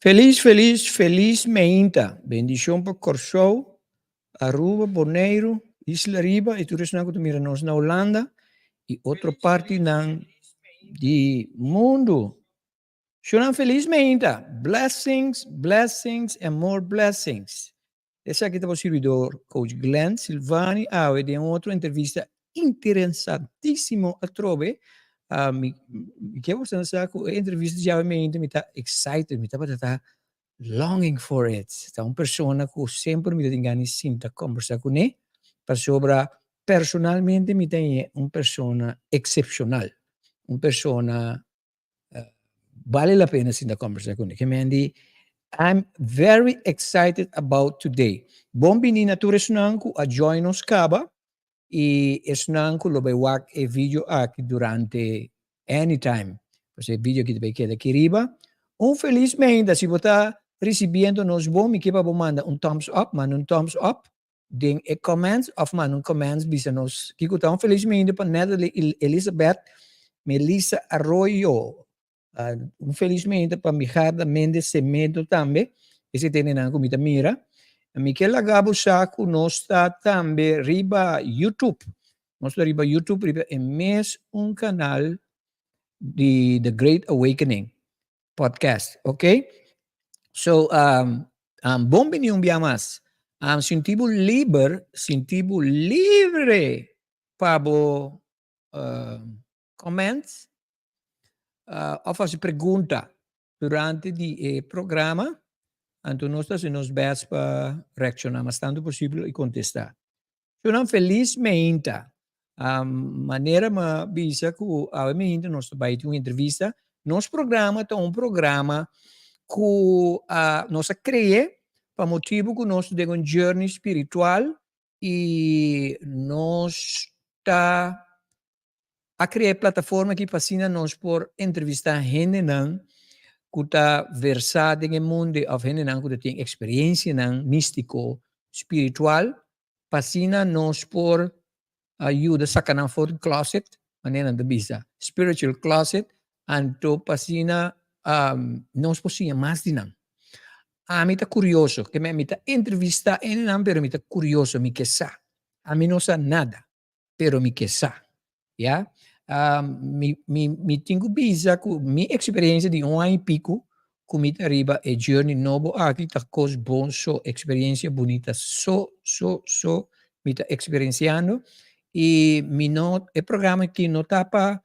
Felis felis felis meinta. Bendishon pa Kòrsou, Aruba, Boneiru, Isla Riba i tur esnan ku ta mira nos na Hulanda i otro partinan di mundu. Shonnan felis meinta. Blessings, blessings and more blessings. Esaki ta bo sirbidor Coach Glenn Silvani awe den un otro entrevista interesantísimo atrobe. Mi mi ke boso sa ku e entrevista djawe mente mi ta excited, mi tabata ta longing for it. Ta un persona ku semper mi ta tin gana di sinta kombersá kuné, pasobra personalmente mi ta hañ'é un persona eksepshonal, un persona bale la pena sinta kombersá kuné. Ke men di, I'm very excited about today. Bon bini na tur esnan ku a join nos kaba i esnan ku lo bai wak e video aki durante anytime. Pues e video aki ta bai keda aki riba. Un felis meinda, si bo ta risibiendo nos bon, mi ke pa bo manda un thumbs up, manda un thumbs up den e comments of manda un comments bisa nos kiko ta. Un felis meinda pa Natalie Elizabeth Melissa Arroyo. Un felis meinda pa Mijarda Mendez Semedo tambe. Esei ta hendenan ku mi ta mira. Mi ke laga bo sa ku nos ta tambe riba YouTube. Nos ta riba YouTube riba e mes un kanal di The Great Awakening Podcast. Ok? So, bon bini un bia mas. Sinti bo liber, sinti bo libre pa bo comments of hasi pregunta durante di e programa, anto nos ta hasi nos best pa reacciona mas tanto posibel y contesta. Shownan felis meinta. Manera mi a bisa cu awe meinta nos ta bay tin un entrevista. Nos programa ta un programa cu nos a crea pa motibo cu nos ta den un journey spiritual y nos ta A krea e plataforma aki pa asina nos por entrevistá hendenan ku ta versá den e mundu òf hendenan ku ta tin eksperensianan místiko, spiritual, pa asina nos por yuda saka nan for di closet, manera nan ta bisa, spiritual closet, anto pa asina nos por siña mas di nan. Ami ta kurioso, ke mi ta entrevistá hendenan pero mi ta kurioso, mi ke sa. Ami no sa nada. Pero mi ke sa. Ya. Mi, mi, mi tin ku bisa ku mi eksperensia di un aña i piku ku mi ta riba e journey nobo aki ta kos bon so, eksperensia bunita so, so, so mi ta eksperensiando i mi no, e programa aki no ta pa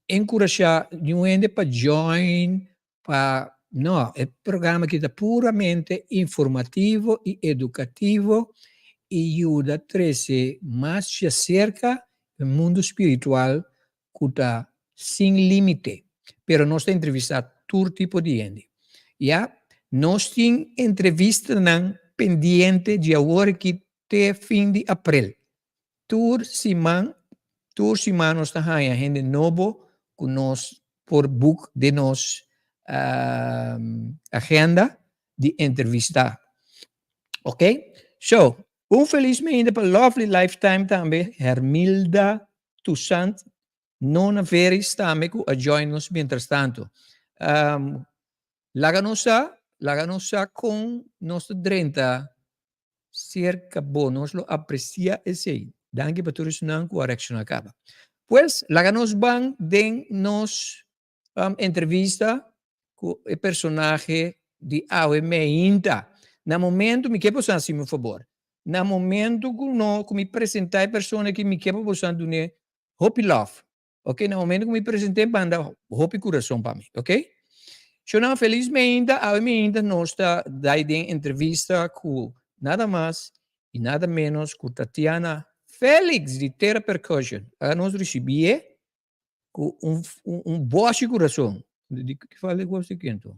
enkurashá niun hende pa join, pa, no, e programa aki ta puramente informativo i edukativo i yuda trese mas djaserka e mundu spiritual ku ta sin límite. Pero nos ta entrevistá tur tipo di hende. Ya, nos tin entrevistanan pendiente di awor aki te fin di aprel. Tur siman, tur siman nos ta haña hende nobo ku nos por boek den nos agenda di entrevistá. Ok? So, un felis mainta pa Lovely Lifetime tambe, Hermilda Toussaint, Nona Veris tambe ku a join nos mientrastanto. Laga nos sa, laga nos sa kon nos ta drenta Serka bo, nos lo aprecia esey. Danki pa tur esnan cu a reacciona caba. Pues, laga nos ban den nos entrevista cu e personahe di awe meinta. Na momento, mi ke boso haci mi un fabor. Na momento cu no, cu mi presenta e persona aki, mi ke pa boso dun'e hopi love. Ok, na momento ku mi present'é manda hopi kurason pa mi, ok? Shownan felis meinta, awe meinta nos ta dai den entrevista ku nada mas i nada menos ku Tatiana Felix di Terra Percussion. A nos risibié ku un un bòshi kurason. Di ki falta e kos aki anto?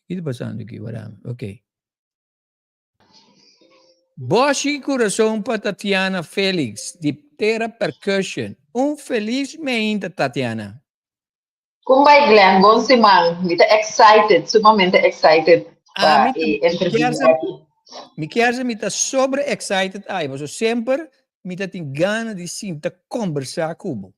Ki ta pasando aki? Wara, ok. Boshi kurason pa Tatiana Felix di Terra Percussion. Un felis meinta Tatiana. Kon bai Glenn, bon siman. Mi ta excited, sumamente excited pa e entrevista aki. Mi kier sa mi ta sobre excited ai, pasobra semper mi ta tin gana di sinta kombersá ku bo.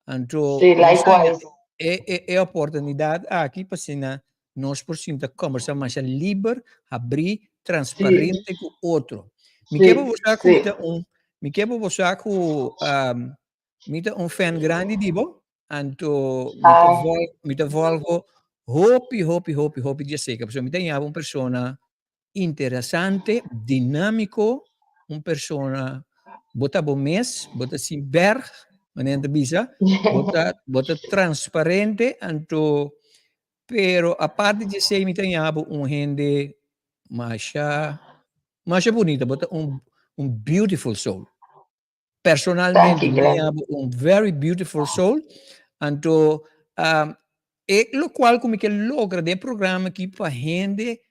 Anto Sí, likewise. e e oportunidat aki pa asina Nos por sinta kombersá masha liber, habrí, transparente ku otro. Mi ke pa bo sa ku mi ta un, mi ke pa bo sa ku mi ta un fan grandi di bo, anto mi ta vòl, mi ta vòlgo hopi, hopi, hopi, hopi djaseker, pasobra mi ta yama un persona interesante, dinámiko, un persona bo ta bo mes, bo ta sin berg, manera ta bisa, bo ta transparente, anto pero aparte di esei mi ta haña bo un hende masha masha bunita, bo ta un un beautiful soul. Personalmente mi ta haña bo un very beautiful soul, anto e lokual ku mi ke logra den e programa aki pa hende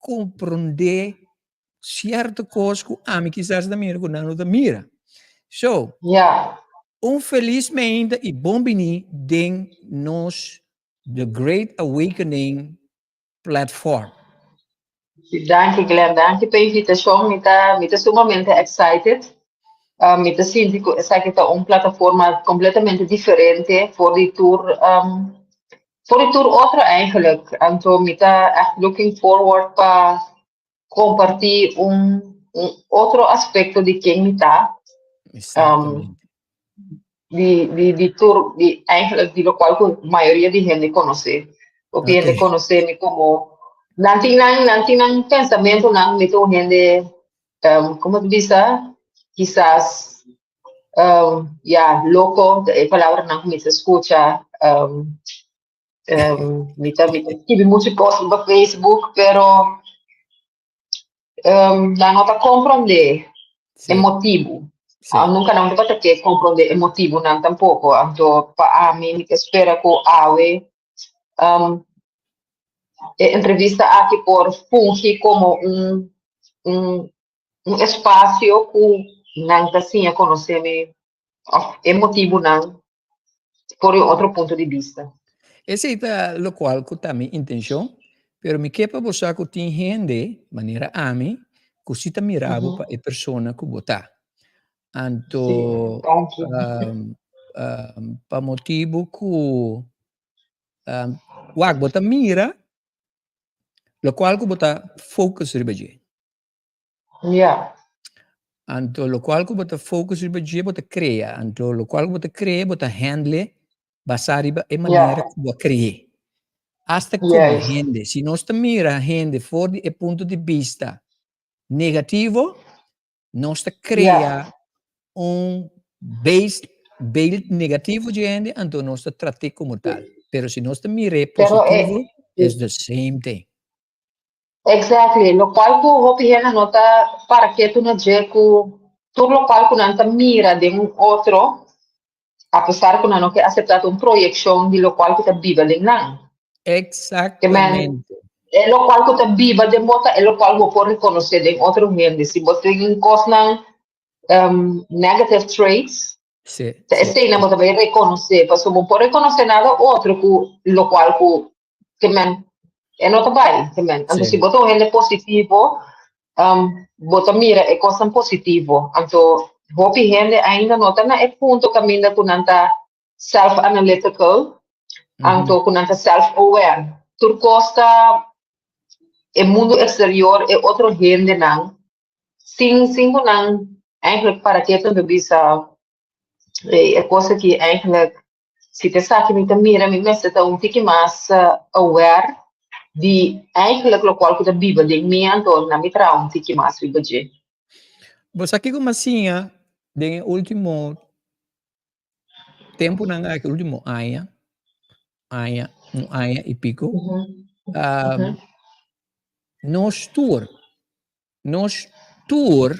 komprondé sierto kos ku ami kisas ta mira ku nan no ta mira. So, un felis meinta i bon bini den nos The Great Awakening platform. Danki Glenn, danki pa e invitashon. Mi ta mi ta sumamente excited. Uh, mi ta sinti ku esaki ta un plataforma kompletamente diferente for di tur um, for di tur otro eigenlijk. Anto mi ta echt looking forward pa kompartí un, un otro aspekto di ken mi ta. Exactamente. Di, di, di tur, di eigenlijk di lokual ku mayoria di hende konosé. Hopi hende konosé mi komo, nan tin nan, nan tin nan pensamentunan, mi ta un hende, um, komo ta bisa, kisas, um, ya, loko, ta e palabranan ku mi ta skucha, um, um, mi ta, mi ta skibi muchu kos riba Facebook, pero, um, nan no ta komprondé e motibu. Ah, nunka nan tabata ke komprondé e motibunan tampoko. Anto pa ami mi ta spera ku awe um, e entrevista aki por fungi komo un, un, un espasio ku nan ta siña konosé mi òf e motibunan for di un otro punto di bista. Esei ta lokual ku ta mi intenshon, pero mi ke pa bo sa ku tin hende, manera ami, ku si ta mira bo pa e persona ku bo ta. Anto, pa motibu ku, wak, bo ta mira lokual ku bo ta focus riba dje. Ja. Anto lokual ku bo ta focus riba dje bo ta krea. Anto lokual ku bo ta krea bo ta handle basá riba e manera ku bo a kre'é. Asta komo hende, si nos ta mira hende for di e punto di bista negativo, nos ta krea un base beeld negativo dje hende, anto nos ta trat'é komo tal. Pero si nos ta mir'é positivo, is the same thing. Exactly, locual cu hopi hende no ta para ketu na dje cu tur locual cu nan ta mira den un otro, apesar cu nan no ke acepta ta un proyeccion di locual cu ta biba den nan. Exactamente. E locual cu ta biba den bo ta e locual bo por reconoce den otro hende. Si bo tin cosnan negative traits, ta eseinan bo ta bay reconoce, pasobra bo por reconoce nada otro cu locual cu Ke men, e no ta bai, ke men. Anto si bo ta un hende positivo, um, bo ta mira e kosnan positivo. Anto hopi hende ainda no ta na e punto kaminda ku nan ta self-analytical, anto ku nan ta self-aware. Tur kos ta e mundu eksterior, e otro hendenan, sin sin ku nan eigenlijk para ke ta bisa e kos aki eigenlijk Si ta esaki mi ta mira mi mester ta un tiki mas aware di eigenlijk lokual ku ta biba den mi anto nan mi traha un tiki mas riba dje. Bo sa kiko mi a siña den e ultimo tempunan aki, ultimo aña, aña, un aña i piko, nos tur, nos tur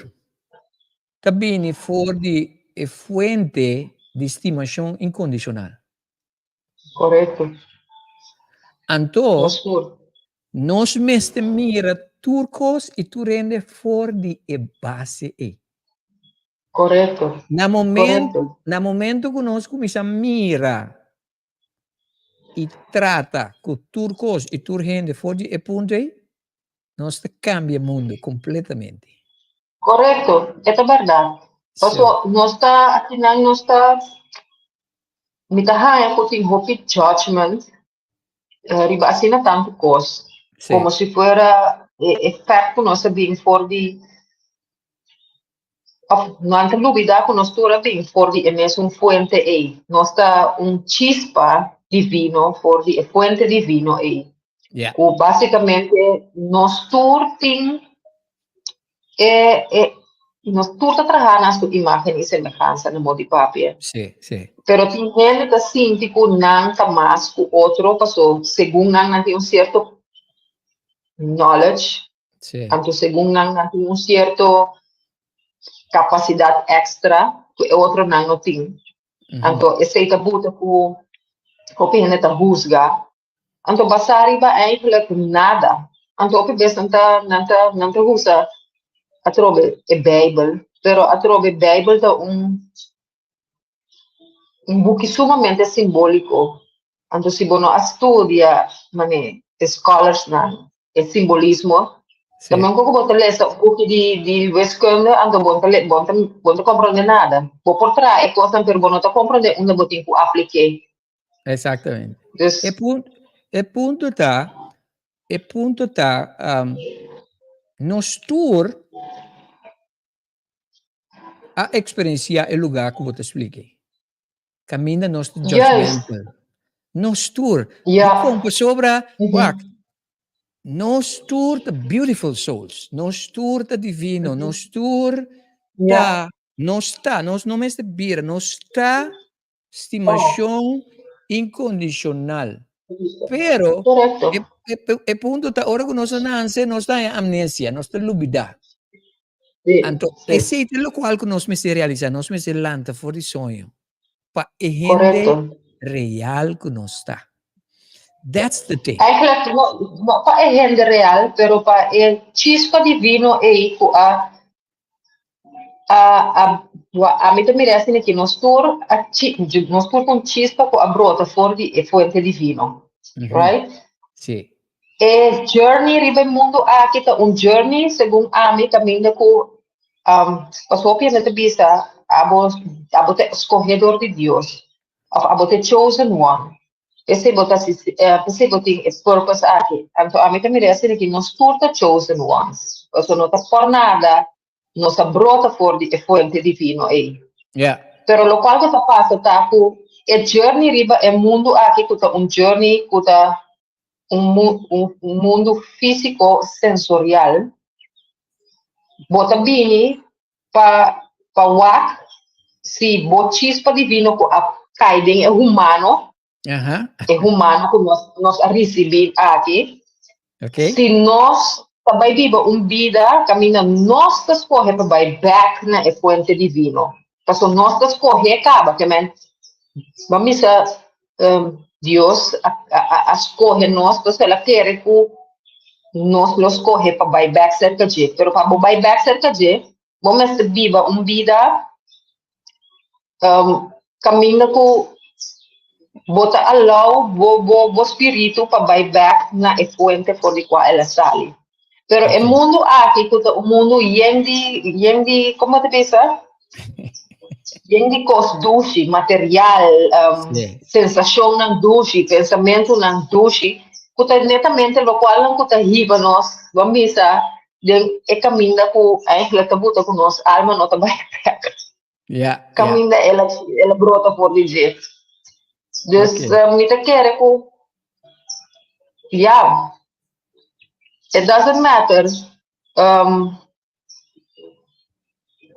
ta bini for di e fuente di stimashon inkondishonal. Korekto. Anto, nos mester mira tur kos i tur hende for di e base ei. Korekto. Na momento, na momento ku nos kuminsá mira i trata ku tur kos i tur hende for di e punto ei, nos ta kambia mundu kompletamente. Korekto, e ta bèrdat. Paso nos ta akinan nos ta mi ta haña ku tin hopi judgment riba asina tantu kos. Komo si fuera e e fèt ku nos a bin for di òf nan ta lubidá ku nos tur a bin for di e mesun fuente ei. Nos ta un chispa divino for di e fuente divino ei. Ku basikamente nos tur tin. E, e, nos tur ta traha na su imagen i semehansa na modi papia. Sí, sí. Pero tin hende ta sinti ku nan ta mas ku otro, paso segun nan nan tin un sierto knowledge, anto segun nan nan tin un sierto kapasidat extra ku e otronan no tin. Anto esei ta buta ku hopi hende ta husga. Anto basá riba eigenlijk nada. Anto hopi bes nan ta nan ta nan ta usa atrobe e Bijbel, pero atrobe Bijbel ta un un buki sumamente simbóliko. Anto si bo no a studia mane e scholarsnan e simbolismo, tambe un poco bo ta lesa un buki di di wiskunde, anto bo no ta bo no ta bo no ta komprondé nada. Bo por traha e kosnan pero bo no ta komprondé unda bo tin ku aplik'é. Exactamente. Dus E punto, e punto ta, e punto ta, um, nos tur a experiencia e lugar ku bo ta splike. Kaminda nos ta judgmental. Nos tur. Dikon? Pasobra, wak, nos tur ta beautiful souls. Nos tur ta divino. Nos tur ta, nos ta, nos no mester bira, nos ta stimashon inkondishonal. Pero, e, e, e punto ta ora ku nos a nanse, nos ta haña amnesia, nos ta lubidá. Anto, esei ta lokual ku nos mester realisá, nos mester lanta for di soño pa e hende real ku nos ta. That's the thing. Eigenlijk no, no pa e hende real, pero pa e chispa divino ei ku a a a ami ta mira asina ki nos tur a chi nos tur ta un chispa ku a brota for di e fuente divino, right? Sí. E journey riba e mundu aki ta un journey segun ami kaminda ku pasobra hopi hende ta bisa abo abo ta skohe dor di Dios òf abo ta e chosen one. P'esei bo ta p'esei bo tin e purpose aki. Anto ami ta mira asina ki nos tur ta chosen ones. Pasobra no ta por nada nos a brota for di e fuente divino ei. Pero lokual ku ta pasa ta ku e journey riba e mundu aki ku ta un journey ku ta un un mundu físiko sensorial, bo ta bini pa pa wak si bo chispa divino ku a kai den e humano, e humano ku nos nos a risibí aki, si nos ta bai biba un bida kaminda nos ta skohe pa bai bèk na e fuente divino. Pasobra nos ta skohe kaba, ke men bo misa Dios a a skohe nos, pues el a kere ku nos lo skohe pa bai bèk serka dje. Pero pa bo bai bèk serka dje, bo mester biba un bida kaminda ku bo ta alou bo bo bo spiritu pa bai bèk na e fuente for di kua el a sali. Pero e mundu aki ku ta un mundu yen di yen di komo ta bisa? Yen di kos dushi, material, sensashonnan dushi, pensamentunan dushi, ku ta netamente lokualnan ku ta hiba nos, bo bisa, den e kaminda ku eigenlijk ta buta ku nos alma no ta bai bèk. Kaminda el a el a brota for di dje. Dus mi ta kere ku ya, it doesn't matter,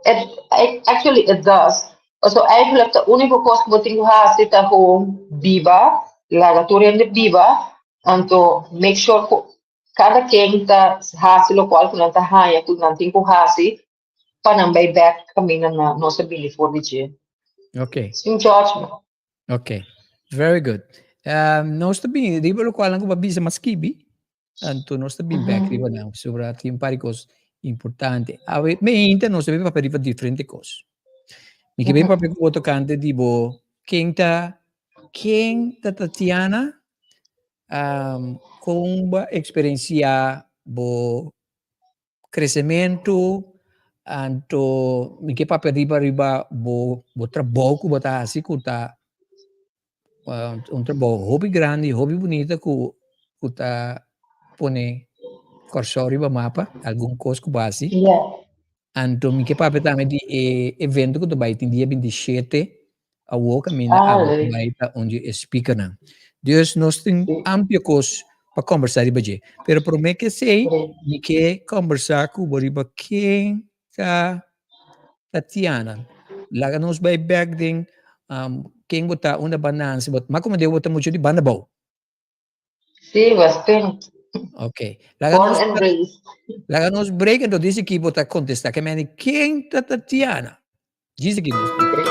it actually it does. Pasobra eigenlijk ta úniko kos ku bo tin ku hasi ta ku biba, laga tur hende biba, anto make sure ku kada ken ta hasi lokual ku nan ta haña ku nan tin ku hasi pa nan bai bek kaminda na nos a bini for di dje. Sin judgment. Ok, very good. Nos ta bini riba lokual nan ku bo a bisa mas skibi, anto nos ta bin bek riba nan pasobra tin un par di kos importante. Awe meinta nos ta bin papia riba diferente kos. Mi ke bin papia ku bo tokante di bo ken ta ken ta Tatiana, kon bo a eksperensiá bo Kresementu, anto mi ke papia riba riba bo bo trabou ku bo ta hasi ku ta un trabou hopi grandi, hopi bunita ku ku ta pone Kòrsou riba mapa, algun kos ku bo hasi. Anto mi ke papia tambe di e evento ku ta bai tin dia 27 awor kaminda abo bai ta un di e speakernan. Dus nos tin amplio kos. pa kombersá riba dje. Pero promé ke esei, mi ke kombersá ku bo riba ken ta Tatiana. Laga nos bai bèk den ken bo ta, unda bo a nanse, bo mas komo deu bo ta muchu di banda bou. Sí, West Punt. Ok. Laga Born nos, and raised. laga nos break, enton dice ki bo ta contesta. Ke meni, ken ta Tatiana? Dice ki nos. Break.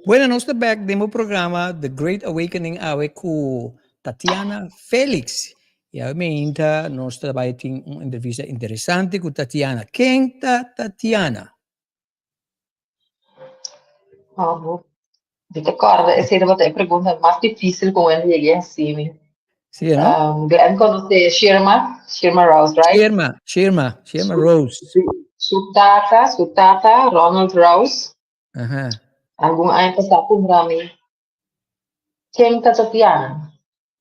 Bueno, nos ta back den bo programa The Great Awakening awe ku Tatiana Felix. I awe meinta nos ta bai tin un entrevista interesante ku Tatiana. Ken ta Tatiana? Oh, mi ta kòrda esei tabata e pregunta mas difísil ku hende yega hasi mi. Sí, no? Glenn konosé Shirma, Shirma Rouse, right? Shirma, Shirma, Shirma Rose. Su tata, su tata, Ronald Rouse. Aha. Algun aña pasá puntra mi, Ken ta Tatiana?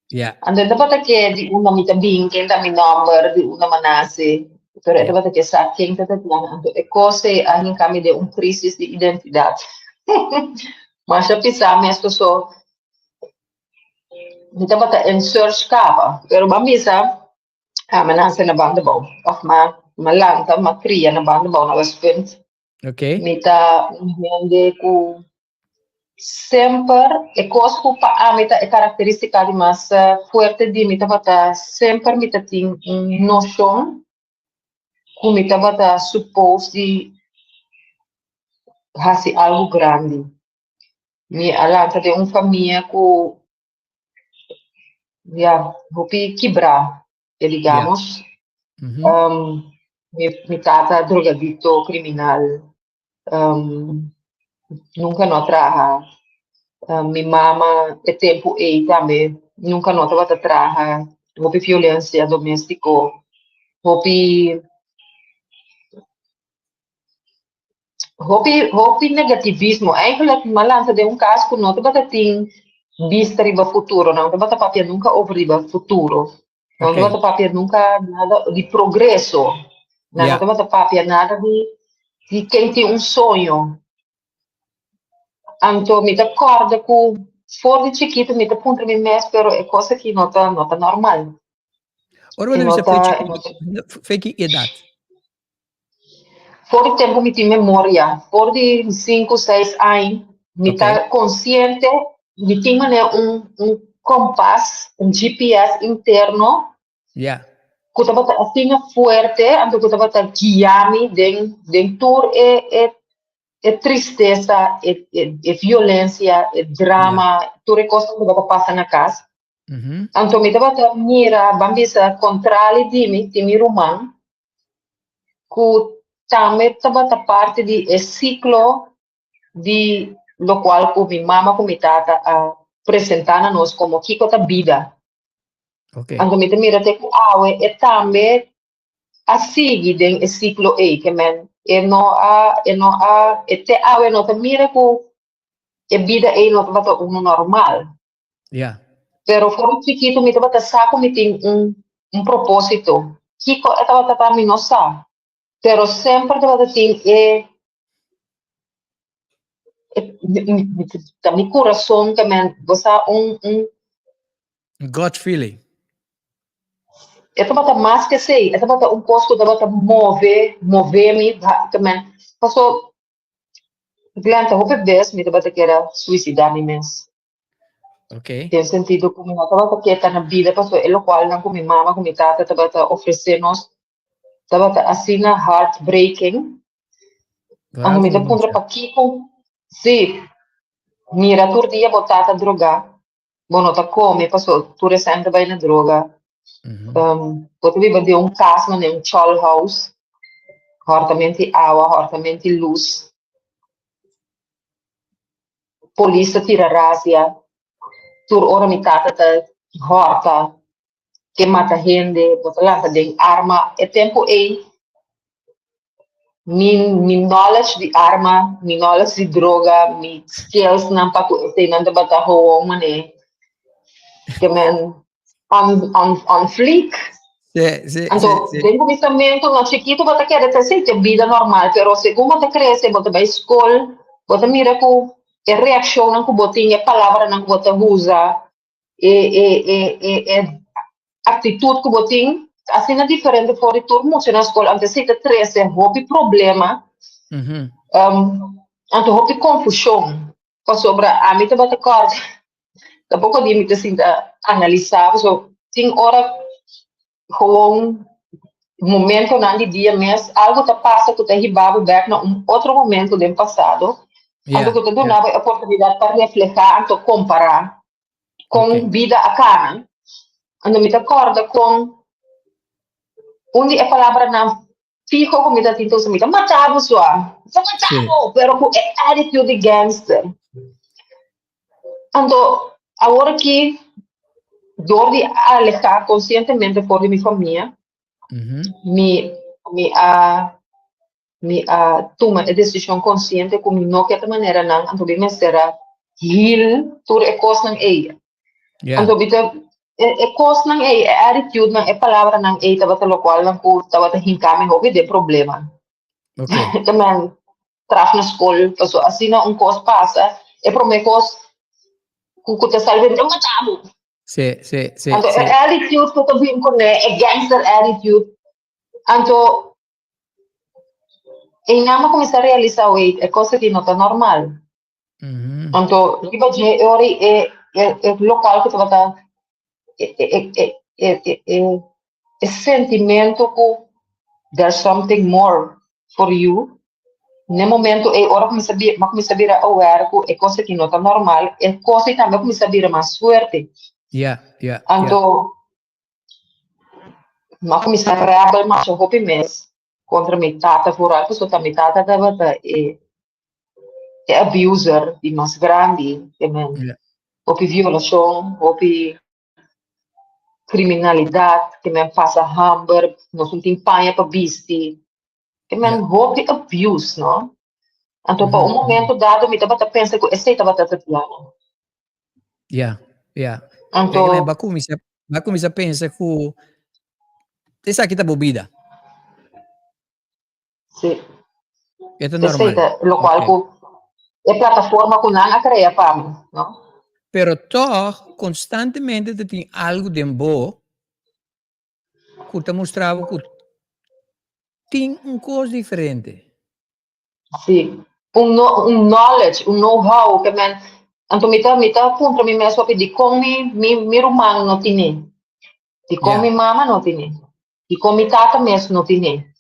Ja. Anto e tabata ke di unda mi ta bin, ken ta mi nòmber, di unda mi a nase. Pero e tabata ke sa ken ta Tatiana. Anto e kos ei a hinka mi den un krisis di identidat. Masha pisá mes paso mi tabata en search kaba. Pero bo a bisa ami a nase na Bandabou òf mi a lanta, mi a kria na Bandabou na Westpunt. Okay. Mi ta un hende ku semper e kos ku pa ami ta e karakterístika di mas fuerte di mi tabata semper mi ta tin un noshon ku mi tabata supos di hasi algu grandi. Mi a lanta den un famia ku ya hopi kibrá. E digamos, um, mi, mi tata drogadicto, criminal, um, nunca no a traha. Um, mi mama e tempo ei tambe nunca no tabata traha. Hopi violencia domestico, hopi hopi hopi negativismo. Eigenlijk mi a lansa den un kas ku no tabata tin bista riba futuro, nan no tabata papia nunka over riba futuro. Nan no tabata papia nunka nada di progreso. Nan no tabata papia nada di di ken tin un soño. Anto mi ta kòrda ku for di chikitu mi ta puntra mi mes pero e kos aki no ta no ta normal. Ora bo ta bisa fe chikitu, fe ki edat? For di tempu mi tin memoria, for di sinku, seis aña, mi ta konsiente, mi tin manera un un kompas, un GPS interno ku tabata asina fuerte, anto ku tabata guia mi den den tur e e. e tristesa, e violensia, e drama, tur e kosnan ku tabata pasa na kas. Anto mi tabata mira, ban bisa, kontrali di mi, di mi ruman, ku tambe tabata parti di e siklo di lokual ku mi mama ku mi tata a presentá na nos komo kiko ta bida. Anto mi ta mira te ku awe e tambe a sigui den e siklo ei, ke men e no a, e no a, e te awe no ta mira ku e bida ei no tabata unu normal. Pero for di chikitu mi tabata sa ku mi tin un propósito. Kiko e tabata ta mi no sa, pero semper tabata tin e ta mi kurason ke men bo sa un un Gut feeling. E tabata mas ke esei, e tabata un kos ku tabata move, move mi, ke men, paso Glenn, ta hopi bes mi tabata kier a suisidá mi mes. Den sentido ku mi no tabata kier ta na bida paso e lokualnan ku mi mama ku mi tata tabata ofresé nos tabata asina heartbreaking. Anto mi ta puntra pakiko, sí, mira tur dia bo tata drogá, bo no ta kome paso tur esei ta bai na droga. Bo ta biba den un kas manera un chol house, hòrtamenti awa, hòrtamenti lus. Polis ta tira razia, tur ora mi tata ta hòrta, ke mata hende, bo ta lanta den arma. E tempu ei mi knowledge di arma, mi knowledge di droga, mi skillsnan pa ku eseinan tabata gewoon manera ke men on fleek. Anto den kuminsamentu no chikitu bo ta kere ta esei ta bida normal, pero segun bo ta krese bo ta bai skol, bo ta mira ku e reakshonnan ku bo tin, e palabranan ku bo ta usa, e e e e e aktitut ku bo tin ta asina diferente for di tur mucha na skol. Anto esei ta trese hopi problema, anto hopi konfushon, pasobra ami tabata kòrda tampoko di mi ta sinta analisá pasobra tin ora gewoon momentonan di dia mes algo ta pasa ku ta hiba bo bèk na un otro momento den pasado, anto ku ta duna bo e oportunidat pa reflehá anto kompará kon bida a kana. Anto mi ta kòrda kon un di e palabranan fiho ku mi ta tin ta usa, mi ta mata bo sua, mi ta mata bo, pero ku e attitude di gangster. Anto awor aki dor di alehá konsientemente for di mi famia, mi a mi a tuma e desishon konsiente ku mi no ke ta manera nan, anto mi mester a heal tur e kosnan ei. Anto mi ta e kosnan ei, e attitudenan, e palabranan ei tabata lokualnan ku tabata hinka mi hopi den problema. Ta men traf na skol, pasobra asina un kos pasa, e promé kos ku ta sali ta mata bo. Anto e attitude ku ta bin kuné, e gangster attitude, anto einan mi a kuminsá realisá, wait, e kos aki no ta normal. Anto riba dje e ora ei e lokual ku tabata e sentimento ku there's something more for you, n'e momento ei ora ku mi a kuminsá bira aware ku e kos aki no ta normal, e kos ei tambe a kuminsá bira mas fuerte. Anto mi a kuminsá rebel masha hopi mes kontra mi tata vooral pasobra ta mi tata tabata e e abuser di mas grandi ke men. Hopi violashon, hopi kriminalidat, ke men pasa hamber, nos no tin paña pa bisti. Ke men hopi abuse, no? Anto pa un momento dado mi tabata pensa ku esei tabata Tatiana. Ya, ya. Anto ba kuminsá, ba kuminsá pensa ku esaki ta bo bida. Sí. E ta normal. Esei ta lokual ku e plataforma ku nan a krea pa mi, no? Pero tòg konstantemente ta tin algu den bo ku ta mustra bo ku tin un kos diferente. Sí. Un no, un knowledge, un know-how ke men, anto mi ta mi ta puntra mi mes hopi dikon mi mi mi ruman no tine? Dikon mi mama no tine? Dikon mi tata mes no tine?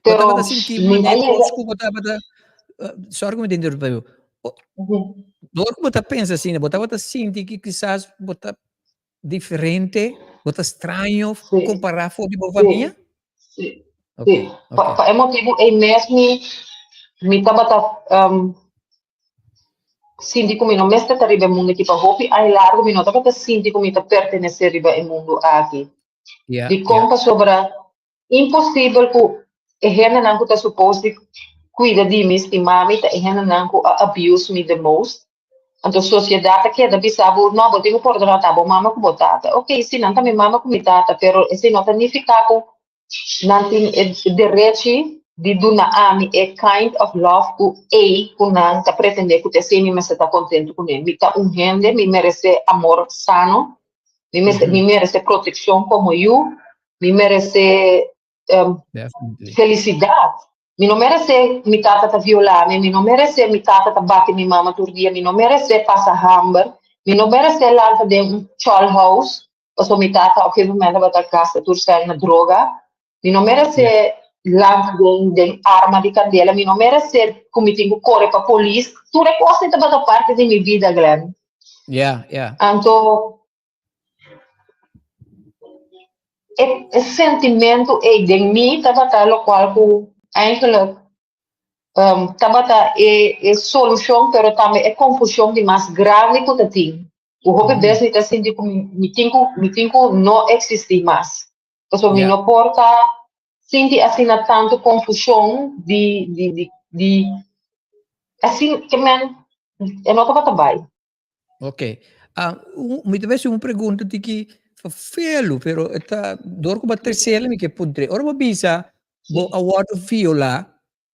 Pero Bo tabata sinti mi manera kos ku bo tabata. Sorry ku mi ta interrumpí bo. Dor ku bo ta pensa asina, bo tabata sinti ku kisas bo ta diferente, bo ta straño kompará for di bo famia? Sí. Sí. Pa e motibu ei mes mi mi tabata sinti ku mi no mester ta riba e mundu aki. Pa hopi aña largu mi no tabata sinti ku mi ta pertenesé riba e mundu aki. Dikon? Pasobra imposibel ku e hendenan ku ta supos di kuida di mi, stima mi, ta e hendenan ku a abuse mi the most. Anto sosiedat ta keda bisa bo, no, bo tin ku pordona ta bo mama ku bo tata. Ok, si, nan ta mi mama ku mi tata, pero esei no ta nifiká ku nan tin e derechi di duna ami e kind of love ku ei ku nan ta pretendé ku ta esei mi mester ta kontentu kuné. Mi ta un hende, mi meresé amor sano, mi mester, mi meresé protekshon komo yu, Mi meresé um, felisidat. Mi no meresé mi tata ta violá mi, mi no meresé mi tata ta bati mi mama tur dia, mi no meresé pasa hamber, mi no meresé lanta den un chol house, pasobra mi tata op gegeven moment tabata gasta tur sèn na droga. Mi no meresé lanta den, den arma di kandela, mi no meresé ku mi tin ku kore pa polis. Tur e kos ei tabata parti di mi bida, Glenn. Anto, E e sentimentu ei den mi tabata lokual ku eigenlijk tabata e e solushon pero tambe e konfushon di mas grandi ku ta tin. Ku hopi bes mi ta sinti ku mi mi tin ku mi tin ku no eksistí mas. Pasobra mi no por ta sinti asina tantu konfushon di di di di asin ke men e no tabata bai. Ok. Ah, un, mi ta besi un pregunta tiki felu, pero ta door ku bo tercela mi ke puntre. Ora bo bisa bo a wordo viola,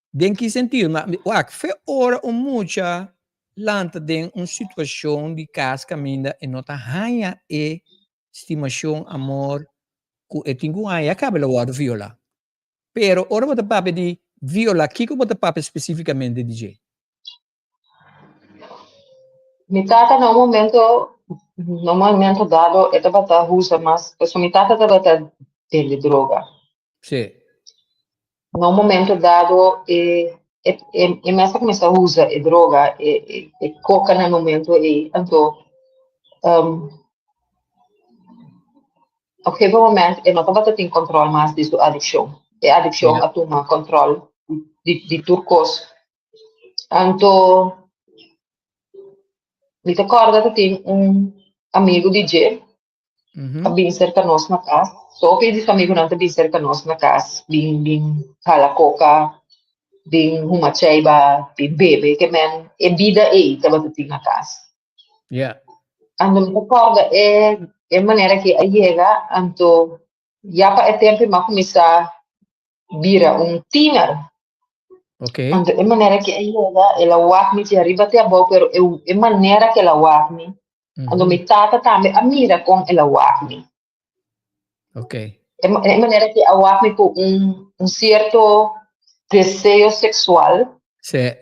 den ki sentido? Ma, wak, fe ora un mucha lanta den un situacion di cas caminda e no ta haña e stimacion, amor ku e tin ku haña, ya caba el a wordo viola. Pero ora bo ta papia di viola, kiko bo ta papia specificamente di dje? Mi tata na un momento, na un momento dado e tabata usa mas, pasobra mi tata tabata bende droga. Sí. Na un momento dado e e e mes a kuminsá usa e droga, e e e koka na e momento ei. Anto op gegeven moment e no tabata tin kòntròl mas di su adikshon. E adikshon a tuma kòntròl di di tur kos. Anto mi ta kòrda ta tin un amigu di dje a bin serka nos na kas. So hopi di su amigunan ta bin serka nos na kas, bin bin hala koka, bin huma cheiba, bin bebe, ke men e bida ei tabata tin na kas. Anto mi ta kòrda e e manera ke a yega, anto ya pa e tempu mi a kuminsá bira un tiener. Anto e manera ke a yega, el a wak mi di ariba te abou, pero e e manera ke el a wak mi, anto mi tata tambe a mira kon el a wak mi. E e manera ke a wak mi ku un un sierto deseo seksual,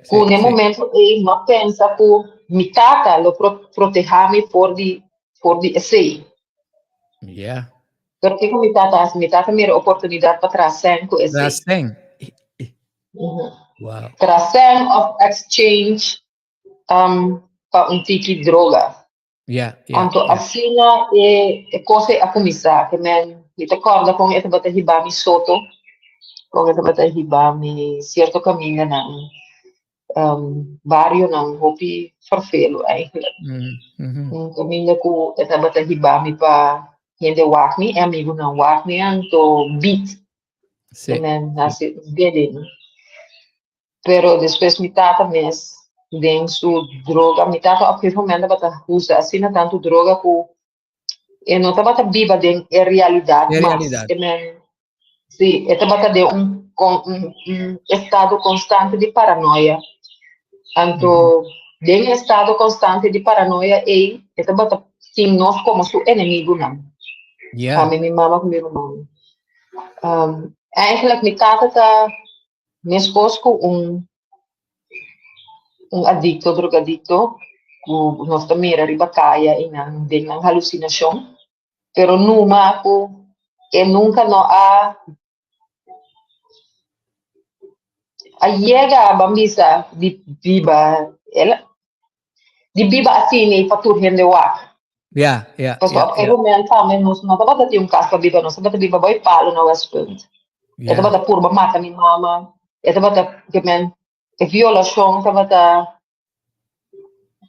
ku na e momento ei mi a pensa ku mi tata lo proteha mi for di for di esei. Pero kiko mi tata hasi? Mi tata mira oportunidat pa traha sèn ku esei. Traha sèn? Wow. Traha sèn òf exchange pa un tiki droga. Anto asina e e kos ei a kuminsá. Ke men mi ta kòrda kon e tabata hiba mi soto, kon e tabata hiba mi sierto kamindanan, barionan hopi ferfelu eigenlijk. Un kaminda ku e tabata hiba mi pa hende wak mi, e amigunan wak mi, anto beat. E men hasi un bedding. Pero despues mi tata mes den su droga, mi tata op gegeven moment tabata usa asina tantu droga ku e no tabata biba den e realidat mas. E men, sí, e tabata den un con un un estado constante di paranoia. Anto den e estado constante di paranoia ei, e tabata tin nos como su enemigunan. Ami, mi mama ku mi ruman. Eigenlijk mi tata ta meskos ku un un adikto, drogadikto, ku nos ta mira riba kaya i nan den nan halusinashon. Pero numa ku e nunka no a A yega ban bisa di biba el a di biba asina pa tur hende wak. Pasobra op e moment tambe nos no tabata tin un kas pa biba, nos tabata biba bou e palo na Westpunt. E tabata purba mata mi mama, e tabata ke men e violashon tabata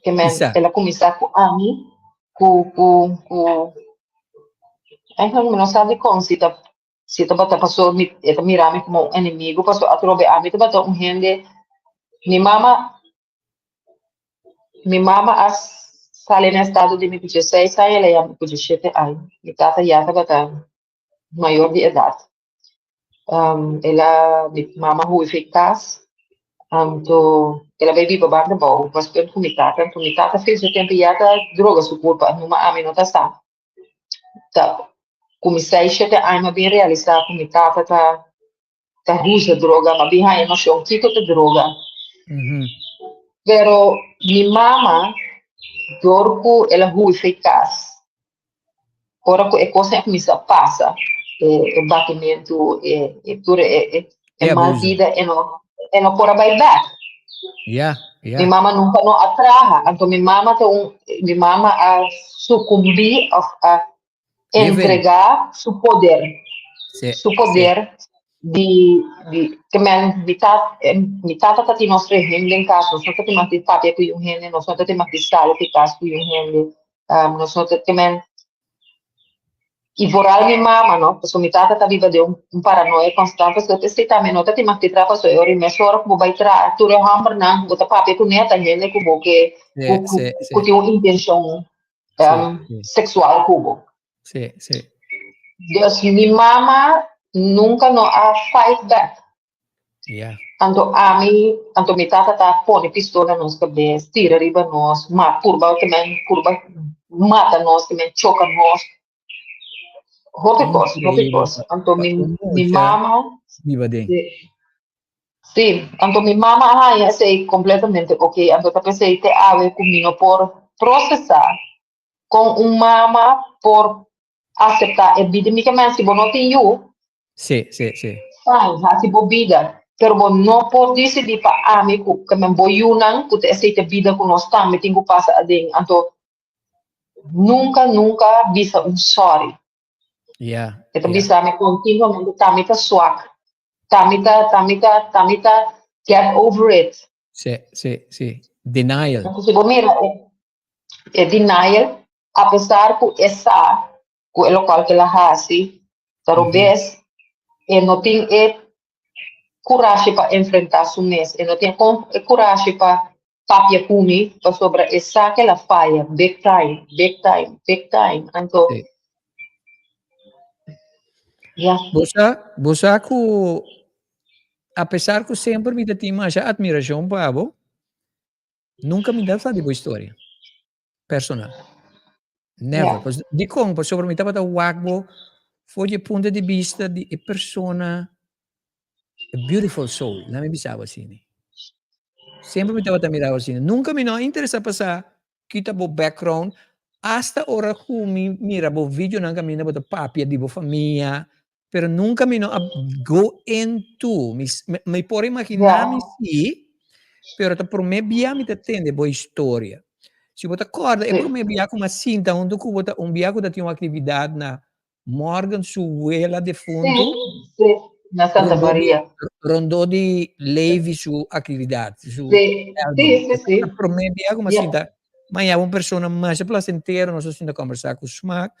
ke men el a kuminsá ku ami ku ku ku eigenlijk mi no sa dikon si ta Si tabata paso mi e ta mira mi como un enemigo paso atrobe ami tabata un hende mi mama mi mama a sali na estado di mi ku dieseis aña el a yama mi ku diesshete aña mi tata ya tabata mayor di edad el a mi mama hui fi kas anto el a bai biba banda bou pasobra ku mi tata anto mi tata fin su tempo ya ta droga su kurpa numa ami no ta sa. Ta ku mi seis shete aña mi a bin realisá ku mi tata ta ta usa droga, mi a bin haña noshon kiko ta droga. Pero mi mama dor ku el a hui for kas, ora ku e kosnan a kuminsá pasa, e batimentu, e tur e e mal bida e no e no por a bai bek. Mi mama nunca no a traha, anto mi mama ta un mi mama a sucumbi of a entrega su poder. Su poder di di ke men mi tata mi tata ta tin nos tres hende den cas, nos no ta tin mas di papia cu un hende, nos no ta tin mas di sali di cas cu un hende, nos no ta ke men I vooral mi mama, no, pasobra mi tata ta biba den un paranoia constante, pasobra esei tambe no ta tin mas di traha, pasobra e ora mesora ku bo bai traha, tur e hòmbernan ku bo ta papia kuné ta hende ku bo ke, ku ku ku tin un intenshon seksual ku bo. Dus mi mama nunka no a fight back. Anto ami, anto mi tata ta pone pistola na nos kabes, tira riba nos, ma purba te men purba mata nos, te men choka nos. Hopi kos, hopi kos. Anto mi mi mama Biba den. Sí. Sí, anto mi mama a haña esei completamente oké. Anto ta p'esei te awe ku mi no por prosesá kon un mama por aseptá e bida. Mi ke men si bo no tin yu, Sí, sí, sí. Fine, hasi bo bida, pero bo no por disidí pa ami ku ke men bo yunan ku ta esei ta bida ku nos tambe tin ku pasa aden. Anto nunka, nunka bisa un sorry. E ta bisa mi kontinuamente ta mi ta swak, ta mi ta, ta mi ta, ta mi ta get over it. Sí, sí, sí. Denial. Anto si bo mira e denial, apesar ku e sa ku e lokual ku el a hasi ta robes, e no tin e kurashi pa enfrentá su mes, e no tin e kurashi pa papia ku mi pasobra e sa ku el a faya big time, big time, big time. Anto, ya. Bo sa, bo sa ku apesar ku semper mi ta tin masha atmirashon pa bo, nunka mi ta sa di bo historia. Personal. Never. Yeah. Dikon? Pasobra mi tabata wak bo for di e punto di bista di e persona, a beautiful soul. Laat mi bisa bo asina. Semper mi tabata mira bo asina. Nunca mi no a interesa pa sa kita bo background. Hasta ora ku mi mira bo videonan kaminda bo ta papia di bo famia, pero nunca mi no a go into. Mi, mi por imagina mi si, pero ta prome bia mi ta tende bo historia. Si bo ta corda, e prome bia ku mi a sinta hunto ku bo ta un bia ku ta tin un actividad na Morgan su wela defunto. Sí, sí, na Santa Maria. Rondó di Levi su actividad, su Sí, sí, sí, sí. Ta prome bia ku mi a sinta, maña un persona masha placentero, nos a sinta conversa ku smaak.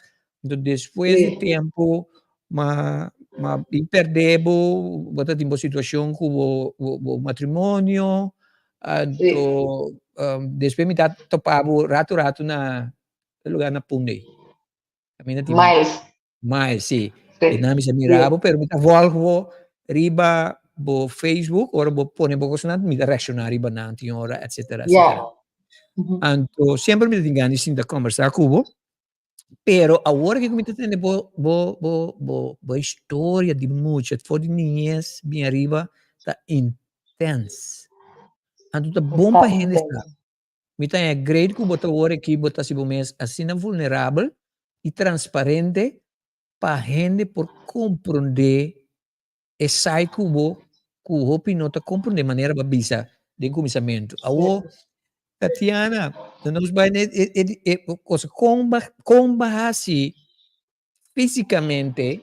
Entonces despues di tempo ma ma bin perde bo, bo ta tin bo situacion cu bo bo matrimonio, anto despues mi ta topa bo rato rato na e lugar na Punda ey. Caminda tin Miles. Miles, si. E nan mi sa mira bo, pero mi ta volg bo riba bo Facebook, ora bo pone bo cosnan, mi ta reacciona riba nan tin ora, etcetera, etcetera. Anto semper mi ta tin gana di sinta conversa cu bo. Pero awor aki ku mi ta tende bo bo bo bo bo historia di mucha for di niñez bin ariba ta intens. Anto ta bon pa hende sa. Mi ta haña great ku bo ta awor aki bo ta hasi bo mes asina vulnerabel i transparente pa hende por komprondé esai ku bo. ku hopi no ta komprondé manera bo a bisa den kuminsamentu. Awor, Tatiana, nos bai na e e e cosa kon ba kon ba hasi físikamente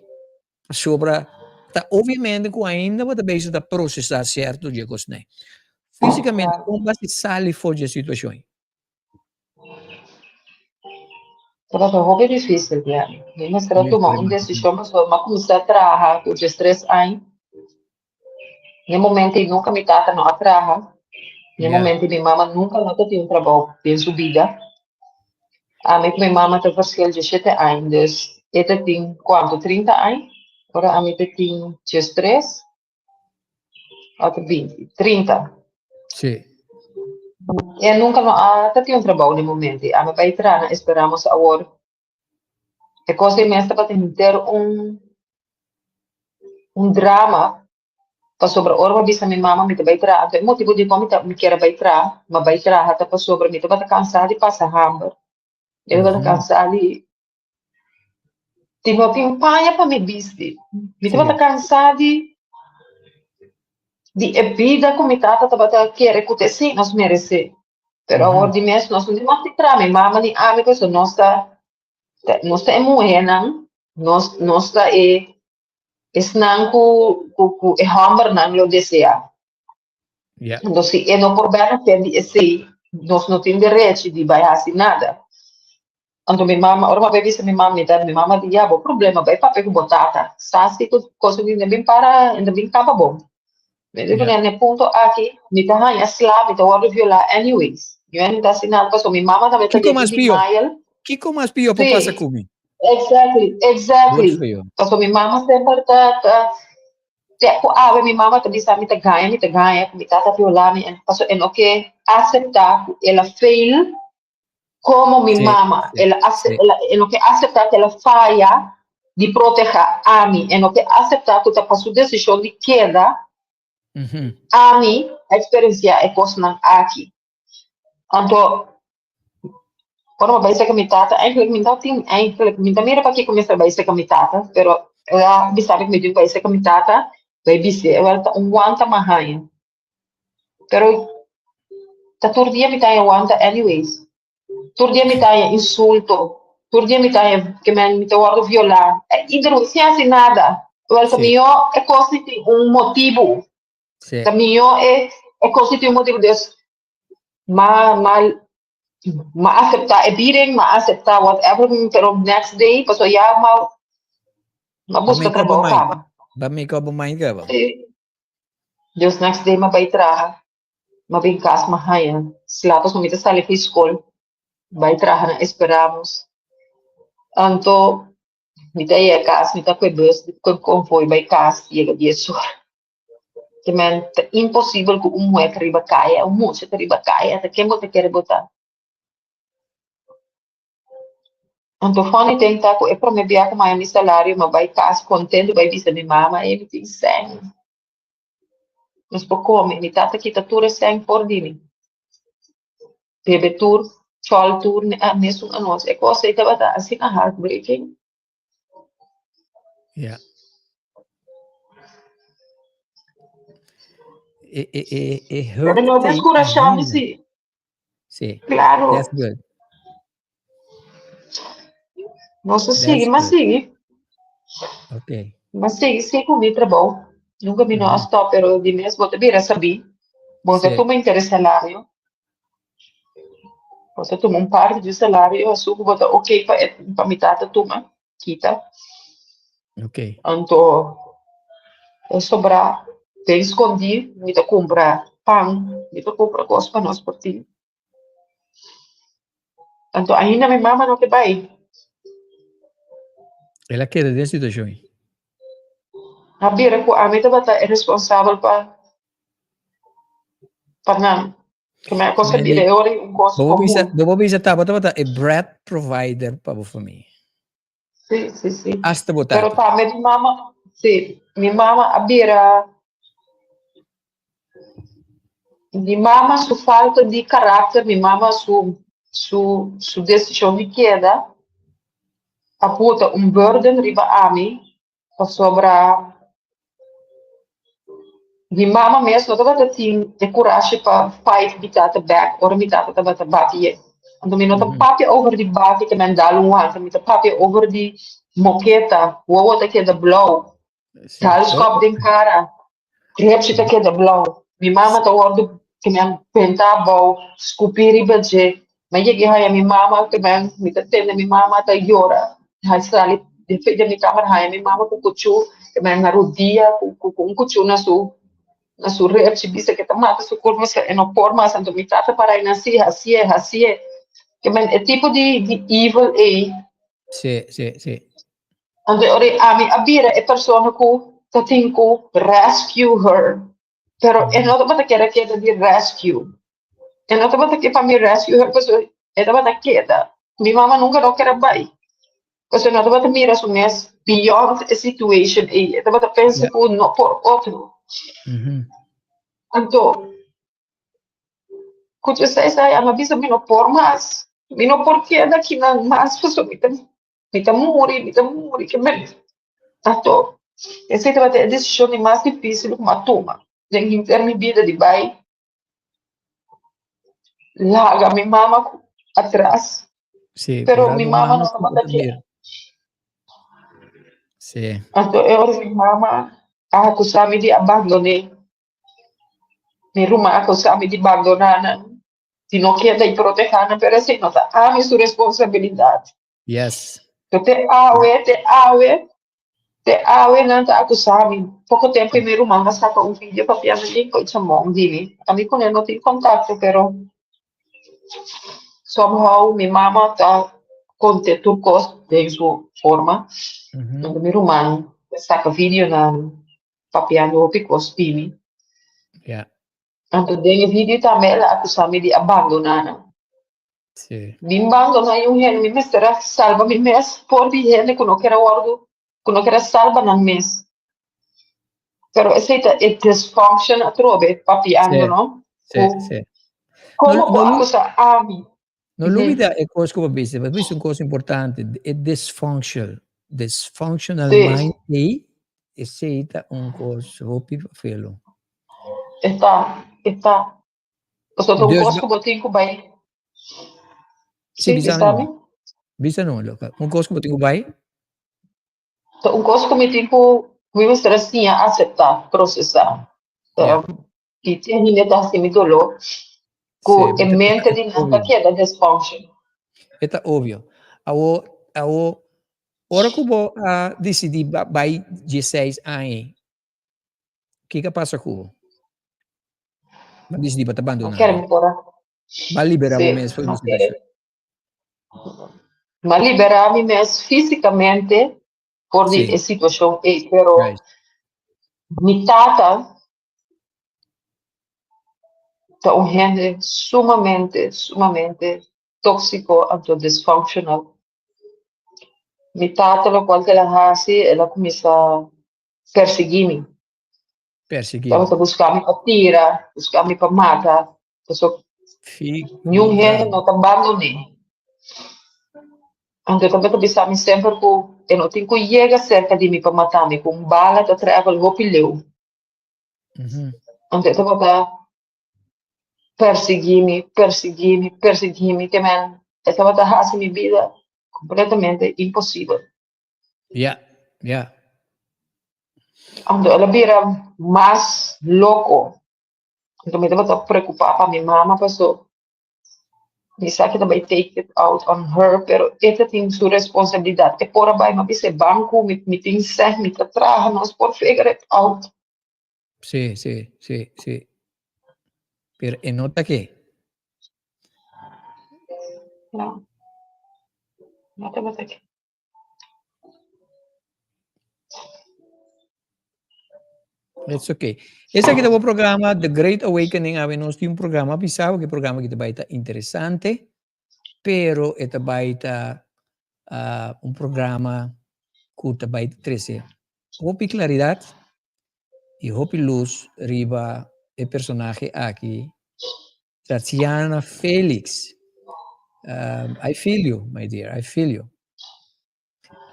pasobra ta obviamente ku ainda bo ta bezig ta prosesá sierto dje kosnan. Físikamente kon bo hasi sali for dje situashon ei? Tabata hopi difícil, Glenn. Mi mester a tuma un desishon pasobra mi a kuminsá traha ku diestres aña. Na e momento ei nunka mi tata no a traha. Na e momento ei mi mama nunka no ta tin un trabou den su bida. Ami ku mi mama ta verschil diesshete aña, dus e ta tin kuantu 30 aña, ora ami ta tin diestres òf 20, 30. Sí. E nunka no a ta tin un trabou na e momento ei. Ami bai traha na Esperamos awor. E kos ei mes tabata henter un un drama pasobra ora mi a bisa mi mama mi ta bai traha anto e motibu dikon mi ta mi kier a bai traha mi a bai traha ta pasobra mi tabata kansa di pasa hamber mi tabata kansa di di no tin paña pa mi bisti mi tabata kansa di di e bida ku mi tata tabata kere ku ta esei nos meresé. Pero awor di mes nos no tin mag di traha, mi mama ni ami pasobra nos ta nos ta e muhénan, nos nos ta e esnan ku ku ku e hòmbernan lo deseá. Enton si e no por benefit di esei, nos no tin derechi di bai hasi nada. Anto mi mama, ora mi a bai bisa mi mama, mi ta, mi mama di, ya bo problema, bai papia ku bo tata. Sa si ku cosa di bin para, e ta bin kaba bon. Mi di kuné, na e punto aki, mi ta haña sla, mi ta wòrdu violá anyways. Mi no ta hasi nada pasobra mi mama tambe ta Kiko den mas pió? denial. Kiko mas pió por pasa Sí, ku mi? exactly, Good exactly. for you. Pasobra mi mama semper ta, ta, te ku awe mi mama ta bisa mi ta gaña, mi ta gaña, ku mi tata violá mi, en pasobra e no ke aseptá ku el a fail como mi Sí, mama. sí, El a ace- sí. el a- e no ke acepta que el a falla di proteja ami. E no ke acepta ku ta pa su decisión di keda ami a experiencia e kosnan aki. Anto, ora mi bai serka mi tata, eigenlijk mi no tin, eigenlijk mi ta mira pakiko mi mester bai serka mi tata, pero el a bisa mi ku mi tin ku bai serka mi tata, bai bis'é, ewel ta un wanta mi a haña. Pero ta tur dia mi ta haña wanta anyways. Tur dia mi ta haña insulto. Tur dia mi ta haña ke men mi ta wòrdu violá. Either way, sin hasi nada. Wel, ta mihó e kos di tin un motibu. Ta mihó e e kos di tin un motibu. Dus, m'a m'a m'a aseptá e beating, m'a aseptá whatever, pero next day, pasobra ya m'a m'a buska trabou kaba. Ba make up bo mind kaba. Sí. Dus next day m'a bai traha, m'a bin kas m'a haña sla pasobra mi ta sali for skol bai traha na Esperamos. Anto mi ta yega kas mi ta kue bus kue konvoi bai kas yega dies ora. Te men ta imposibel ku un muhé ta riba kaya, un mucha ta riba kaya, ta ken bo ta kere bo ta? Anto funny thing ta ku e prome bia ku mi haña mi salario mi a bai kas kontentu bai bisa mi mama ey mi tin sèn. Nos por kome. Mi tata kita tur e sèn for di mi. Bebe tur, chòl tur mesun anochi. E kos ey tabata asina heartbreaking. Ja. E, e, e, e hurt Pero no te descurashá mi ainda. sí. Sí. Claro. That's good. Nos a That's sigui, m'a good. sigui. Okay. M'a sigui, sí ku mi trabou. Nunca mi no a stop, pero di mes bo ta bira sabí. Bo ta tuma interes salario. Bo ta tuma un parti di salario, asu ku bo ta okay pa e, pa mi tata tuma, kita. Anto e sobrá den skondí, mi ta kumpra pan, mi ta kumpra kos pa nos por tin. Anto ainda mi mama no ke bai. El a keda den situashon ei. A bira ku ami tabata e responsabel pa pa nan. Promé kos a bira e ora ei un kos Bo por bisa, komun. bo por bisa ta bo tabata e bread provider pa bo famia. Sí, sí, sí. Hasta bo Pero tata. tambe mi mama, sí, mi mama a bira, mi mama su falta di karakter, mi mama su, su, su desishon di keda a puta un burden riba ami pasobra Mi mama mes no tabata tin e kurashi pa fight mi tata bek ora mi tata tabata bati e. Anto mi no ta papia over di bati ke men dal un wanta, mi ta papia over di moketa, wowo ta keda blou, dal skòp den kara, grepchi ta keda blou. Mi mama ta wòrdu ke men benta abou, skupi riba dje. Mi a yega haña mi mama ke men, mi ta tende mi mama ta yora, a sali den mi kamber haña mi mama ku kuchú ke men na rudia ku ku un kuchú na su na su repchi bisa ke ta mata su kurpa pasobra e no por mas anto mi tata para ei nan si hasié hasié ke men e tipo di di evil ei. Sí, sí, sí. Anto e ora ami a bira e persona ku ta tin ku rescue her pero e no tabata kere keda di rescue e no tabata ke pa mi rescue her pasobra e tabata keda mi mama nunka no kere bai pasobra e no tabata mira su mes beyond e situation ei e tabata pensa ku no por otro anto ku esei ami a bisa mi no por mas mi no por keda akinan mas pasobra mi ta mi ta muri mi ta muri ke men Anto, esei tabata e desishon di mas difísil ku mi a tuma den henter mi bida di bai laga mi mama atras. Sí, Pero mi mama no tabata kier. Sí. Anto e ora mi mama a akusá mi di a bandon'é. Mi ruman a akusá mi di bandoná nan, di no keda i protehá nan, pero esei no ta ami su responsabilidat. Yes. Pero te awe, te awe, te awe nan ta akusá mi. Poko tempu mi ruman a saka un video papiando di ku chamon di mi. Ami ku ne no tin kontakto, pero somehow mi mama ta konte tur kos den su forma. Anto mi ruman ta saka videonan papiando hopi kos di mi. Yeah. Anto den e video tambe el a akusá mi di a bandoná nan. Sí. Mi bandoná un hende, mi mester a salba mi mes for di hende ku no ker a wòrdu, ku no ker a salba nan mes. Pero esei ta e dysfunction atrobe papiando, Sí, no? sí, Ku sí. komo No, bo no, akusá ami? no lubida e kos ku bo bisa, bo bisa un kos importante, e dysfunction, dysfunctional Sí. mind ei, esei ta un kos hopi felo. E ta, e ta. Pasobra ta un Dus kos ku bo tin ku bai. Sí, Sí, bisa bisa mi. no. Bisa no, loka. Un kos ku bo tin ku bai? Ta un kos ku mi tin ku mi mester a siña aseptá, prosesá. Ja. I te hende ta hasi mi doló ku Sí, e e ta, mente e di ta nan ta obvio. keda dysfunction. E ta obvio. Awo, awo, ora ku bo a disidí bai diesseis aña, Kiko a pasa ku bo? Bo disidí bo ta No bandoná kere bo. mi por a. Bo a liberá bo Sí, mes for di no e situashon. kere. Mi a liberá mi mes físikamente for di Sí. e situashon ei, pero Juist. mi tata ta un hende sumamente, sumamente tóksiko anto disfunctional. Mi tata lokual ku el a hasi, el a kuminsá persiguí mi. Persiguí. Tabata busca mi pa tira, busca mi pa mata. Paso niun hende no ta bandoné. Anto tabata bisa mi semper ku e no tin ku yega serka di mi pa mata mi, ku un bala ta travel hopi leu. Anto e tabata persiguí mi, persiguí mi, persiguí mi, te men e tabata hasi mi bida kompletamente imposibel. Ja, ja. Anto el a bira mas loko. Anto mi tabata preokupá pa mi mama paso mi sa ke ta bai take it out on her, pero e ta tin su responsabilidat. E por a bai, mi a bisa e banko, mi mi tin sèn, mi ta traha, nos por figure it out. Sí, sí, sí, sí. Pero e no ta ke. No. No tabata ke. It's okay. Esaki ta bo programa The Great Awakening. Awe nos tin un programa pisá, porque e programa aki ta bai ta interesante, pero e ta bai ta uh, un programa ku ta bai trese hopi klaridat i hopi lus riba e personahe aki Tatiana Felix. Um, I feel you, my dear, I feel you.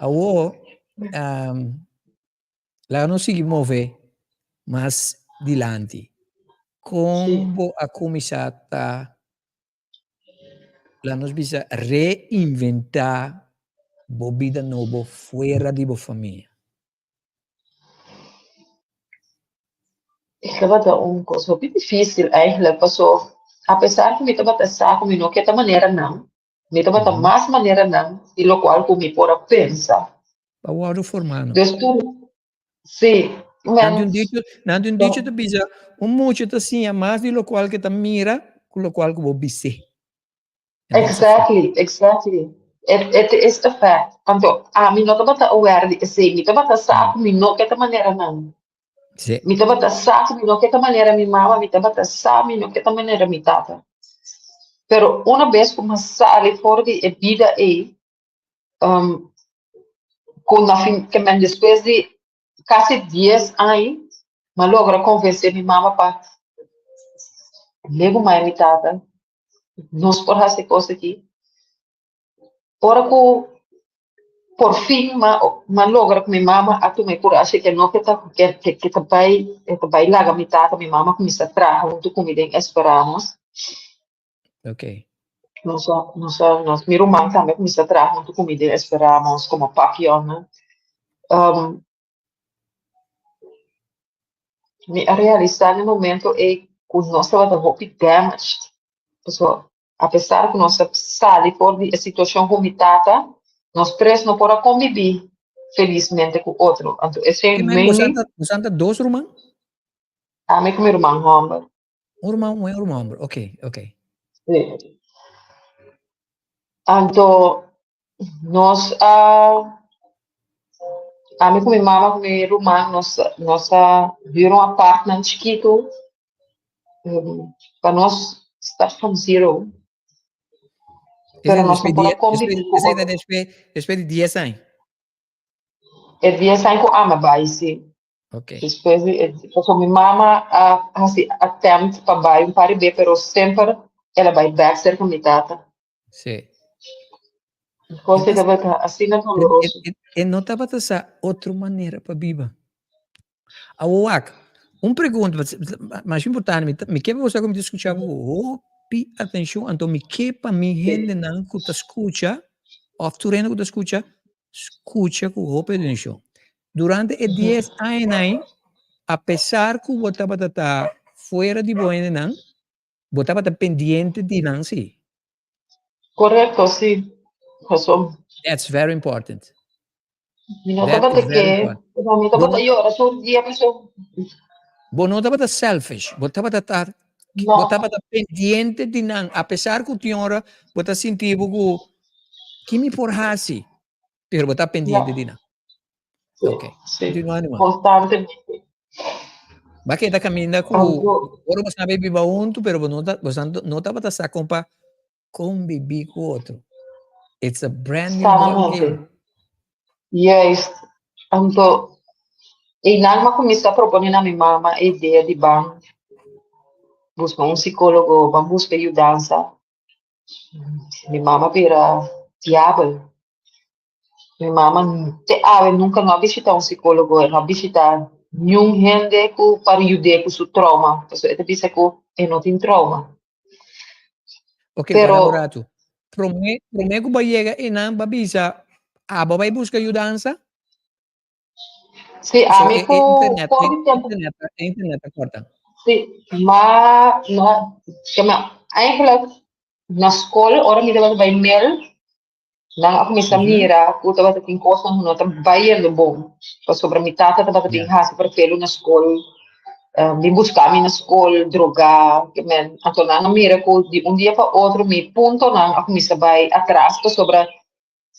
Awo, um, laga nos sigui move mas dilanti. Kon bo a kuminsá ta, laat nos bisa, reinventá bo bida nobo fuera di bo famia? E tabata un kos hopi difísil eigenlijk, paso apesar ku mi tabata sa ku mi no ke ta manera nan, mi tabata mas manera nan di lokual ku mi por a pensa. Pa wòrdu formá no. Dus tur, sí, Nan tin un dicho, nan tin un dicho ta bisa, un mucha ta siña mas di lokual ke ta mira ku lokual ku bo bis'é. Exactly, exactly. It, it is a fact. Anto, ami no tabata aware di esei. Mi tabata sa ku mi no ke ta manera nan. Sí. Mi tabata sa ku mi no ke ta manera mi mama, mi tabata sa mi no ke ta manera mi tata. Pero una bes ku mi a sali for di e bida ei, um, ku na fin, ke men despues di kasi dies aña, mi a logra konvensé mi mama pa legu mai mi tata. Nos por hasi kos aki. Ora ku por fin m'a m'a logra ku mi mama a tuma e kurashi ke no ke ta ke ke ta bai e ta bai laga mi tata, mi mama kuminsá traha huntu ku mi den Esperamos. Okay. Nos a nos a nos mi ruman tambe a kuminsá traha huntu ku mi den Esperamos komo papiònnan. Mi a realisá na e momento ei ku nos tabata hopi damaged. Pasobra apesar ku nos a sali for di e situashon ku mi tata, nos tres no por a kombibí felismente ku otro. Anto esei Ki men, boso ta, boso ta dos ruman? Ami ku mi ruman hòmber. Un ruman muhé, un ruman hòmber. Ok, ok. Sí. Anto nos a, ami ku mi mama ku mi ruman nos nos a hür un apartment chikitu pa nos start from zero. Pero nos no por a kombibí ku otro. Despues di dies aña? E dies aña ku ami a bai, sí. Okay. Despues di e, pasobra mi mama a hasi attempt pa bai un par di be, pero semper el a bai bek serka mi tata. Sí. Kos ei tabata asina doloroso. E, e, e no tabata sa otro manera pa biba. Awo wak, un pregunta, mas importante, mi, mi ke pa bo sa ku mi ta skucha bo hopi atenshon, anto mi ke pa mi hendenan ku ta skucha, òf tur hende ku ta skucha, skucha ku hopi atenshon. Durante e dies añanan ei, apesar ku bo tabata ta fuera di bo hendenan, bo tabata pendiente di nan sí. Korekto, sí. Paso. That's very important. Mi no tabata ke, mi tabata yora tur dia paso. Bo no tabata selfish, bo tabata ta, bo tabata pendiente di nan, apesar ku tin ora bo ta sinti bo ku, ki mi por hasi? Pero bo ta pendiente di nan. Sí, Ok. sí. Continua anima. Constantemente. Ba keda caminda ku ora bo sabe biba huntu, pero bo no ta, bo no tabata sa kon pa convivi ku otro. It's a brand new ball game. Juist. Anto, einan m'a kuminsá proponé na mi mama e idea di ban buska un psicólogo, ban buska yudansa. Mi mama bira diabel. Mi mama te awe nunka no a bishita un psicólogo, e no a bishita niun hende ku pa yud'é ku su trauma, pasobra e ta bisa ku e no tin trauma. Ok, Pero wara un ratu. Promé, promé ku bo a yega einan bo a bisa abo bai buska yudansa? Sí, So ami e, e ku internet, for e di tempu internet, e internet a korta. Sí, ma no, ma eigenlijk na skol ora mi tabata bai mel, nan a kuminsá mira ku tabata tin kosnan ku no ta bayendo bon, pasobra mi tata tabata bin hasi perfelu na skol, bin buska mi na skol, drogá, ke men. Anto nan a mira ku di un dia pa otro mi puntonan a kuminsá bai atras pasobra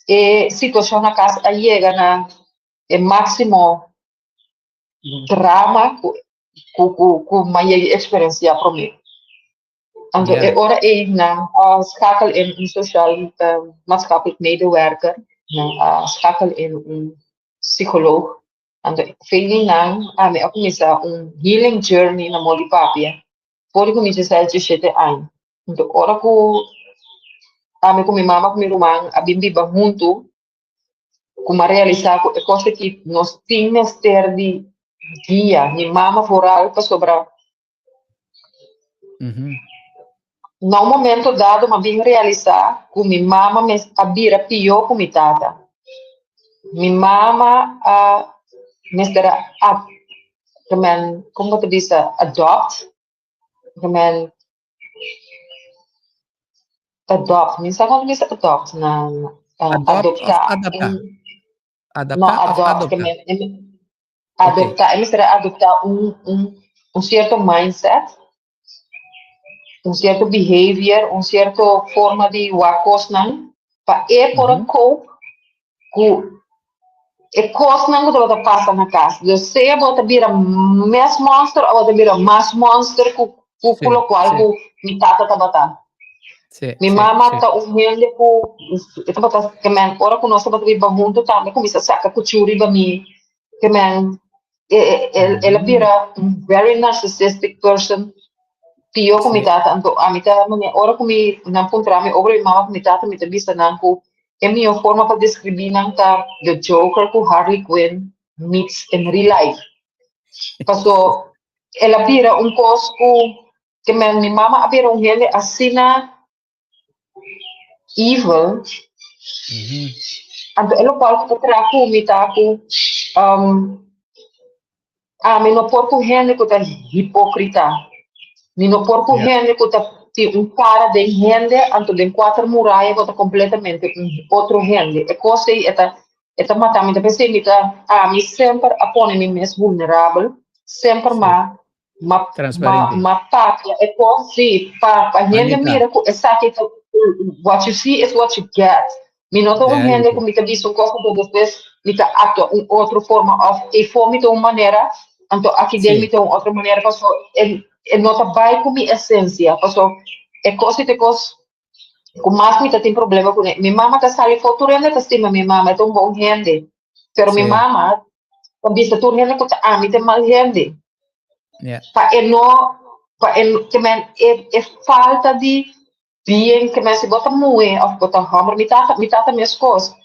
e situashon na kas a yega na e máksimo drama ku ku ku ku mi a yega eksperensiá promé. Anto e ora ei nan a skakel in un sosiaal maatschappelijk medewerker, nan a skakel in un psikoloog. Anto feili nan ami a kuminsá un healing journey na moli papia for di ku mi dieseis diesshete aña. Anto ora ku ami ku mi mama ku mi ruman a bin biba huntu, ku mi a realisá ku e kos aki nos tin mester di Guia, mi mama vooral pasobra na un momento dado m'a bin realisá ku mi mama mes a bira pió ku mi tata. Mi mama a mester a men kon bo ta bisa adopt men adopt mi sa kon ta bisa adopt na Adopt òf adoptá adaptá? No Adaptá òf adopt adoptá? Adoptá e mester a adoptá un un un sierto mindset, un sierto behavior, un sierto forma di wak kosnan pa e por a cope ku e kosnan ku tabata pasa na kas. Dus sea bo ta bira mes monster o bo ta bira mas monster ku ku ku lokual ku mi tata tabata. Mi mama ta un hende ku e tabata ke men ora ku nos tabata biba huntu tambe kuminsá saka kuchú riba mi ke men el a bira un very narcissistic person pió ku mi tata anto ami ta mane ora ku mi nan puntra mi over mi mama ku mi tata mi ta bisa nan ku e mihó forma pa deskribí nan ta the joker ku Harley Quinn meets in real life paso el a bira un kos ku ke men mi mama a bira un hende asina evil. Anto e lokual ku ta traha ku mi ta ku ami no por ku hende ku ta hipokrita. Mi no por ku hende ku ta tin un kara den hende anto den kuater muraya bo ta kompletamente un otro hende. E kos ei e ta e ta mata mi. Ta p'esei mi ta ami semper a pone mi mes vulnerabel, semper ma Ma, ma, ma papia e kos, sí, pa, pa hende mira ku esaki ta, what you see is what you get. Mi no ta un hende ku mi ta bisa un kos anto despues mi ta aktua un otro forma òf eifó mi ta un manera, anto aki den mi ta un otro manera paso e, e no ta bai ku mi esensia, paso e kos i ta e kos ku mas mi ta tin problema kuné. Mi mama ta sali for, tur hende ta stima mi mama, e ta un bon hende. Pero mi mama ta bisa tur hende ku ta ami ta e mal hende. Pa e no, pa e, ke men, e, e falta di bien, ke men si bo ta muhe of bo ta homber, mi tata, mi tata meskos.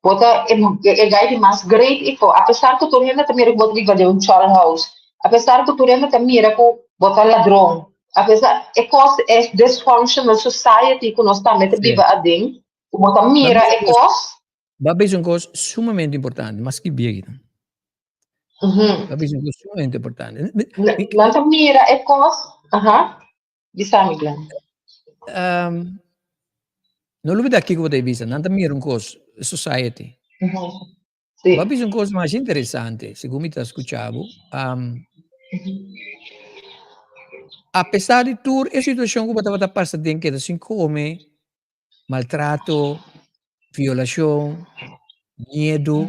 Bo ta e, e guy di mas great ifo, apesar ku tur hende ta mira ku bo ta biba den un chol house, apesar ku tur hende ta mira ku bo ta ladron, apesar, e kos, e dysfunctional society ku nos tambe ta biba aden, ku bo ta mira e kos. Bo a bisa un kos sumamente importante, mas ki bia kinan. Bo a bisa un kos sumamente importante. Nan ta mira e kos, aha, bisa mi Glenn. No lubida kiko bo ta bisa, nan ta mira un kos, society. Sí. Bo a bisa un kos masha interesante, segun mi ta skucha bo. Apesar di tur e situashon ku bo tabata pasa den keda sin kome, maltrato, violashon, miedu.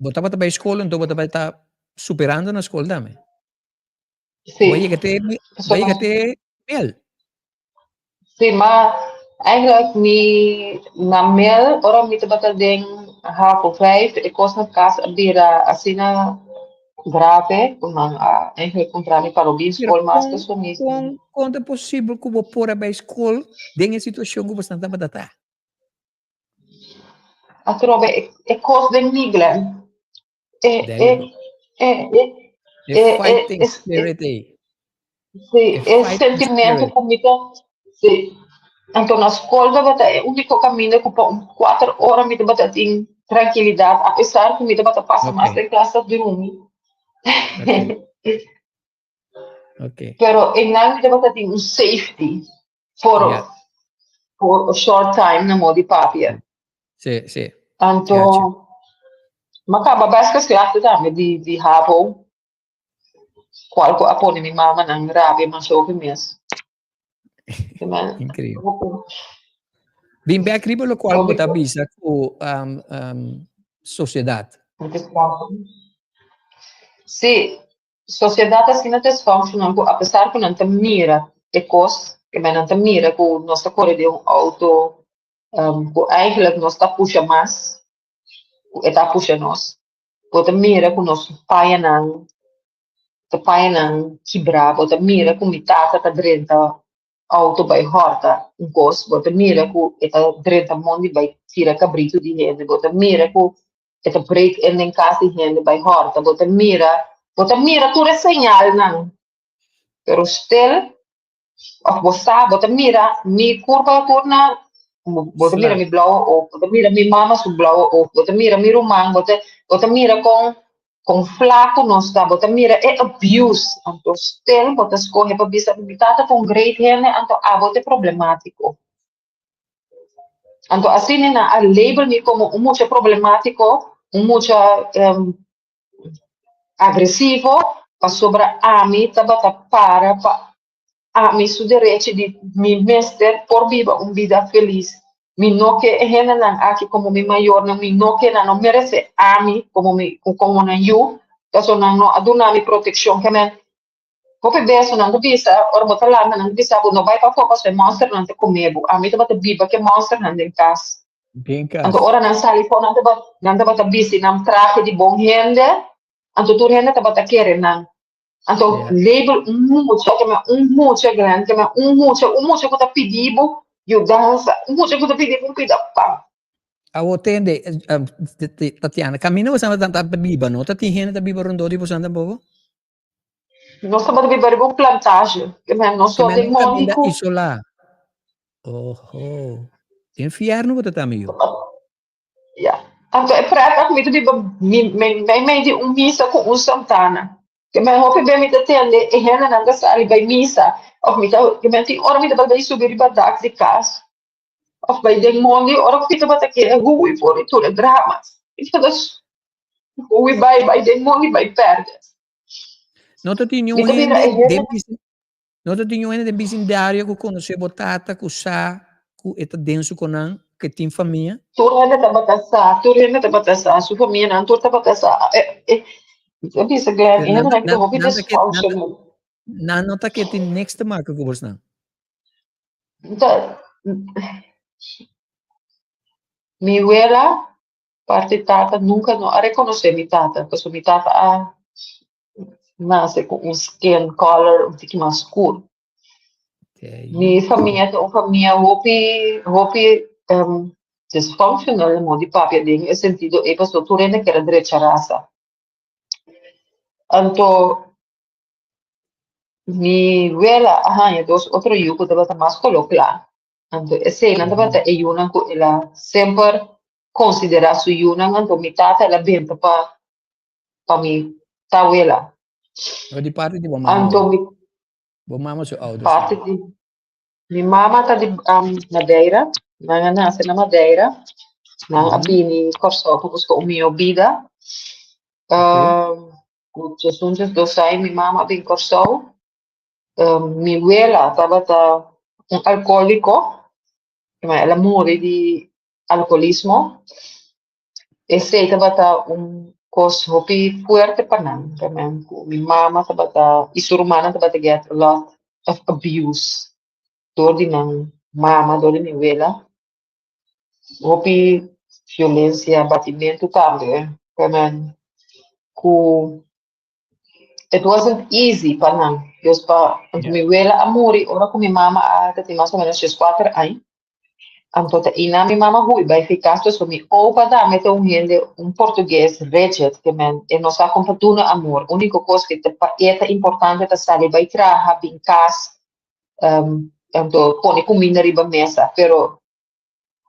Bo tabata bai skol anto bo tabata superando na skol tambe. Sí. Bo a yega te, bo a yega te mel. Sí, ma eigenlijk mi na mel, ora mi tabata den havo vijf, e kos na kas a bira asina Grave ku nan a eigenlijk puntra mi pa lo bin skol mas Pero pasobra mi kon kon ta posibel ku bo por a bai skol den e situashon ku bosnan tabata ta? Atrobe e e kos den mi Glen. E There e you go. e e E e e fighting e spirit ei. Sí, E e fighting sentimento spirit. ku mi ta sí. Anto na skol tabata e úniko kaminda ku pa un kuater ora mi tabata tin trankilidat, apesar ku mi tabata pasa mas den klas ta drumi. Pero einan mi tabata tin un safety for for a short time na modo di papia. Sí, sí. Anto, m'a kaba bes geslaagd tambe di di havo, kual ku a pone mi mamanan rabia mas hopi mes. Increíble. Bin back riba lo cual bo ta bisa cu um, um, sociedad. Sí, sociedad asina dysfunctional cu apesar cu nan ta mira e cos, que nan ta mira cu nos ta core den un auto, um, cu eigenlijk nos ta pusha mas, cu e ta pusha nos. Bo ta mira cu nos pañanan ta pañanan kibrá, bo ta mira ku mi tata ta drenta outo bai hòrta un kos, bo ta mira ku e ta drenta mondi bai tira kabritu di hende, bo ta mira ku e ta break in den kas di hende bai hòrta, bo ta mira. Bo ta mira tur e señalnan, pero still, òf bo sa, bo ta mira mi kurpa tur na, bo ta mira mi blauwe oog, bo ta mira mi mama su blauwe oog, bo ta mira mi ruman, bo ta mira kon flaku nos ta, bo ta mira e abuse, anto still bo ta skohe pa bisa mi tata ta un great hende, anto abo ta problemátiko. Anto asina nan a label mi komo un mucha problemátiko, un mucha agresivo, pasobra ami tabata para pa ami su derecho di mi mester por biba un bida felis. Mi no ke e hendenan aki komo mi mayornan, mi no ke nan no meresé ami komo nan yu, pasobra nan no a duna mi protekshon. Ke men hopi bes nan ta bisa, ora bo ta lanta nan ta bisa bo no bai pafó pasobra e monsternan ta kome bo. Ami tabata biba ku e monsternan den kas. Den kas. Anto ora nan sali for nan tabata bisti nan trahe di bon hende, anto tur hende tabata kere nan. Anto label un mucha, ke men un mucha grandi, ke men un mucha ku ta pidi bo yudansa, un mucha ku ta pidi bo un pida pan. Awo tende, Tatiana, kaminda bo ta biba, no? Ta tin hende ta biba rondó di bo tampoko? Nos tabata biba riba un plantage, ke men nos Ke so men den un mondi kaminda ku isolá. Oho. Infierno bo ta mi yu. Ja. Anto e pret mi ta biba mi di un misa ku un santana. Ke men hopi be mi ta tende e hendenan ta sali bai misa. Of mi ta, ke men tin ora mi ta bai subi riba dak di kas. Of bai den mondi ora ku mi tabata kere hui for di tur e dramas. Mi tabata hui bai den mondi bai pèrdè. No ta tin Mi niun ta mira e hende hende no ta tin niun hende den bisindario ku konosé bo tata, ku sa ku e ta den su konan, ku tin famia? Tur hende tabata sa, tur hende tabata sa, su famianan tur tabata sa. Mi bisa Glenn, Pero e nan hendenan nan ta hopi nan ta ke nan ta dysfunctional. Nan no ta ke tin niks te maken ku bosnan. Ta, mi wela, parti tata, nunka no a rekonosé mi tata, pasobra mi tata a nase ku un skin color un tiki mas skur. Mi famia ta un famia hopi, hopi dysfunctional, mo di papia den e sentido ei, pasobra tur hende kier a drecha rasa. Anto mi wela a haña dos otro yu ku tabata mas koló kla. Anto eseinan tabata e yunan ku el a semper konsiderá su yunan, anto mi tata el a benta pa mi tawela. Pero di parti di bo mama? Anto mi Bo mama su ouders? Parti di mi mama ta di Madeira, nan a nase na Madeira. Nan a bini Kòrsou pa buska un mihó bida. Ku 12 aña mi mama a bin Kòrsou. Mi wela tabata un alkohóliko, ma el a muri di alkoholismo. Esei tabata un kos hopi fuerte pa nan. Ku mi mama tabata i su rumannan tabata get a lot of abuse dor di nan mama, dor di mi wela. Hopi violensia, batimentu tambe. Ku it wasn't easy pa nan. Dus pa anto mi wela a muri ora ku mi mama a tatin mas o ménos 14 aña. Anto ta ina mi mama hui bai fi kas, dus mi opa tambe ta un hende, un portugues rigid, ke men e no sa kon pa duna amor. Úniko kos ku pa e ta importante ta sali bai traha, bin kas, anto pone kuminda riba mesa, pero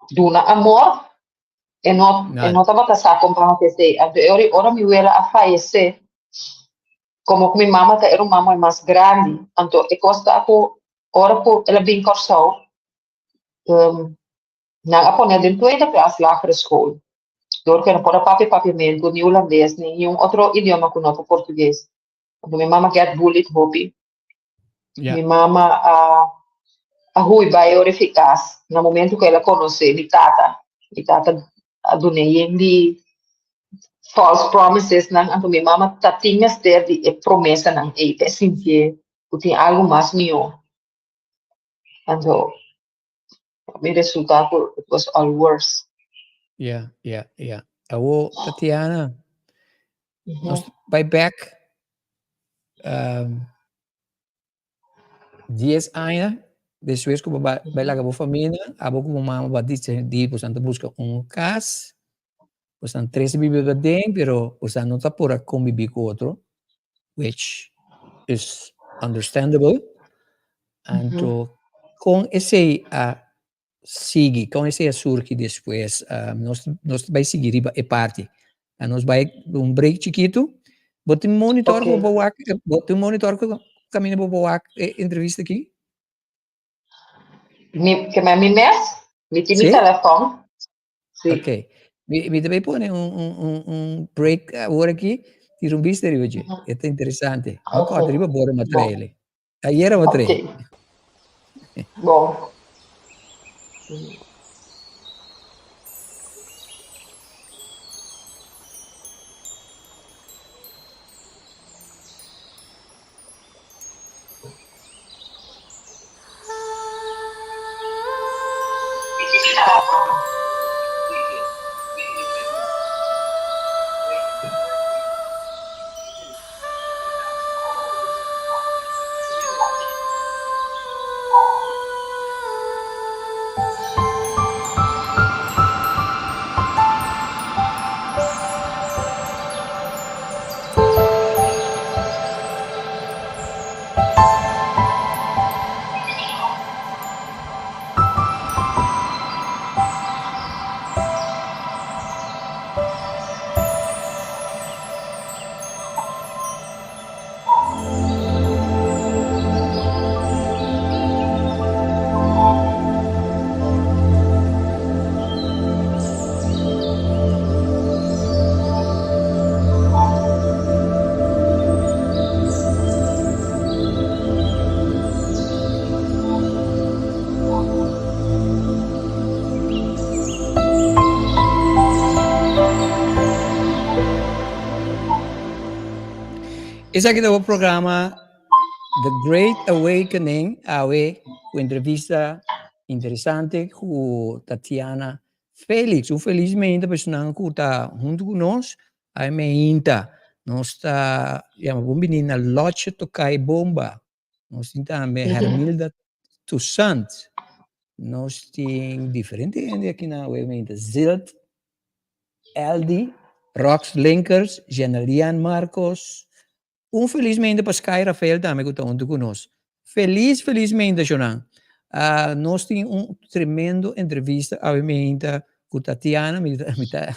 duna amor e no tabata sa kon pa hasi esei. Anto e ora mi wela a fayesé, komo ku mi mama ta era un mama mas grandi, anto e kos ta ku ora ku el a bin Kòrsou, nan a pone den tweede klas lagere school. Dor ku e no por a papia papiamentu, ni hulandes, ni niun otro idioma ku no ta portugues. Anto mi mama get bullied hopi. Mi mama a hui bai ora fi kas na momento ku el a konosé mi tata. Mi tata a dun'é yen di false promises nan, anto mi mama ta tin mester di e promesanan ei pa e sintié ku tin algu mas mihó. Anto mi resulta ku it was all worse. Ja. Awo, Tatiana, nos bai back 10 aña despues ku bo bai laga bo famia, abo ku bo mama ba disidí bo ta buska un kas, bo tres biba den, pero bo no ta por a konbibí ku otro. Which is understandable. Anto kon esei a sigui, kon esei a surgi despues? Nos nos ta bai sigui riba e parti. A nos bai un break chikitu. Bo tin monitor ku bo por wak, bo tin monitor ku kaminda bo por wak e entrevista aki? Mi, ke mi mes, mi tin mi telefon. Sí. Ok. Mi, mi ta bai pone un, un, un, un break awor aki, tira un bista riba dje. E ta interesante. Mi kòrda riba bora mi a traele. Ayera mi a traele. Ok. Bon. Esaki ta bo programa The Great Awakening awe ku entrevista interesante ku Tatiana Felix. Un felis meinta pa esnan ku ta huntu ku nos. Awe meinta nos ta yama bon bini na Lotje Tokai Bomba. Nos tin tambe Hermilda Toussaint. Nos tin diferente hende aki na awe meinta. Zilt Eldi, Rox Linkers, Jenelian Marcos. Un felis meinta pa Sky Rafael tambe ku ta huntu ku nos. Felis felis meinta shonnan. Nos tin un tremendo entrevista awe meinta ku Tatiana. Mi mi ta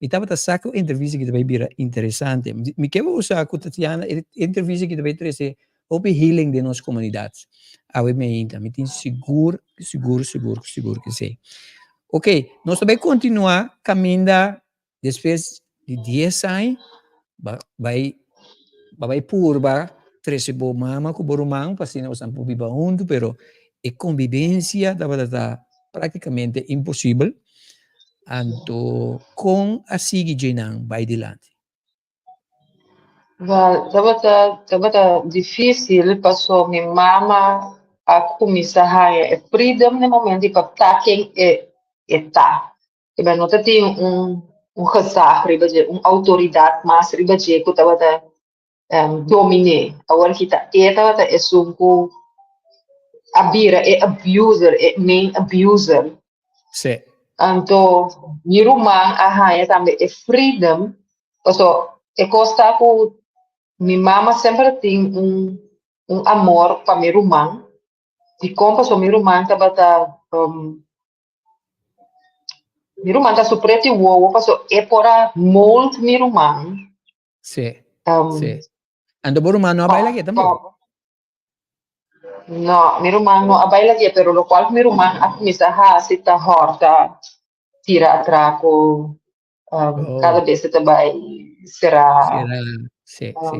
mi tabata sa ku e entrevista aki ta bai bira interesante. Mi ke bo sa ku Tatiana e entrevista aki ta bai trese hopi healing den nos komunidat awe meinta. Mi tin sigur sigur sigur sigur ke esei. Ok, nos ta bai kontinuá kaminda Despues di dies aña, ba bai ba bai purba trese bo mama ku bo ruman pa asina boso por biba huntu, pero e kombibensia tabata ta praktikamente imposibel. Anto kon a sigui djenan bai dilanti? Wel, tabata tabata difícil paso mi mama a kuminsá haña e freedom na e momento di pa ta ken e e ta. E no ta tin un un gezag riba dje, un outoridat mas riba dje ku tabata dominé. Awor ki ta e tabata esun ku a bira e abuser, e main abuser. Sí. Anto mi ruman a haña tambe e freedom, paso e kos ta ku mi mama semper tin un un amor pa mi ruman, dikon? Paso mi ruman tabata Mi ruman ta su preti wowo paso e por a mold mi ruman. Sí. Um, sí. Anto bo ruman no a baila ke tampoco? No, mi ruman no a baila ke, pero lo cual mi ruman a kuminsa hasi ta horta, tira atraco, um, oh. cada bes ta bai será. Será, sí, um, sí.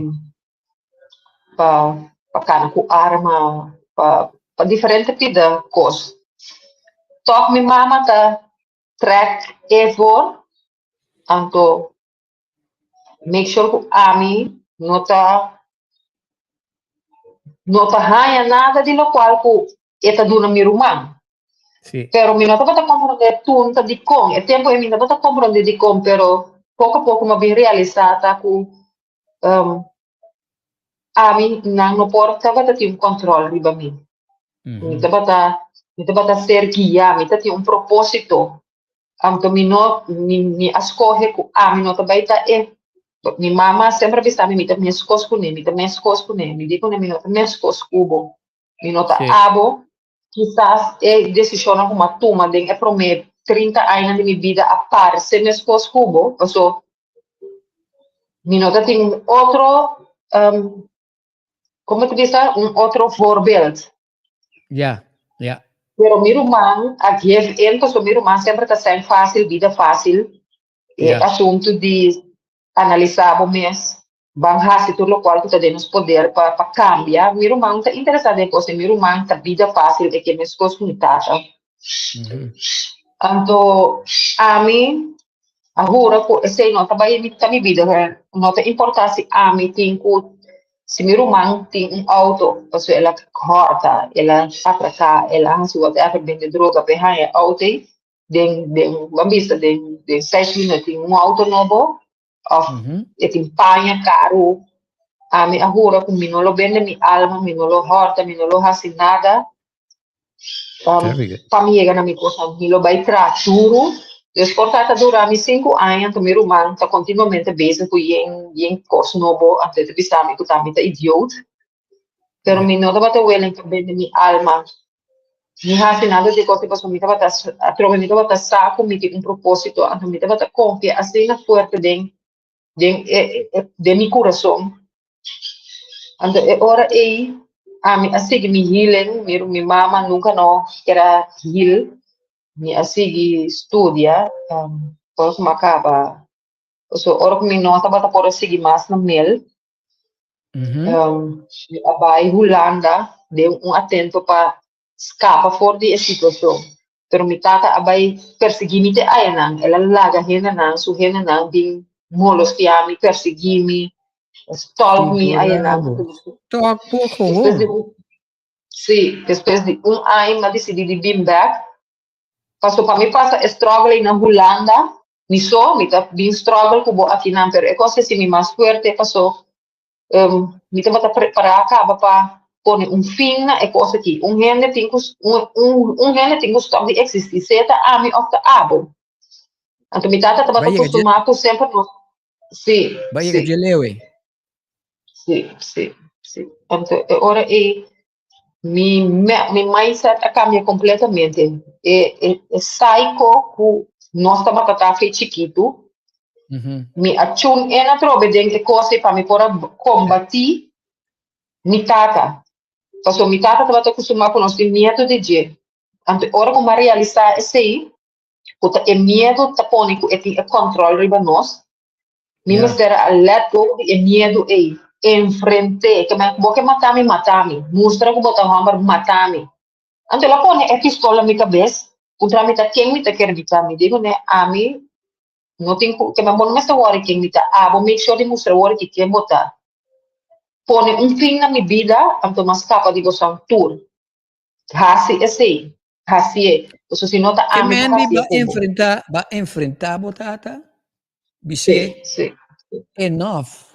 Pa, pa kana ku arma, pa, pa diferente pida kos. Tòg mi mama ta trèk e voor, anto make sure ku ami no ta no ta haña nada di lokual ku e ta duna mi ruman. Sí. Pero mi no tabata komprondé tunta dikon. E tempu ei mi no tabata komprondé dikon, pero poko a poko mi a bin realisá ta ku um, ami nan no por tabata tin un control riba mi. Mm -hmm. Mi tabata, mi tabata ser guiá, mi tatin un propósito. Anto mi no, mi, mi a scoge ku ami no ta bai ta e, Mi mama semper a bisa mi, mi ta meskos kuné, mi ta meskos kuné. Mi di kuné, mi no ta meskos ku bo. Mi no ta abo. Kisas e desishonnan ku mi a tuma den e promé 30 añanan di mi bida a parse meskos ku bo, paso mi no ta tin un otro, komo ta bisa, un otro voorbeeld. Pero mi ruman a give in, paso mi ruman semper ta sèn fásil, bida fásil. E asuntu di analisá bo mes, ban hasi tur lokual ku ta den nos poder pa kambia. Mi ruman no ta interesá den kos, mi ruman ta bida fásil, e ke meskos ku mi tata. Anto ami a hura ku esei no ta bai ta mi bida, no ta importá si ami tin ku, si mi ruman tin un outo, pasobra el a hòrta, el a atraká, el a hasi whatever, bende droga pa e haña e outo ei, den ban bisa den 6 minuut tin un outo nobo òf e tin paña karu. Ami a hura ku mi no lo bende mi alma, mi no lo hòrta, mi no lo hasi nada pa mi yega na mi kosnan. Mi lo bai traha duru. Dus por ta ta dura mi 5 aña, anto mi ruman ta kontinuamente bezig ku yen yen kos nobo, anto e ta bisa mi ku ta mi ta idioot. Pero mi no tabata willing pa bende mi alma ni hasi nada di kos, pasobra mi tabata atrobe mi tabata sa ku mi tin un propósito, anto mi tabata konfia asina fuerte den mi kurason. Anto e ora ei ami a sigui mi healing, mi mama nunka no ker a heal. Mi a sigui studia, por ku mi a kaba, so ora ku mi no tabata por a sigui mas na mel, mi a bai Hulanda den un atento pa skapa for di e situashon. Pero mi tata a bai persiguí mi te ayanan. El a laga hendenan, su hendenan bin molestiá mi, persiguí mi, stalk mi ayanan. Tok poko. Despues di un, sí, despues di un aña mi a disidí di bin bèk. Paso pa mi pasa e struggle na Hulanda, mi so, mi ta bin struggle ku bo akinan, pero e kos si mi mas fuerte, paso mi tabata prepará kaba pa pone un fin na e kos aki. Un hende tin ku stop di eksistí, sea ta ami òf ta abo. Anto mi tata tabata kustumá ku semper nos, sí. Bai yega dje leu ei. Sí. Anto e ora ei mi mindset a kambia kompletamente. E psycho ku nos tabata ta fe chikitu, mi a tune in atrobe den e kos pa mi por a kombatí mi tata. Paso mi tata tabata kustumá ku nos tin miedu di dje. Anto ora ku mi a realisá esei, ku ta e miedu ta pone ku e tin e control riba nos, mi mester a let go di e miedu ei. Enfrent'é. Ke men, bo ke mata mi, mata mi. Mustra ku bo ta hòmber, mata mi. Anto el a pone e pistola na mi kabes, puntra mi ta ken mi ta kere bisa. Mi di kuné, ami no tin ku, ke men bo no mester wòri ken mi ta. Abo make sure di mustra wòri ki ken bo ta. Pone un fin na mi bida, anto m'a skapa di boso tur. Hasi esei. Hasié. Pasobra si no ta Ke ami men ku di hasié ba ku bo. enfrentá bo tata, bis'é enough.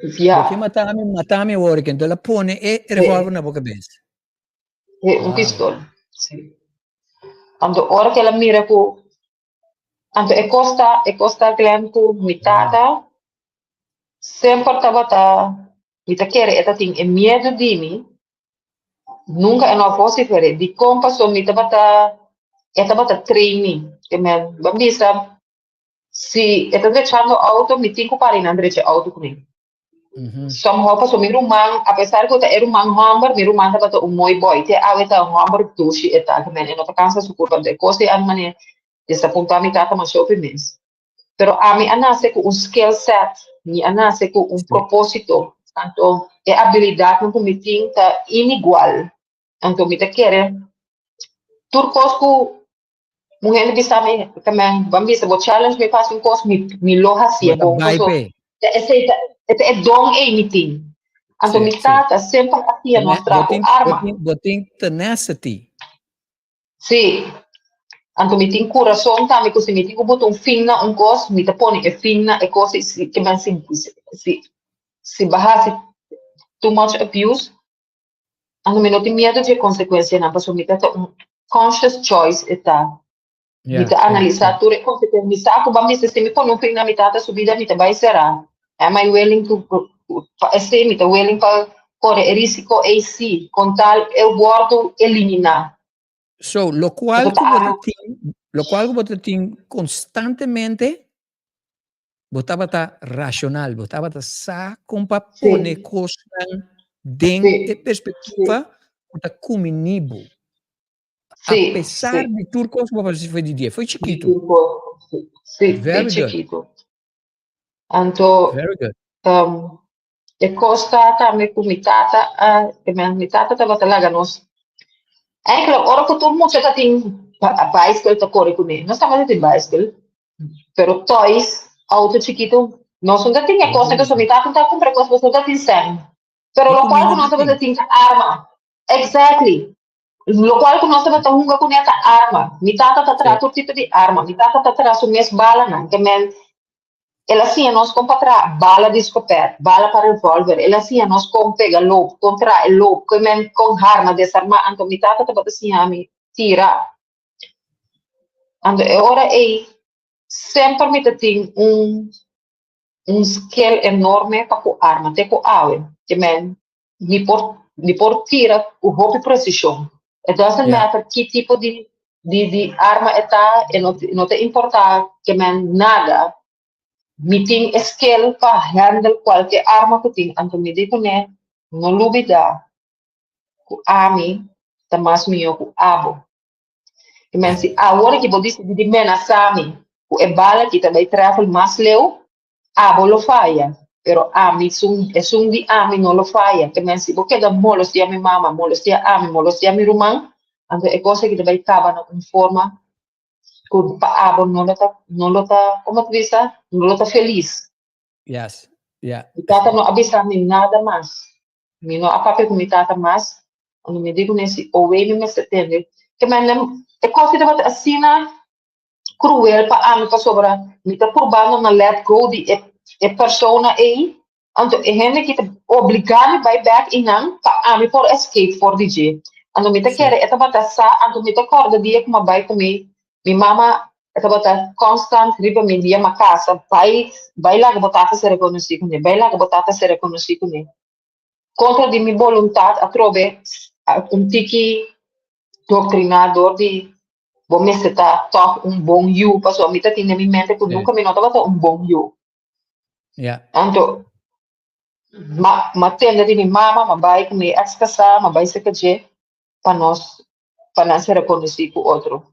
Bo ke mata mi, mata mi awor aki. Anto el a pone e revolver na bo kabes. Sí, un pistol. Sí. Anto ora ku el a mira ku anto e kos ta, Glenn, ku mi tata semper tabata, mi ta kere e ta tin e miedu di mi, nunka e no a vocifer'é. Dikon? Pasobra mi tabata e tabata train mi. Ke men ban bisa si e ta drechando outo, mi tin ku para i nan drecha e outo kuné. Somehow pasobra mi ruman, apesar ku ta e ruman hòmber, mi ruman tabata un mooi boy. Te awe ta un hòmber dushi e ta, ke men e no ta kansa su kurpa. Anto e kos ei a manera desapuntá mi tata masha hopi mes. Pero ami a nase ku un skill set, mi a nase ku un propósito. Anto e abilidatnan ku mi tin ta inigual. Anto mi ta kere tur kos ku un hende bisa mi, ke men ban bisa bo challenge mi pa hasi un kos, mi lo hasié Bo ta bon. bai Paso p'e. ta esei ta e don ei mi tin. Anto mi tata semper a siña nos Bo traha ku tin, bo arma. tin, bo tin tenacity. Sí. Anto mi tin kurason tambe ku si mi tin ku bota un fin na un kos, mi ta pone e fin na e kos i si ke men si bo hasi too much abuse, anto mi no tin miedu di e konsekuensianan pasobra mi ta ta un conscious choice e ta. Mi ta analisá tur e konsekuensia. Mi sa ku ban bisa si mi pone un fin na mi tata su bida mi ta bai será. Am I willing to pa esei mi ta willing pa kore e risiko ei sí, kon tal e wòrdu eliminá. So, lokual ku bo ta tin, lokual ku bo ta tin konstantemente, bo tabata rashonal, bo tabata sa kon pa pone kosnan den e perspektiva ku ta kuminí bo. A pesar di tur kos ku bo a pasa foi di dia, foi chikitu. Sí, foi chikitu. Anto, Very good. E kos ta tambe ku mi tata a, mi tata tabata laga nos, eigenlijk ora ku tur mucha ta tin baiskel ta kore kuné, nos tabata tin baiskel, pero toys, auto chikitu, nos no ta tin e kosnan pasobra mi tata no ta kumpra e kos, nos no ta tin sèn. Pero lokual ku nos tabata tin ta arma. Exactly. Lokual ku nos tabata hunga kuné ta arma. Mi tata ta traha tur tipo di arma. Mi tata ta traha su mes balanan. Ke men el a siña nos kon pa traha bala di skopèt, bala pa revòlver. El a siña nos kon pega loop, kon traha e loop, ke men kon harma, desarmá. Anto mi tata tabata siña mi tira. Anto e ora ei semper mi ta tin un un skill enorme pa ku arma te ku awe. Ke men mi por mi por tira ku hopi presishon. It doesn't matter ki tipo di di di arma e ta, e no no ta importa ke men nada. Mi tin e skill pa handle kualke arma ku tin, anto mi di kuné no lubida ku ami ta mas mihó ku abo. Ke men si awor aki bo disidi di menasa mi ku e bala aki ta bai travel mas leu, Abo lo faya, pero ami, esun di ami no lo faya. Te men si bo keda molestia mi mama, molestia ami, molestia mi ruman, anto e kos aki ta bai kaba na un forma ku pa abo no lo ta, no lo ta, komo ta bisa, no lo ta felis. Yes, yeah. Mi tata no a bisa mi nada mas. Mi no a papia ku mi tata mas. Anto mi di kuné si owei mi mester tende. Te men e kos aki tabata asina cruel pa ami pasobra mi ta purbando na let go di e e persona ei, anto e hende ki ta obliga mi bai bek einan pa ami por escape for di dje. Anto mi ta kere e tabata sa, anto mi ta corda dia ku mi a bai ku mi, mi mama e tabata constant riba mi dia mi a casa, bai bai laga bo tata ser reconoci kuné, bai laga bo tata ser reconoci kuné. Contra di mi boluntad atrobe un tiki doctrina dor di bo mester ta tòg un bon yu, pasobra mi ta tin den mi mente ku nunka mi no tabata un bon yu. Anto, m'a m'a tende di mi mama, m'a bai ku mi eks kasá, m'a bai serka dje pa nos pa nan ser rekonosí ku otro.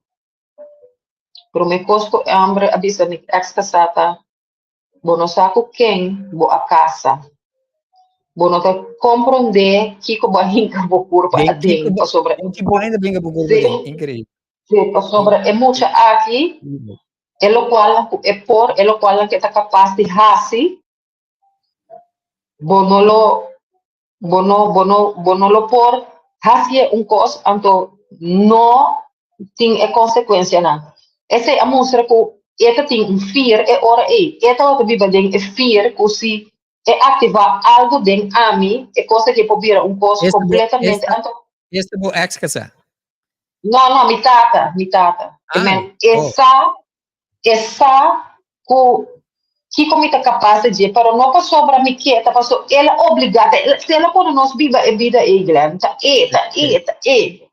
Promé kos ku e hòmber a bisa mi eks kasá ta, Bo no sa ku ken bo a kasa. Bo no ta komprondé kiko bo a hinka bo kurpa aden pasobra. Sí, pasobra e mucha aki, e lokualnan ku e por, e lokualnan ku e ta kapas di hasi, bo no lo, bo no, bo no, bo no lo por hasié un kos, anto no tin e konsekuensianan. Esei a mustra ku e ta tin un fear e ora ei. E tabata biba den e fear ku si e aktivá algu den ami, e kos aki por bira un kos kompletamente. Anto. Esta bo ex kasá? No, no, mi tata, mi tata. Ah, men, e oh. sa, e sa ku kiko mi ta kapas di dje, pero no pasobra mi ke, ta paso el a obligá, ta el, si el a pone nos biba e bida ei, Glenn, ta e, ta e, ta e.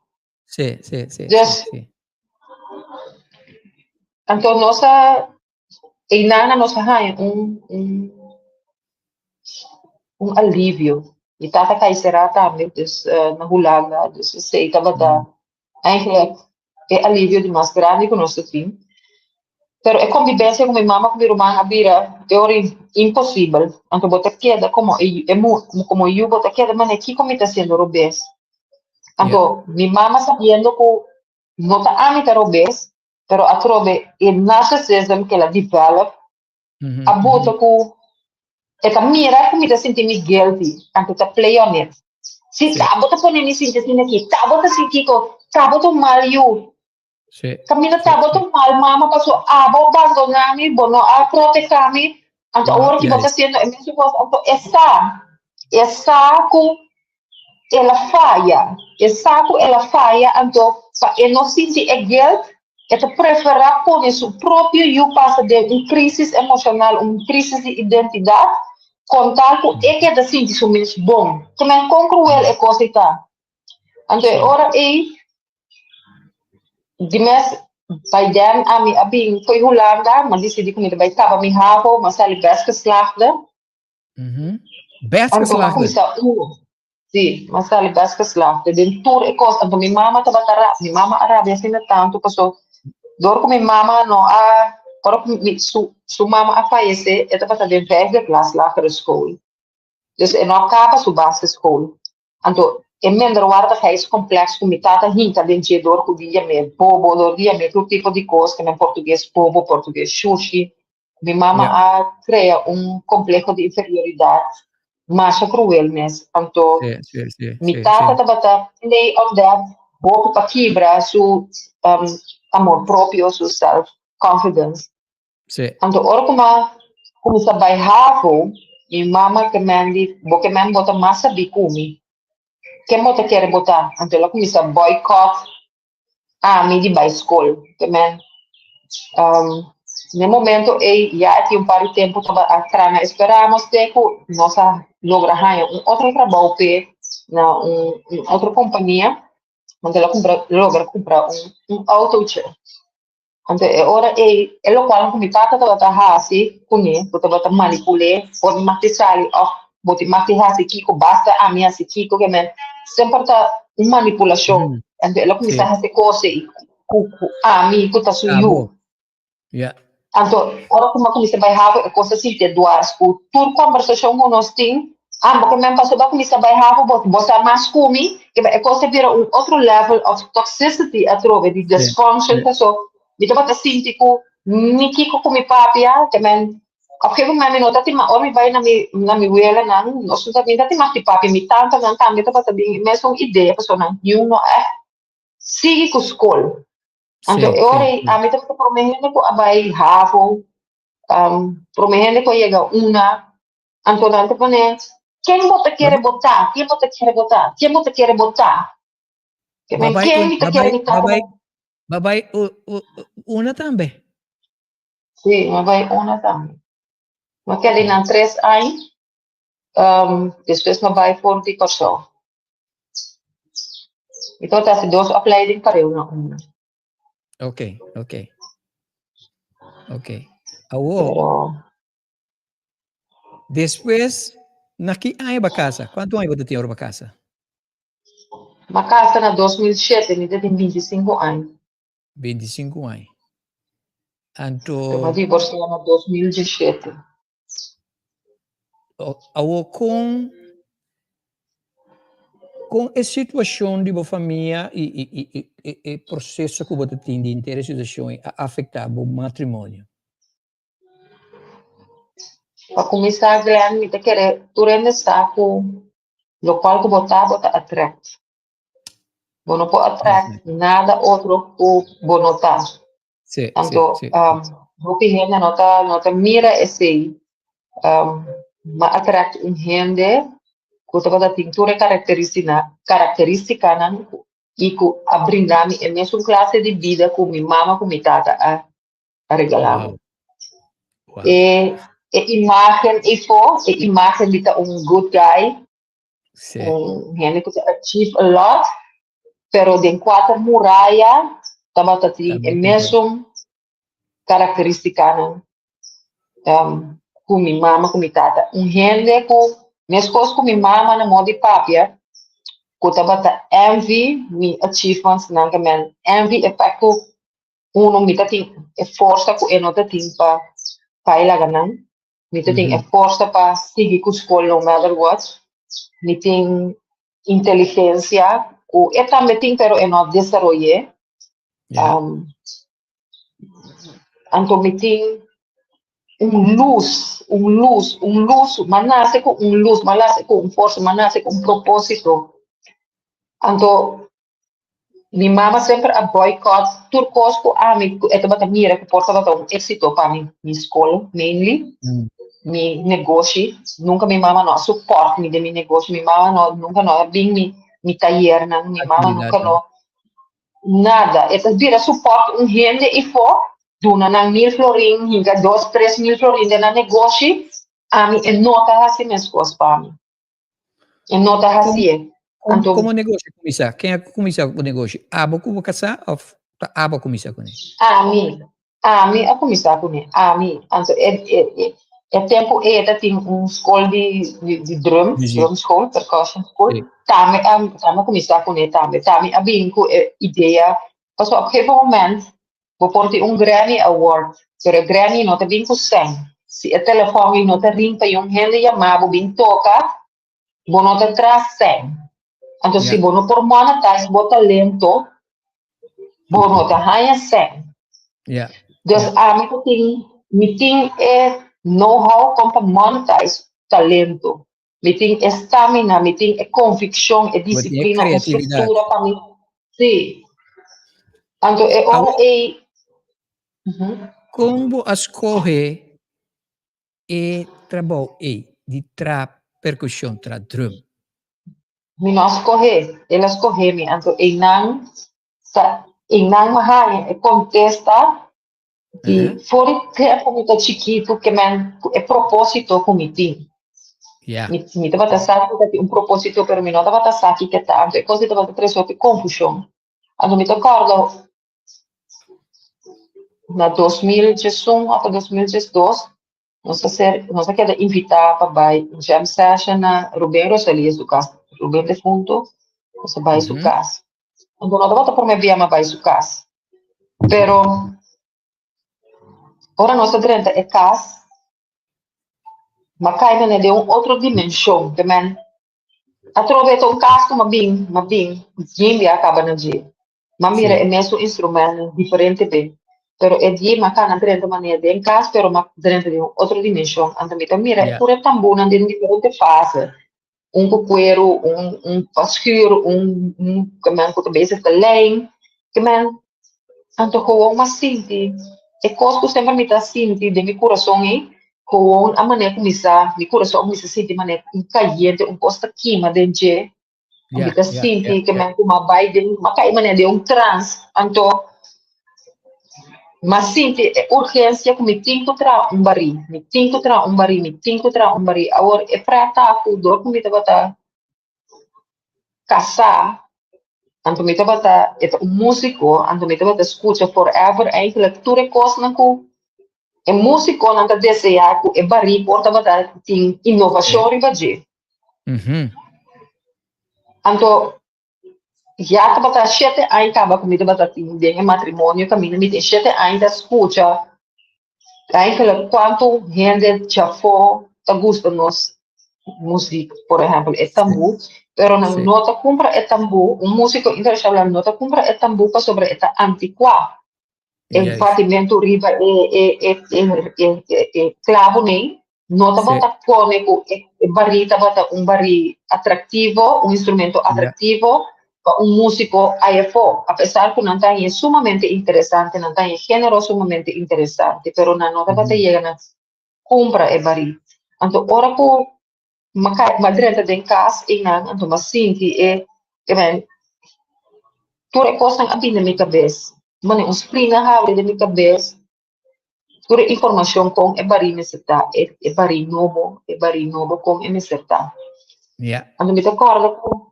Sí, sí, sí. Dus, sí, sí. Anto nos a, Einan nos a haña un, un, un alivio. Mi tata kai será tambe, dus uh, na Hulanda, dus esei tabata mm. eigenlijk e alivio di mas grandi ku nos tin. Pero e convivencia ku mi mama ku mi ruman a bira e ora imposibel. Anto bo ta keda como e, e mu, como yu bo ta keda mane kiko mi ta haciendo robes. Anto yeah. mi mama sabiendo ku no ta ami ta robes, Pero atrobe e narcissism ke la develop a buta ku e ta mira ku mi ta sinti mi guilty, anto ta play on it. Si ta bo ta pone mi sinti asina aki, ta bo ta sinti kiko, ta bo ta un mal yu. Kaminda ta bo ta un mal mama paso abo bandona mi, bo no a protehá mi, anto awor ki bo ta hasiendo e mesun kos, anto e sa, e sa ku el a faya, e sa ku el a faya, anto pa e no sinti e guilt. E ta preferá pone su propio yu pasa den un krísis emoshonal, un krísis di identidat, kontal ku e keda sinti su mes bon. Ke men kon kruel e kos ei ta. Anto e ora ei, di mes by then ami a bin fo'i Hulanda, mi a disidí ku mi ta bai kaba mi havo, mi a sali best geslaagde. Best Anto mi a geslaagde? kuminsá Sí, m'a sali best geslaagd den tur e kos. Anto mi mama tabata ra, mi mama a rabia asina tantu paso dor ku mi mama no a, ora ku mi su su mama a fayesé e tabata den vijfde klas lagere school. Dus e no a kaba su basisschool. Anto e minderwaardigheidscomplex ku mi tata hinka den dje dor ku di yam'é bobo, dor di yam'é tur tipo di kos, ke men portugues bobo, portugues shushi, Mi mama a krea un kompleho di inferioridat masha kruel mes. Anto mi tata tabata play on that hopi pa kibra su amor propio, su self confidence. Anto ora ku m'a kuminsá bai havo, mi mama ke men di, bo ke men bo ta mas sabí ku mi. Ken bo ta kere bo ta? Anto el a kuminsá boycott ami di bai skol. Te men, n'e momento ei ya e tin un par di tempu tabata a traha na Esperamos te ku nos a logra haña un otro trabou p'e na un un otro kompania, anto el a kumpra logra kumpra un un outootje. Anto e ora ei e lokual ku mi tata tabata hasi kuné, ku tabata manipul'é for di mag di sali òf bo tin mag di hasi kiko, basta ami hasi kiko, ke men semper ta un manipulashon. Anto el a kuminsá hasi kos ei ku ku ami ku ta su yu. Anto ora ku mi a kuminsá bai havo e kos a sinti dwars ku tur kòmbersashon ku nos tin, ah bo ke men pasobra bo a kuminsá bai havo bo bo sa mas ku mi, ke e kos a bira un otro level of toxicity atrobe di dysfunction paso mi tabata sinti ku ni kiko ku mi papia ke men op gegeven moment mi no ta tin mas ora mi bai na mi na mi welanan nos no ta mi ta tin mas di papia mi tantanan tambe tabata bin e mesun idea pasobra nan niun no a sigui ku skol. Anto e ora ei ami tabata prome hende ku a bai havo, prome hende ku a yega una. Anto nan ta pone, Ken bo ta kere bo ta? Ken bo ta kere bo ta? Ken bo ta kere bo ta? Ken mi ta kere mi ta? Bo bai una tambe? Sí, mi a bai una tambe. Mi a keda einan tres aña, despues mi a bai for di Kòrsou. Mi tabata hasi dos opleiding pareu na una. Ok, ok. Ok. Awo, Pero despues, na ki aña bo a kasa? Kuantu aña bo ta tin ora bo a kasa? Mi a kasa na 2007, mi ta tin 25 aña. 25 aña. Anto. Mi a divorsiá na 2017. Awor kon kon e situashon di bo famia i i i e proseso ku bo ta tin di henter e situashon ei a afektá bo matrimonio? Pa kuminsá Glenn mi ta kere tur hende sa ku lokual ku bo ta bo ta atrèkt. Bo no por atrèkt nada otro ku bo no ta. Anto hopi hende no ta no ta mira esei. Ma atrèkt un hende ku tabata tin tur e karakteristikanan i ku a brinda mi e mesun klase di bida ku mi mama ku mi tata a regalá mi. E e imágen eifó, e imágen di ta un good guy, un hende ku ta achieve a lot, pero den kuater muraya tabata tin e mesun karakteristikanan ku mi mama ku mi tata. Un hende ku meskos ku mi mama na moda di papia ku tabata envy mi achievementsnan, ke men envy e fèt ku uno mi ta tin e forsa ku e no ta tin pa bai laga nan. Mi ta tin e forsa pa sigui ku skol no matter what. Mi tin inteligensia ku e tambe tin pero e no a desaroy'é. Anto mi tin un lus, un lus, un lus, m'a nase ku un lus, m'a nase ku un forsa, m'a nase ku un propósito. Anto Mi mama semper a boycott tur kos ku ami ku e tabata mira ku por tabata un éksito pa mi, mi skol mainly, mi negoshi. Nunka mi mama no a support mi den mi negoshi, mi mama no nunka no a bin mi mi tayernan, mi mama nunka no. Nada. E ta bira support un hende ifo, duna nan 1000 florin, hinka 2, 3000 florin den nan negoshi, ami e no ta hasi meskos pa mi. E no ta hasi. Anto, kon negoshi a kuminsá? Ken a kuminsá ku negoshi? Abo ku bo kasá òf ta abo a kuminsá kuné? Ami. Ami a kuminsá kuné. Ami. Anto, e tempu ei tabatin un skol di drum, drum school, percussion school. Tambe a kuminsá kuné tambe. Tambe a bin ku e idea. Paso op een gegeven moment, bo por tin un Grammy Award, pero Grammy no ta bin ku sèn. Si e telefòn no ta ring pa un hende yama bo bin toka, bo no ta traha sèn. Anto, si bo no por monetize bo talento, bo no ta haña sèn. Dus ami tin, mi tin e know-how kon pa monetize talento. Mi tin e stamina, mi tin e konvikshon, e disiplina, e struktura pa mi. Si. Anto, e ora e Kon bo a skohe e trabou ei di traha perkushon, traha drum? Mi no a skohe, el a skohe mi. Anto, einan, sa, einan m'a haña e kontesta di for di tempu mi ta chikitu ke men e propósito ku mi tin. Mi tabata sa ku un propósito, pero mi no tabata sa kiko ta. Anto, e kos tabata trese hopi konfushon. Anto, mi ta kòrda na 2001 òf 2002, nos a keda invitá pa bai un jam session na Ruben Rosalia su kas, Ruben defuntu, nos a bai su kas. Anto, no tabata promé bia m'a bai su kas. Pero ora nos a drenta e kas, m'a kai den un otro dimenshon, ke men atrobe un kas ku m'a bin, yin a kaba na dje. M'a mira e mesun instrumento diferente be. Pero e dia m'a kana drenta manera den kas, pero m'a drenta den un otro dimenshon. Anto mi ta mira tur e tambúnan den diferente fase. Un ku kueru, un pa schuur, un ke men ku ta bezig ta lijm. Ke men anto gewoon m'a sinti e kos ku semper mi ta sinti den mi kurason ei, gewoon a manera kuminsá, mi kurason a kuminsá sinti manera un kayente, un kos ta kima den dje. Mi ta sinti ke men ku m'a bai den, m'a kai manera den un trance. Anto, m'a sinti e urgensia ku mi tin ku traha un barí, mi tin ku traha un barí, mi tin ku traha un barí. Awor, e preta ku dor ku mi tabata kasá, anto mi tabata e ta un músiko, anto mi tabata skucha forever eigenlijk tur e kosnan ku e músikonan ta deseá ku e barí por tabata tin inovashon riba dje. Anto, ya tabata 7 aña kaba ku mi tabata tin den e matrimonio kaminda mi tin 7 aña ta skucha eigenlijk kuantu hende djafó ta gusta nos muzik, por ehèmpel, e tambú, pero nan no ta kumpra e tambú, un músiko internashonal no ta kumpra e tambú pasobra e ta antikuá. E batimentu riba e klabo nei no tabata pone ku e barí tabata un barí atraktivo, un instrumento atraktivo pa un músiko IFO, apesar ku nan ta sumamente interesante, nan ta género sumamente interesante, pero nan no tabata yega na kumpra e barí. Anto, ora ku m'a drenta den kas einan, anto m'a sinti e men tur e kosnan a bini den mi kabes. Manera un spring a habri den mi kabes, tur e informashon kon e barí mester ta, e barí nobo, e barí nobo kon e mester ta. Anto mi ta kòrda ku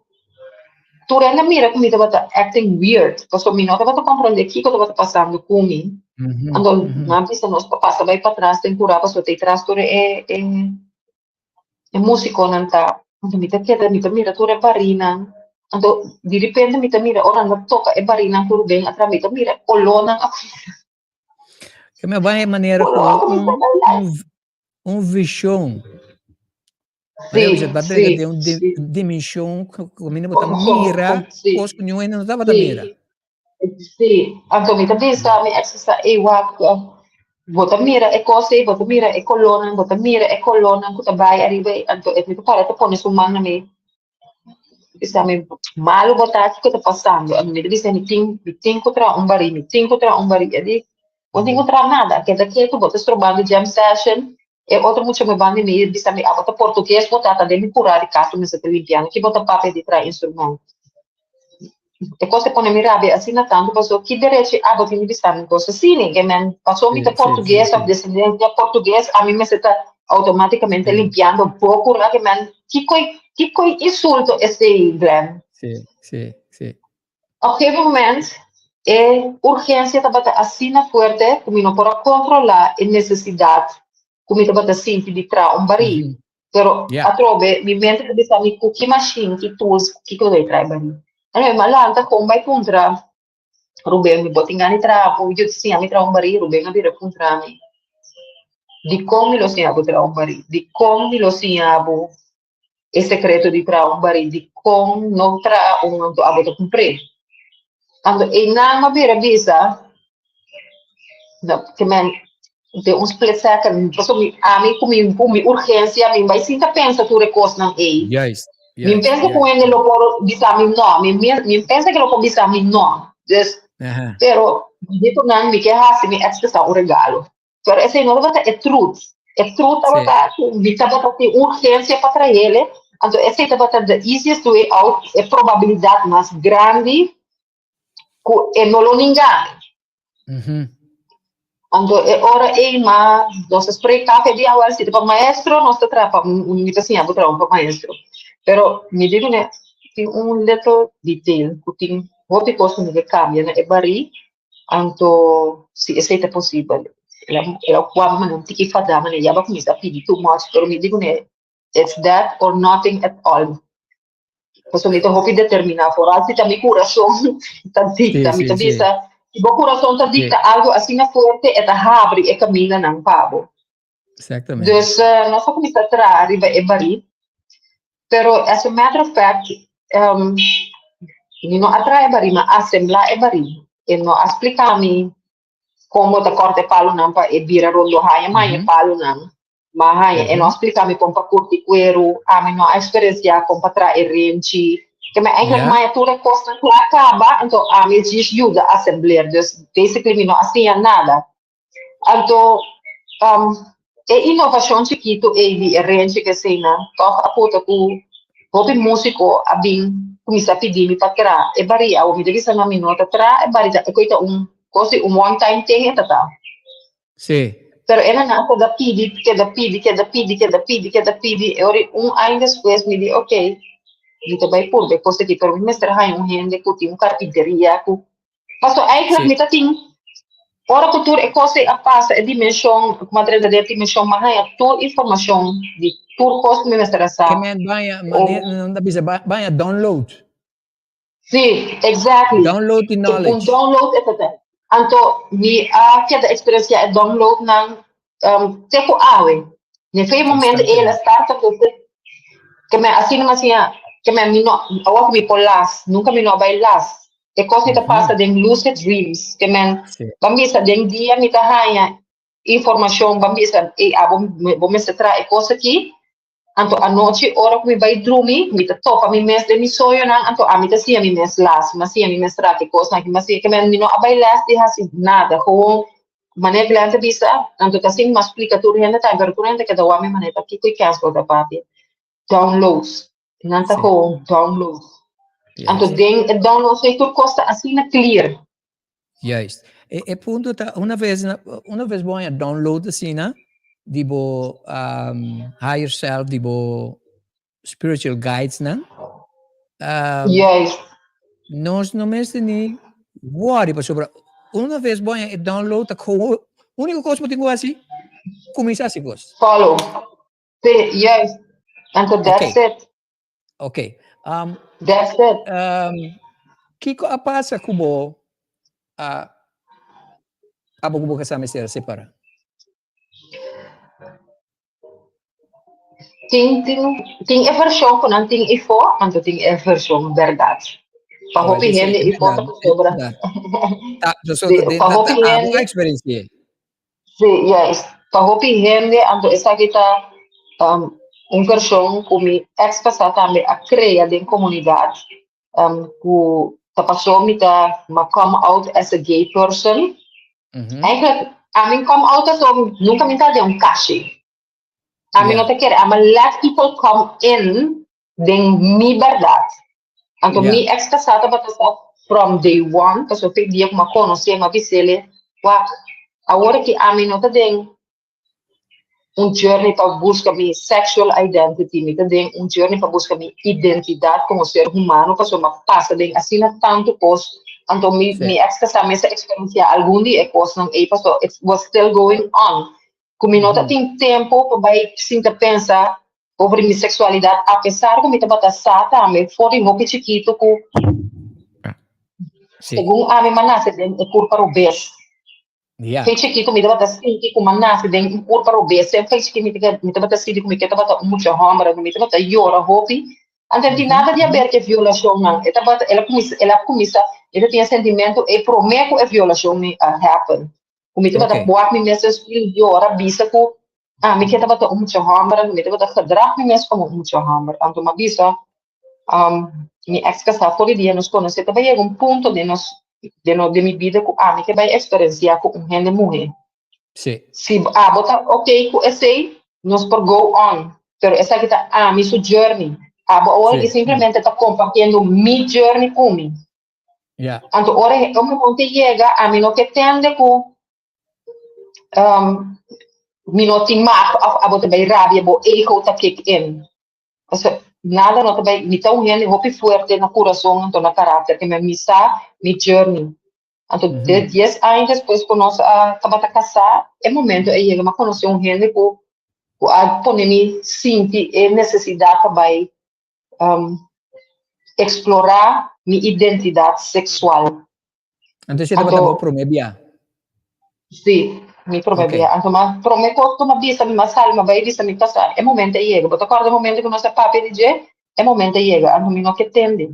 tur hende a mira ku mi tabata acting weird, pasobra mi no tabata komprondé kiko tabata pasando ku mi. Anto nan a bisa nos pa pasa bai patras den kurá pasobra ta tras tur e músikonan ta. Anto mi ta keda, mi ta mira tur e barínan. Anto di repente mi ta mira ora nan ta toka e barínan ku Ruben atras, mi ta mira e kolónan a Ke mi bai manera ku un vishon. Manera ku bo den un dimenshon ku mi no ta mira kos ku niun hende no tabata mira. Si, anto mi ta bisa mi ex sa ei wak bo ta mira e kos ei, bo ta mira e kolónan, bo ta mira e kolónan ku ta bai ariba ei, anto e mi ta para ta pone su man na mi. Bisa mi malu bo ta, kiko ta pasando? Anto mi ta bisa mi tin ku traha un barí, mi tin ku traha un barí. E di, bo no tin ku traha nada, keda ketu, bo ta strobando jam session. E otro mucha mi banda mi bisa mi, abo ta portugues bo ta, ta den mi kurá di kas ku mi ta limpiando, ki bo ta papia di traha instrumento? E kos a pone mi rabia asina tantu paso ki derechi abo tin di bisa mi kos asina? Ke men paso mi ta portugues of desendensia portugues ami mester ta automaticamente limpiando bo kura ke men kiko kiko insulto esei Glenn? Si, si, si. Op gegeven moment e urgensia tabata asina fuerte ku mi no por a kontrola e nesesidat ku mi tabata sinti di traha un barí. Pero atrobe mi mente ta bisa mi ku ki machine, ki tools, ku kiko lo e traha e barí. Anyway, mi a lanta kon bai puntra Ruben, mi bo tin gana di traha bo yu ta siña mi traha un barí? Ruben a bira puntra mi, Dikon mi lo siña bo traha un barí? Dikon mi lo siña bo e sekreto di traha un barí? Dikon no traha un anto abo ta kumpr'é? Anto einan a bira bisa, no, ke men den un split second, pasobra mi ami ku mi ku mi urgensia mi bai sinta pensa tur e kosnan ei. Juist, Mi juist, pensa ku juist. hende lo por bisa mi no, mi mi pensa ku lo por bisa mi no. Dus, Aha. pero mi di ku nan mi ke hasi mi ex kesa un regalo. Pero esei no tabata e truth. E truth tabata ku mi tabata tin urgensia pa traele, anto esei tabata the easiest way out, e probabilidat mas grandi ku e no lo ninga mi. Anto e ora ei ma nos a spray kafe di awel si ta pa maestro nos ta traha pa mi ta siña bo traha pa maestro. Pero mi di kuné tin un little detail ku tin hopi kos ku mi ke kambia na e barí anto si esei ta posibel. El a el a wak mi un tiki fadá manera ya bo a kuminsá pidi too much pero mi di kuné it's that or nothing at all. Pasobra mi ta hopi determiná, foral si ta mi kurason ta dikta. Mi ta bisa, si bo kurason ta dikta algu asina fuerte, e ta habri e kamindanan pa bo. Exactamente. Dus nos a kuminsá traha riba e barí. Pero as a matter of fact, um, mi no a traha e barí, mi a asemblá e barí. E no a splika mi kon bo ta kòrta e palunan pa e bira rondo haña, ma e palunan. Ma haña, e no a splika mi kon pa kurti kueru, ami no a eksperensiá kon pa traha e renchi. Ke men eigenlijk maña tur e kosnan kla kaba, anto ami djis yuda asembleer. Dus basically mi no a siña nada. Anto e inovashon chikitu ei di e renchi ku eseinan tòg a puta ku hopi músiko a bin kuminsá pidi mi pa traha e baria. Awor mi ta bisa nan mi no ta traha e baria, e koe ta un kos di un one time thing e ta ta. Sí. Pero e nan a keda pidi, keda pidi, keda pidi, keda pidi, keda pidi. E ora un aña despues mi di, ok, mi ta bai purba e kos aki, pero mi mester haña un hende ku tin un karpinteria ku. Paso eigenlijk mi ta tin, ora ku tur e kos ei a pasa, e dimenshon, ku mi a drenta den e dimenshon, mi a haña tur informashon di tur kos ku mi mester a sa. Ke men baña, manera nan ta bisa, baña download. Sí, exactly. Download the knowledge. Un download e ta. Anto mi a keda experiencia e download nan um, te ku awe. Ne fe momento e la start up ke me asina mas ya ke me mi no awa mi por las, nunca mi no bai las. E kos mi ta pasa den lucid dreams, ke men ban bisa den dia mi ta haña informashon, ban bisa ey abo bo mester traha e kos aki. Anto anochi ora ku mi bai drumi, mi ta topa mi mes den mi soñonan, anto ami ta siña mi mes las, mi a siña mi mes traha ki kosnan aki, mi a siña, ke mi no a bai les di hasi nada, gewoon manera Glenn ta bisa, anto ta sin mas splika tur hende tambe, pero tur hende keda wak mi manera ta kiko i kens bo ta papia, downloads, nan ta gewoon downloads, anto den e downloads ei tur kos ta asina clear. Juist. E, e punto ta, una vez, una vez bo haña download asina di bo um, higher self, di bo spiritual guides nan. Um, Juist. Nos no mester ni worry pasobra una vez bo haña e download ta gewoon, único kos bo tin ku hasi, kuminsá hasi kos. Follow. Sí, juist. Anto that's okay. it. Ok. That's it. Kiko a pasa ku bo a abo ku bo kasá mester a separá? Tin tin tin e vershon ku nan tin ifo, anto tin e vershon bèrdat. Pa hopi hende ifo ta pasobra. Pa hopi hende. Eksperensi'é. Sí, juist. Pa hopi hende, anto esaki ta um, un vershon ku mi ex kasá tambe a krea den komunidat, um, ku ta pasó mi ta ma come out as a gay person. Eigenlijk, ami come out aso nunka mi ta den un kashi. Ami no ta kere, ami let people come in den mi bèrdat. Anto mi ex kasá tabata sa. from day one, pasobra fe dia ku mi a konosé, mi a bis'é, wak, awor ku ami no ta den un journey pa buska mi sexual identity, mi ta den un journey pa buska mi identidat komo ser humano, pasobra mi a pasa den asina tantu kos, anto mi mi ex kasá mes a eksperensiá algun di e kosnan ei, pasobra it was still going on, ku mi no ta tin tempu pa bai sinta pensa over mi seksualidat, apesar ku mi tabata sa tambe for di hopi chikitu ku segun ami mi a nase den e kurpa robes. Fe chikitu mi tabata sinti ku mi a nase den un kurpa robes. Semper fe chikitu mi tabata sinti ku mi ke tabata un mucha hòmber, anto mi tabata yora hopi. Anto no tin nada di haber ku e violashonnan. E tabata, el a kuminsá, el a kuminsá, e ta tin e sentimentu ei promé ku e violashon a happen. Ku mi tabata wak mi mes den spiel yora, bisa ku ami ke tabata un mucha hòmber, anto mi tabata gedrag mi mes komo un mucha hòmber. Anto mi a bisa mi ex kasá for di dia nos konosé ta bai yega un punto den nos den nos den mi bida ku ami ke bai eksperensiá ku un hende muhé. Si abo ta ok ku esei, nos por go on, pero esaki ta ami su journey. Abo awor aki simplemente ta kompartiendo mi journey ku mi. Anto ora e momento yega, ami no ke tende ku mi no tin mag òf abo ta bai rabia, bo ego ta kick in. Pasobra nada no ta bai, mi ta un hende hopi fuerte na kurason anto na karakter, ke mi sa mi journey. Anto de dies aña despues ku nos a tabata kasá, e momento a yega mi a konosé un hende ku ku a pone mi sinti e nesesidat pa bai eksplorá mi identidat seksual. Anto esei tabata bo promé bia? Sí, mi promé bia. Anto ma promé kos ku mi a bisa, mi a sali, mi a bai bisa mi kasá, e momento a yega. Bo ta kòrda e momento ku nos a papia di dje? E momento a yega, anto mi no ke tende.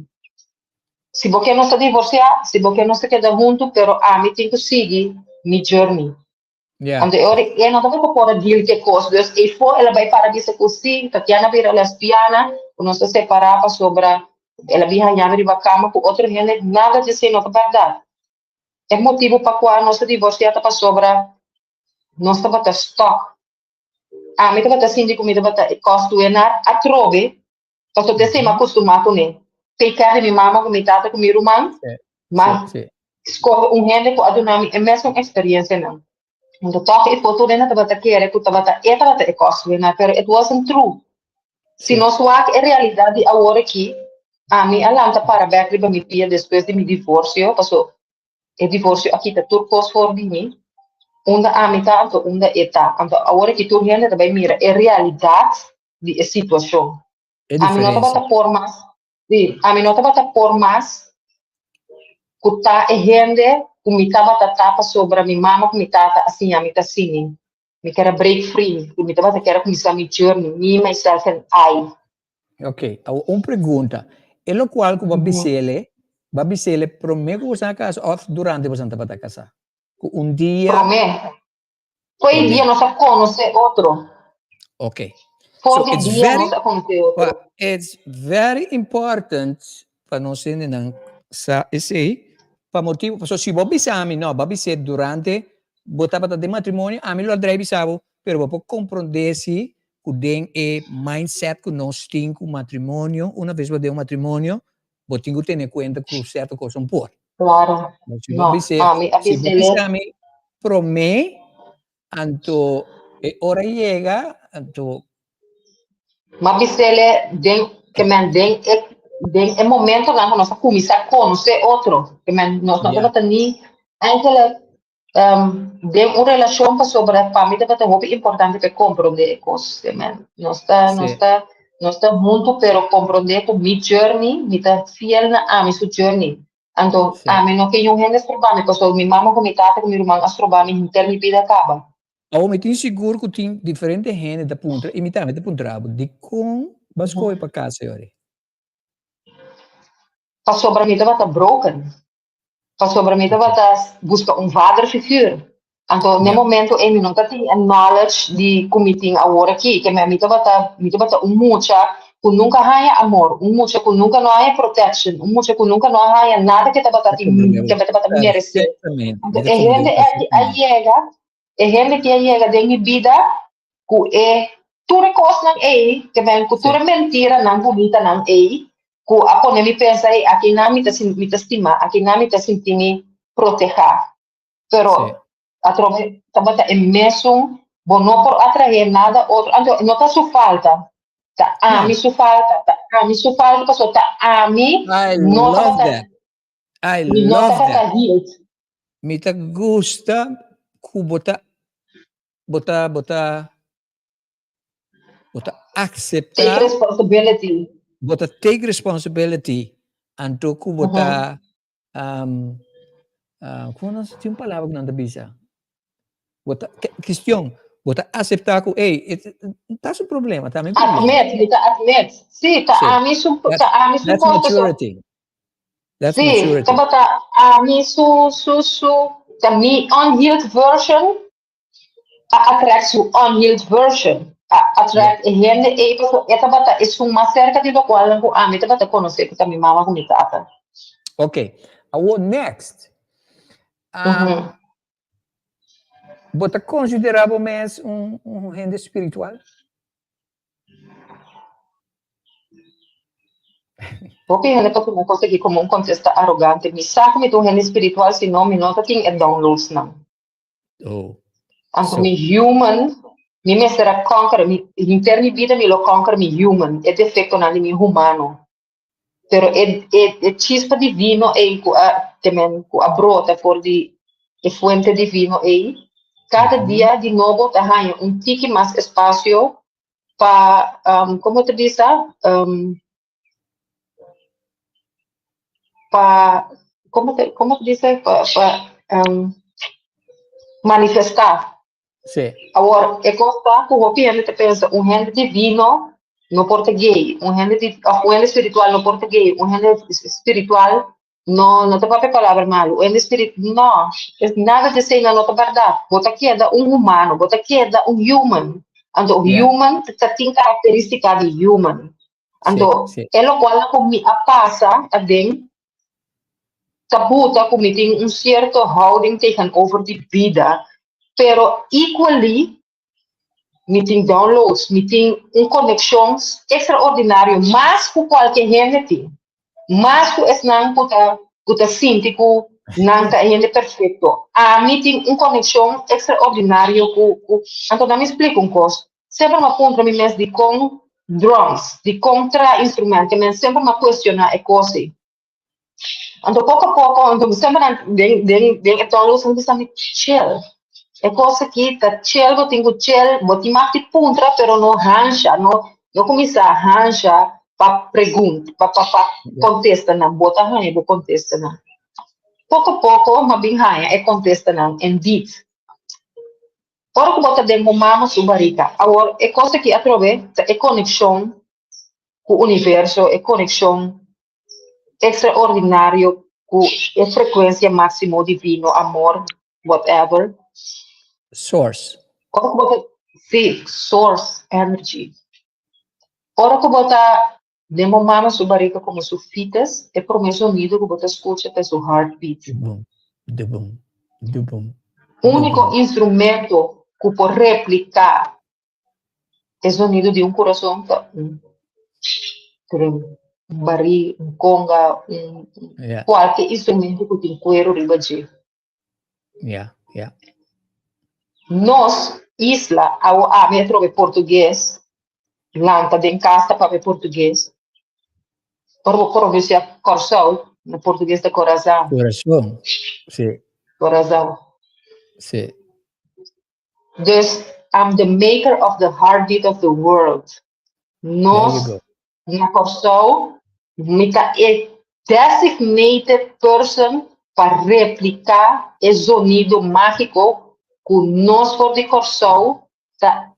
Si bo ke nos ta divorsiá, si bo ke nos ta keda huntu, pero ami tin ku sigui mi journey. Anto e ora e no tabata por a deal ku e kos, dus ei for el a bai para bisa ku sí, Tatiana bira lesbiana, ku nos ta separá pasobra el a bin haña mi riba kama ku otro hende, nada di esei no ta bèrdat. E motibu pa kua nos a divorsiá ta pasobra nos tabata stuck. Ami tabata sinti ku mi tabata e kòstuenar atrobe, pasobra ta esei mi a kustumá kuné. Take care di mi mama ku mi tata ku mi ruman, ma skohe un hende ku a duna mi e mesun eksperiencianan. Anto tòg e foto den tabata kere ku tabata e tabata e kòstuenar, pero it wasn't true. Si nos wak e realidat di awor aki, ami a lanta para bèk riba mi pia despues di mi divorsio, paso e divorsio a kita tur kos for di mi, unda ami ta anto unda e ta. Anto awor aki tur hende ta bai mira e realidat di e situashon. E Ami no diferensia. tabata por mas, sí, ami no tabata por mas ku ta e hende ku mi tabata ta pasobra mi mama ku mi tata a siña mi ta sini. Mi ker a break free, mi tabata ker a kuminsá mi journey, me, myself and I. Ok, awor un pregunta. E lokual ku bo a bis'el, bo a bis'el promé ku boso a kasa òf durante boso tabata kasá? Ku un dia. Promé. Fo'i Promé. dia nos a konosé otro. Ok. For So di it's dia very, nos a konosé otro. well, it's very important pa nos hendenan sa esei, pa motibu, pasobra si bo bisa mi, no, bo a bis'é durante bo tabata den matrimonio, ami lo a drai bisa bo, pero bo por komprondé si ku den e mindset ku nos tin ku matrimonio, una bes bo den un matrimonio, bo tin ku tene kuenta ku sierto kos un por. Claro. Pero si bo No, bis'é, ami a si bo bis'é bisa mi promé, anto e ora yega, anto M'a bis'é den, ke men den e den e momentonan ku nos a kuminsá konosé otro, ke men nos no tabata ni enkele den un relashon pasobra pa mi tabata hopi importante pa e komprondé e kos, ke men nos ta nos ta nos ta huntu pero komprondé ku mi journey mi ta fiel na ami su journey. Anto ami no ke niun hende stroba mi pasobra mi mama ku mi tata ku mi ruman a stroba mi henter mi bida kaba. Awor mi tin sigur ku tin diferente hende ta puntra i mi tambe ta puntra bo, dikon bo a skohe pa kasa yori? Pasobra mi tabata broken. Pasobra mi tabata buska un vaderfiguur. Anto n'e momento ei mi no ta tin e knowledge di ku mi tin awor aki. Ke mi tabata mi tabata un mucha ku nunka haña amor, un mucha ku nunka no haña protection, un mucha ku nunka no a haña nada ke tabata tin ke tabata meresé. Anto e hende aki a yega, e hende ki a yega den mi bida ku e tur e kosnan ei, ke men ku tur e mentiranan bunitanan ei. ku a pone mi pensa, hey, aki nan mi ta mi ta stima, aki nan mi ta sinti mi protehá. Pero atrobe tabata e mesun, bo no por atraé nada otro, anto no ta su falta, ta ami su falta, ta ami su falta pasobra ta ami I no love tabata that. I mi no love tabata that. healed. Mi ta gusta ku bo ta bo ta bo ta bo ta Take acepta responsibility. bo ta take responsibility anto ku bo ta um, uh, kon nan tin un palabra ku nan ta bisa bo ta kestion bo ta acepta ku ey it, ta su problema ta mi problema. Admit, mi ta admit. Sí, ta ami su ta ami su That's kos pasobra maturity. That's Sí, maturity. Tabata ami su su su ta mi unhealed version a attract su unhealed version, a attract e hende ei pasobra e tabata esun mas serka di lokualnan ku ami tabata konosé ku ta mi mama ku mi tata. Ok, awor next. Bo ta konsiderá bo mes un un hende spiritual? Hopi hende ta tuma kos aki komo un kontesta arogante. Mi sa ku mi ta un hende spiritual, si no mi no ta tin e downloadsnan. Oh. Anto So, mi human, mi mester a conquer, mi, henter mi bida mi lo conquer mi human, e defectonan di mi humano. Pero e, e, e chispa divino ei ku a, te men, ku a brota for di e fuente divino ei, kada dia di nobo ta haña un tiki mas espacio pa, um, como ta bisa, um, pa, como te, como te dice, pa, pa manifestá. Awor, e kos ta ku hopi hende ta pensa un hende divino no por ta gay, un hende di, of un hende spiritual no por ta gay, un hende spiritual no, no ta papia palabra malu, un hende spirit, no, es nada di eseinan no ta bèrdat. Bo ta keda un humano, bo ta keda un human. Anto un human ta tin karakterístika di human. Anto, e lokual ku mi a pasa aden ta buta ku mi tin un sierto houding tegenover di bida, pero equally mi tin downloads, mi tin un konekshon ekstraordinario mas ku kualke hende tin, mas ku esnan ku ta ku ta sinti ku nan ta e hende perfekto. Ami tin un konekshon ekstraordinario ku ku anto nan mi splika un kos, Semper m'a puntra mi mes dikon drums, dikon traha instrument, ke men semper m'a kuestioná e kos ei. Anto poko a poko, anto mi semper nan den den den e tono mi bisa mi chill. E kos aki ta chill, bo tin ku chill, bo tin mag di puntra pero no hansha, no no kuminsá hansha pa pregunt pa pa pa kontestanan, bo ta haña bo kontestanan. Poko a poko m'a bin haña e kontestanan indeed. Ora ku bo ta den bo mama su barika. Awor, e kos aki atrobe ta e konekshon ku universo, e konekshon ekstraordinario ku e frekuensia máksimo divino, amor, whatever. Source. Ora ku bo ta, sí, source energy. Ora ku bo ta den bo mama su barika komo su fetus, e promé zonido ku bo ta skucha ta su heartbeat. Dubum, dubum, dubum, Úniko dubum. instrumento ku por repliká e zonido di un kurason ta un drum, un barí, un konga, un Yeah, kualke instrumento ku tin kueru riba dje. yeah, yeah. Nos isla, awo ami atrobe portugues, lanta den kas ta papia portugues. Ora bo pronuncia Kòrsou, na portugues ta Corazao. Corazon, sí. Corazao. Sí. Dus, I'm the maker of the heartbeat of the world. Nos na Kòrsou, mi ta e designated person pa repliká e zonido mágiko ku nos for di Kòrsou ta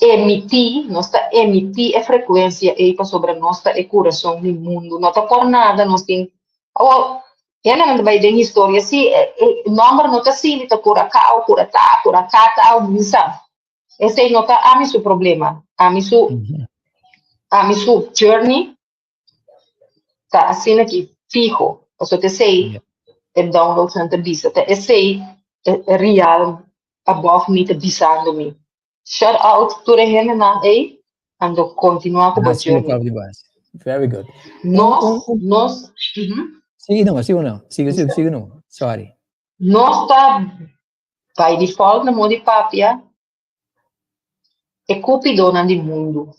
emití, nos ta emití e frekuensia ei pasobra nos ta e kurason di mundu. No ta por nada nos tin, awor, hendenan ta bai den historia, sí, e nòmber no ta asina, ta Kurakao, Kuratá, Kurakata, mi sa. Esei no ta ami su problema, ami su, ami su journey ta asina ki fiho. Pasobra ta esei e downloadsnan ta bisa, ta esei e real above mi ta bisando mi. Shout out tur e hendenan ei. Anto kontinuá ku bo journey. Very good. Nos, nos, Sigui no, sigui no, sigui, sigui, sigui no. Sorry. Nos ta by default na modo di papia e cupidonan di mundu.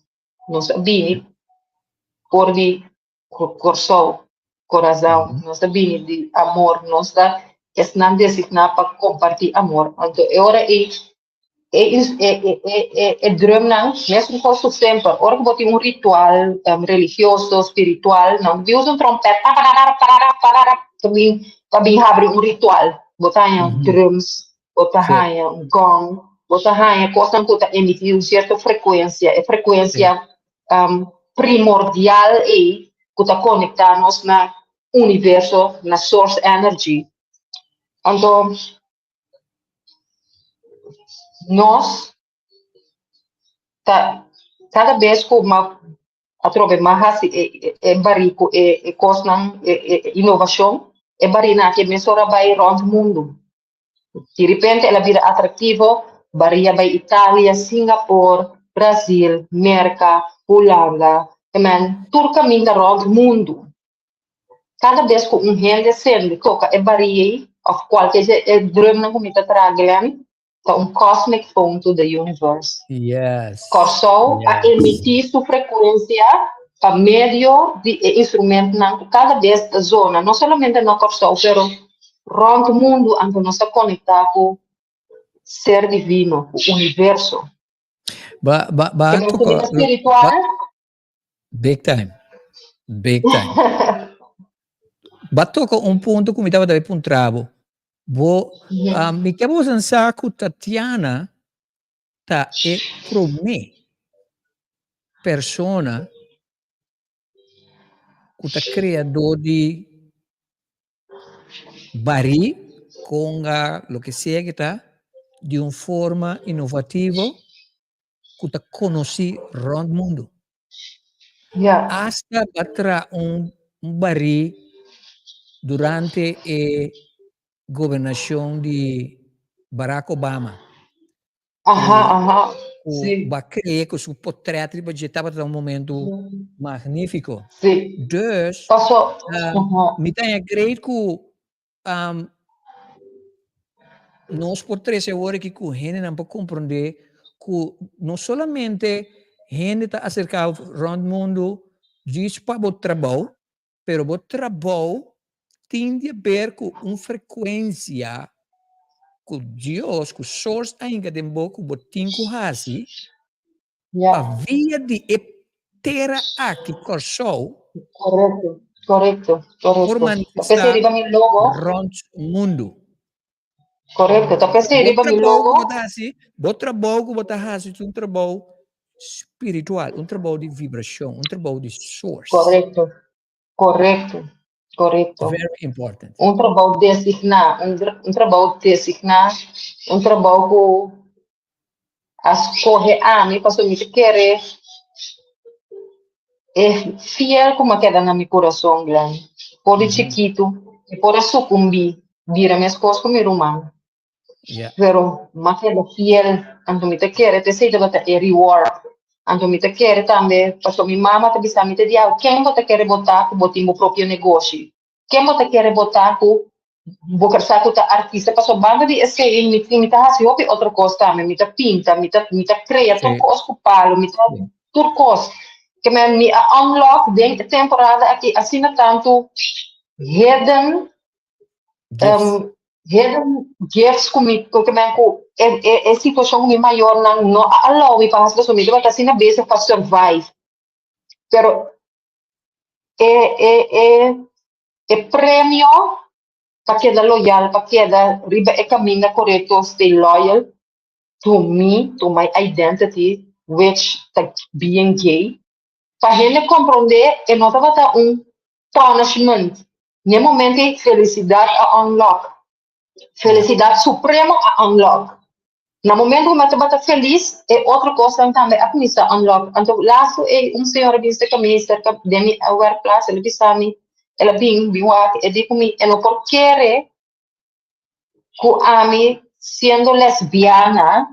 Nos a bini for di Kòrsou, Corazao, nos a bini di amor, nos ta esnan designá pa kompartí amor. Anto e ora ei e e e drumnan mesun kos ku semper, ora ku bo tin un ritual religioso, spiritual, nan ta usa un trompèt pararara parara parara pa bin pa bin habri un ritual. Bo ta haña drums, bo ta haña un gong, bo ta haña kosnan ku ta emití un sierto frekuensia, e frekuensia primordial ei ku ta konektá nos na universo, na source energy. Anto nos ta kada bes ku m'a atrobe m'a hasi e barí ku e kosnan, e inovashon, e barínan aki mesora a bai rònt mundu. Di repente el a bira atraktivo, barí a bai Italia, Singapore, Brazil, Merka, Hulanda, amen, tur kaminda rònt mundu. Kada bes ku un hende sende toka e barí ei òf kualke dje e drumnan ku mi ta traha Glenn, ta un cosmic phone to the universe. Yes. Kòrsou a emití su frekuensia pa medio di e instrumentnan ku kada bes ta zona, no solamente na Kòrsou pero rònt mundu, anto nos ta konektá ku ser divino, ku universo. Ba ba ba toka spiritual. Big time. Big time. Ba toca un punto ku mi tabata bai puntra bo. Bo, mi ke boso sa ku Tatiana ta e promé persona ku ta kreadó di barí, konga, loke sea ke ta, di un forma inovativo ku ta konosí rònt mundu. Ja. Asta ba traha un barí durante e gobernashon di Barack Obama. Aha, aha. Ku Sí. ba krea ku su potrèt riba dje tabata un momentu magnífiko. Sí. Dus, Paso, aha. mi ta haña great ku Nos por trece awor aki cu hendenan por comprende cu no solamente hende ta acerca rond mundo djis pa bo trabou, pero bo trabou tin di haber cu un frecuencia cu Dios, cu Source a hinca den bo cu bo tin cu haci pa via di e tera aki, Kòrsou, Korekto, korekto, por korekto. Ta manifestá p'esei riba mi logo. rònt mundu. Korekto, ta p'esei Bo riba mi trabou ku logo. bo ta hasi, bo trabou ku bo ta hasi ta un trabou spiritual, un trabou di vibrashon, un trabou di source. Korekto, korekto, korekto. Very important. Un trabou designá, un un trabou designá, un trabou ku a skohe ami pasobra mi ta kere e fiel ku mi a keda na mi kurason, Glenn. For di chikitu mi por a sukumbí, bira meskos ku mi ruman. Pero mi a keda fiel, anto mi ta kere t'esei tabata e reward. Anto mi ta kere tambe, pasobra mi mama ta bisa mi te diawe, ken bo ta kere bo ta ku bo tin bo propio negoshi? Ken bo ta kere bo ta ku bo ker sa ku ta artista? Pasobra banda di esei mi mi ta hasi hopi otro kos tambe, mi ta pinta, mi ta mi ta krea tur kos ku palu, mi ta tur kos. Ke men mi a unlock den e temporada aki asina tantu hidden hidden gifts ku mi ku ke men ku e e e situashon ku mi mayornan no a allow mi pa hasi pasobra mi tabata asina bezig pa survive. Pero e e e e premio pa keda loyal, pa keda riba e kaminda korekto, stay loyal to me, to my identity, which ta being gay. Pa hende komprondé e no tabata un punishment. N'e momento ei felisidat a unlock. Felisidat supremo a unlock. Na momento ku mi a tabata felis, e otro kosnan tambe a kuminsá unlock. Anto lastu ei un señora bin serka mi, serka den mi werkplaats, el a bisa mi, el a bin, bin wak, e di ku mi e no por kere ku ami siendo lesbiana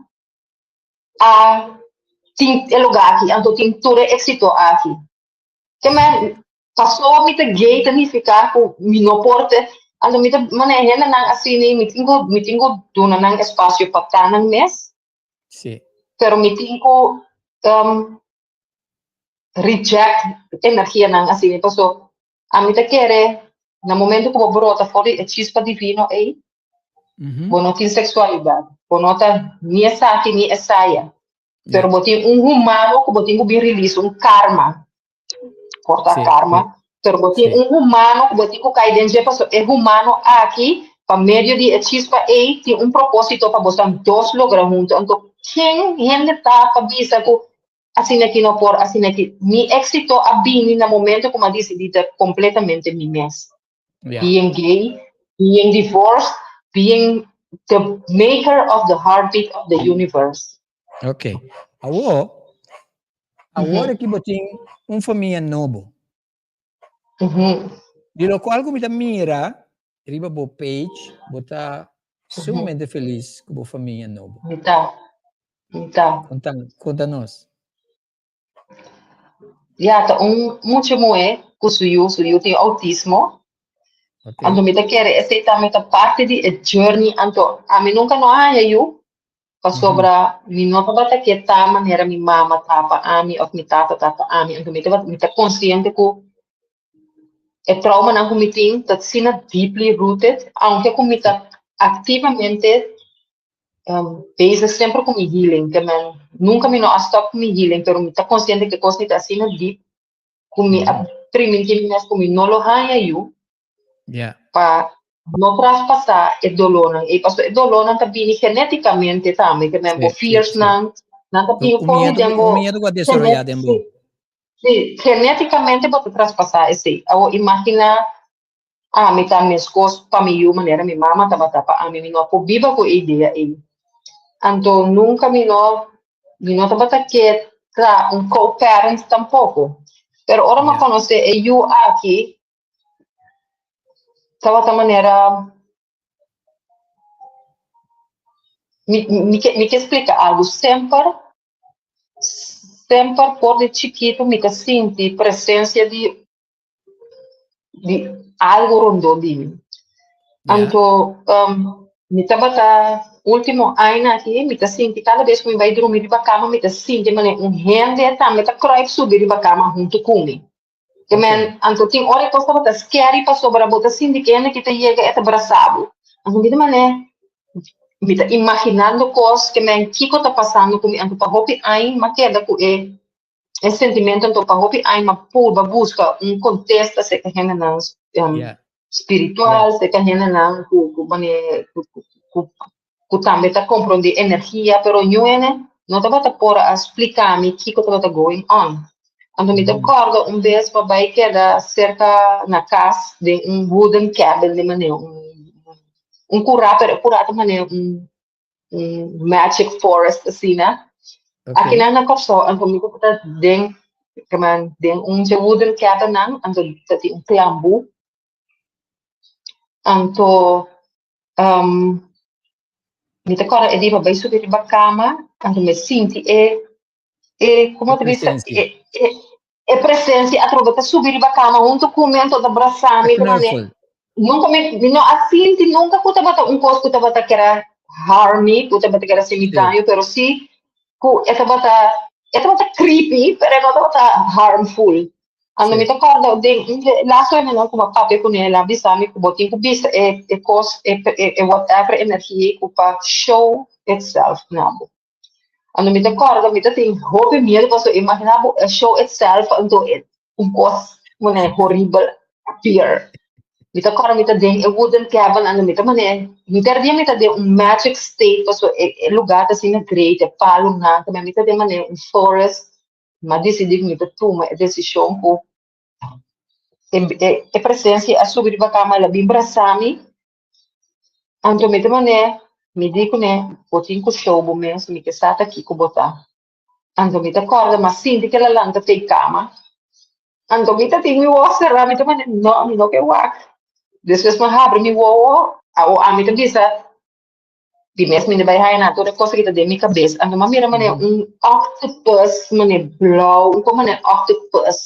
a tin e lugá aki, anto tin tur e éksito aki. Ke men, pasó mi ta gay ta nifiká ku mi no por te, anto mi ta manera hendenan asina mi tin ku mi tin ku duna nan espasio pa ta nan mes. Sí. Pero mi tin ku um, reject energianan asina paso ami ta kere na momento ku bo brota for di e chispa divino ei, bo no tin sexualidad, bo no ta ni esaki ni esaya. Pero bo tin un humano ku bo tin ku bin release un karma. Por ta karma. Pero bo tin un humano ku bo tin ku kai den dje paso e humano aki pa medio di e chispa ei tin un propósito pa bosan dos logra hunto. Anto ken hende ta pa bisa ku asina aki no por, asina aki. Mi éxito a bini na momento ku mi a disidí ta kompletamente mi mes. Being gay, being divorced, being the maker of the heartbeat of the universe. Ok. Awor, awor aki bo tin un famia nobo. Di lokual ku mi ta mira riba bo page, bo ta sumamente felis ku bo famia nobo. Mi ta. Mi ta. Konta, konta nos. Ya, ta un mucha muhé ku su yu, su yu tin outismo. Anto mi ta kere esei tambe ta parti di e journey. Anto ami nunka no a haña yu, pasobra mi no tabata ke ta manera mi mama ta pa ami òf mi tata ta pa ami. Anto mi tabata, mi ta konsiente ku e traumanan ku mi tin ta asina deeply rooted, aunke ku mi ta aktivamente bezig semper ku mi healing, ke men nunka mi no a stòp ku mi healing, pero mi ta konsiente ku e kos mi ta asina deep ku mi a primintí mi mes ku mi no lo haña yu pa no traspasá e dolónan ei, pasobra e dolónan ta bini genétikamente tambe, ke men bo fearsnan, nan ta bini for di den bo. Un miedu ku a desaroyá den bo. Sí, genétikamente bo ta traspasá esei. Awor imaginá Ami ta meskos pa mi yu manera mi mama tabata pa ami. Mi no por biba ku e idea ei. Anto nunka mi no mi no tabata ke ta un co-parent tampoko. Pero ora mi a konosé e yu aki, tabata manera mi mi ke mi ke splika algu. Semper semper for di chikitu mi ta sinti presensia di di algo rondó di mi. Anto um, mi tabata último aña aki, mi ta sinti kada bes ku mi bai drumi riba kama, mi ta sinti manera un hende tambe ta kruip subi riba kama huntu ku mi. Ke men, anto tin ora e kos tabata scary pasobra bo ta sinti ku e hende ki ta yega e ta brasa bo. Anto mi ta manera, mi ta imaginando kos ke men kiko ta pasando ku mi, anto pa hopi aña mi a keda ku e e sentimento anto pa hopi aña m'a purba buska un kontesta serka hendenan spiritual, serka hendenan ku ku mane ku ku ku tambe ta komprondé energia, pero niun hende no tabata por a splika mi kiko tabata going on. Anto mi ta kòrda un bes pa bai keda serka na kas den un wooden cabin di manera un un kurá, pero e kurá ta manera un un magic forest asina. Okay. Akinan na Kòrsou, anto mi tabata den, keman, den un dje wooden cabinnan, anto ta tin un klambu. Anto, um, mi ta kòrda e dia mi a bai subi riba kama, anto mi a sinti e, e, komo E ta bisa, presensia. e, e, e presensia atrobe ta subi riba kama huntu ku mi, anto ta brasa mi, E ta mane, knuffel. Nunka mi, mi no a sinti nunka ku tabata un kos ku tabata kera harm mi, ku tabata kera hasi mi daño, pero sí ku e tabata, e tabata creepy, pero e no tabata harmful. Anto mi ta kòrda den un di e lastu hende ku mi a papia kuné, el a bisa mi ku bo tin ku bisa e e kos, e e whatever energia ku pa show itself na bo. Anto mi ta kòrda mi ta tin hopi miedu pasobra imaginá bo e show itself anto e un kos manera horibel appear. Mi ta kòrda mi ta den e wooden cabin anto mi ta manera henter dia mi ta den un magic state pasobra e e lugá ta asina great e palunan ta mi ta den manera un forest. Mi a disidí ku mi ta tuma e desishon ku e e e presensia a subi riba kama el a bin brasa mi. Anto mi ta manera, mi di kuné, bo tin ku show bo mes, mi ke sa ta kiko bo ta. Anto mi ta kòrda, m'a sinti ku el a lanta fei kama. Anto mi ta tin mi wowo será, mi ta manera, no, mi no ke wak. Despues m'a habri mi wowo, awor ami ta bisa. Di mes mi no bai haya nada, tur e kos aki ta den mi kabes. Anto mi a mira manera un octopus, manera blou, un kon manera octopus,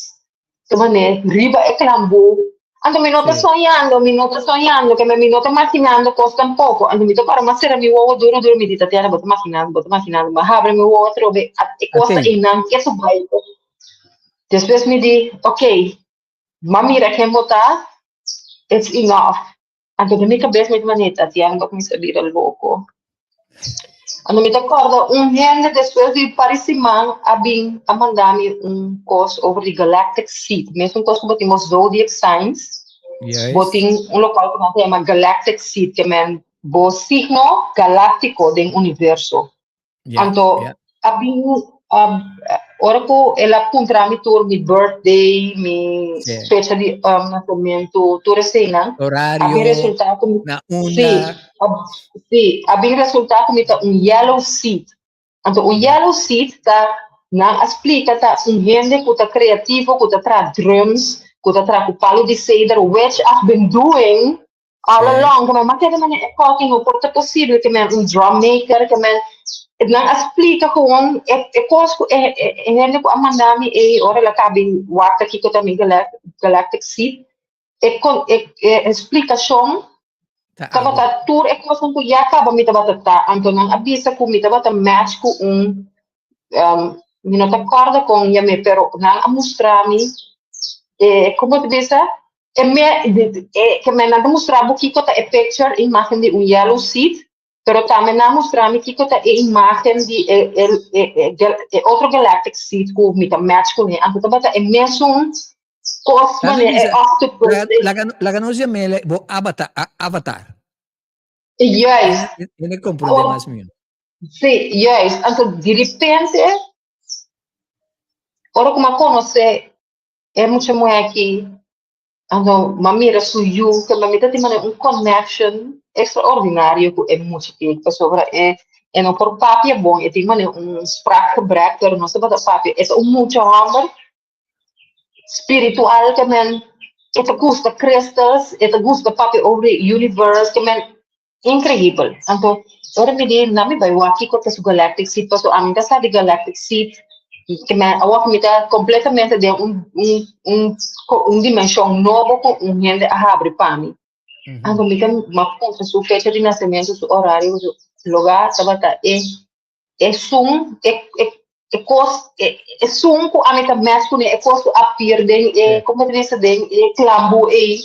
ta manera riba e klambu. Anto mi no ta soñando, mi no ta soñando, ke mi no ta maginando kos tampoko. Anto mi ta kòrda mi a sera mi wowo duru duru, mi di, Tatiana, bo ta maginando, bo ta maginando. Mi a habri mi wowo atrobe, e kos ta einan ketu bai. Despues mi di, ok, mi a mira ken bo ta, it's enough. Anto den mi kabes mi ta manera Tatiana bo a kuminsá bira loko. Anto mi ta kòrda un hende despues di un par di siman a bin a manda mi un kos over di galactic seed. Mesun kos ku bo tin bo zodiac signs, bo tin un lokal ku nan ta yama galactic seed ke men bo signo galáktiko den universo. Anto a bin ora ku el a puntra mi tur mi birthday, mi fecha di nasementu, tur eseinan, a bin resulta ku mi si, si, a bin resulta ku mi ta un yellow seed. Anto un yellow seed ta, nan a splika ta un hende ku ta kreativo, ku ta traha drums, ku ta traha ku palu di ceder, which I've been doing All along, ke men ma keda mane e koki no por ta posible ke men un drum maker, ke men nan a splika gewoon e e kos ku e e hende ku a manda mi ei ora el a kabi wak kiko ta mi galactic seed, e kon e e splikashon tabata tur e kosnan ku ya kaba mi tabata ta, anto nan a bisa ku mi tabata match ku un mi no ta kòrda kon yam'é pero nan a mustra mi e komo ta bisa E me e ke men nan ta mustra bo kiko ta e picture, e imagen di un yellow seed, pero tambe nan a mustra mi kiko ta e imagen di e e e e e otro galactic seed ku mi ta match kuné. Anto tabata e mesun kos manera e octopus. Laga laga nos yam'é bo avatar avatar. Juist. Hende komprondé mas mihó. Sí, juist. Anto diripente ora ku mi a konosé E mucha muhé aki, anto m'a mira su yu, kende mi ta tin manera un connection extraordinario ku e mucha aki, pasobra e e no por papia bon, e tin manera un spraakgebrek, pero nos tabata papia, e ta un mucha hòmber spiritual ke men e ta gusta crystals, e ta gusta papia over di universe, ke men increibel. Anto ora mi di nan mi bai wak kiko ta su galactic seed paso ami ta sa di galactic seed ke mi awor mi ta completamente den un un un un dimension nobo ku un hende a habri pa mi. Anto mi ta mi a puntra su fecha di nacemento su horario su lugar tabata e esun e e e kos e esun ku ami ta match kuné e kos ku a pier den e komo ta bisa den e klambu ei.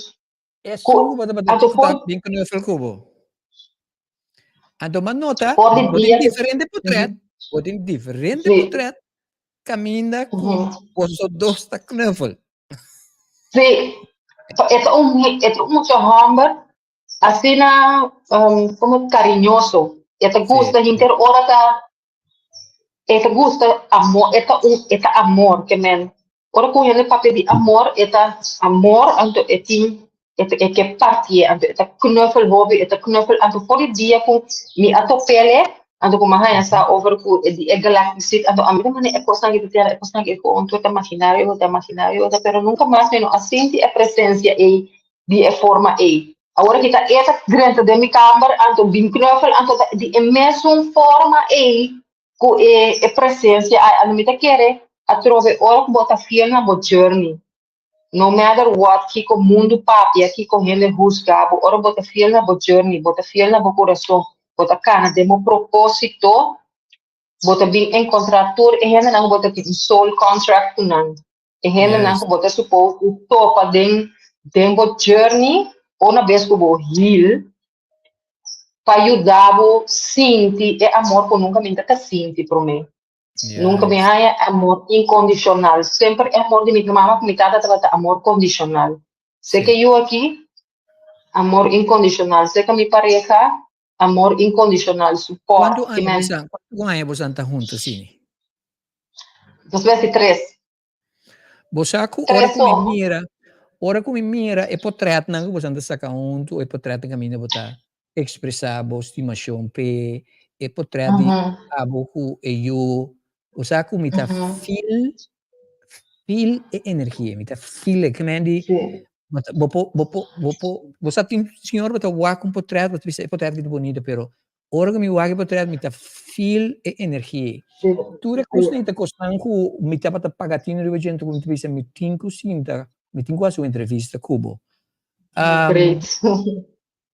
Esun ku bo tabata ta bin knuffel ku bo. Anto m'a nota bo tin diferente potret, bo tin diferente potret kaminda ku boso dos ta knuffel. Sí, e ta un e ta un mucha hòmber asina komo kariñoso, e ta gusta henter ora ta E ta gusta amor, e ta un, e ta amor ke men. Ora ku hende papia di amor, e ta amor, anto e tin, e ta, e ke partié, anto e ta knuffel hopi, e ta knuffel, anto for di dia ku mi a top'el, anto ku mi a haña sa over ku e di e galactic seed, anto ami ta manda e kosnan aki ta tera, e kosnan aki e kon tur ta imaginario, ta imaginario, ta, pero nunka mas mi no a sinti e presensia ei di e forma ei. Awor aki ta e ta drenta den mi kamber, anto bin knuffel, anto ta di e mesun forma ei ku e e presensia ai. Anto mi ta kere atrobe ora ku bo ta fiel na bo journey, no matter what kiko mundu papia, kiko hende husga bo, ora bo ta fiel na bo journey, bo ta fiel na bo kurason, bo ta kana den bo proposito, bo ta bin enkontra tur e hendenan ku bo ta tin un soul contract ku nan. E hendenan ku bo ta supos di topa den den bo journey una bes ku bo heal pa yuda bo sinti e amor ku nunka mi ta sinti promé. Nunka mi haña amor inkondishonal. Semper e amor di mi mama ku mi tata tabata amor kondishonal. Seke yu aki, amor inkondishonal. Seke mi pareha, amor inkondishonal, support. Kuantu aña bosan, kuantu aña bosan ta huntu asina? 2003. Bo sa ku ora ku mi mira, ora ku mi mira e potretnan ku bosan ta saka huntu, e potretnan kaminda bo ta ekspresá bo stimashon p'e, e potret di abo ku e yu, bo sa ku mi ta feel, feel e energia, mi ta feel e, kimen di bo ta, bo por, bo por, bo por, bo sa tin señor bo ta wak un potret, bo ta bisa e potret aki ta bunita, pero. Ora ku mi wak e portret mi ta feel e energia ei. Tur e kosnan ei ta kosnan ku mi tabata paga tinu riba dje, anto ku mi ta bisa mi tin ku sinta, mi tin ku hasi un entrevista ku bo. Great.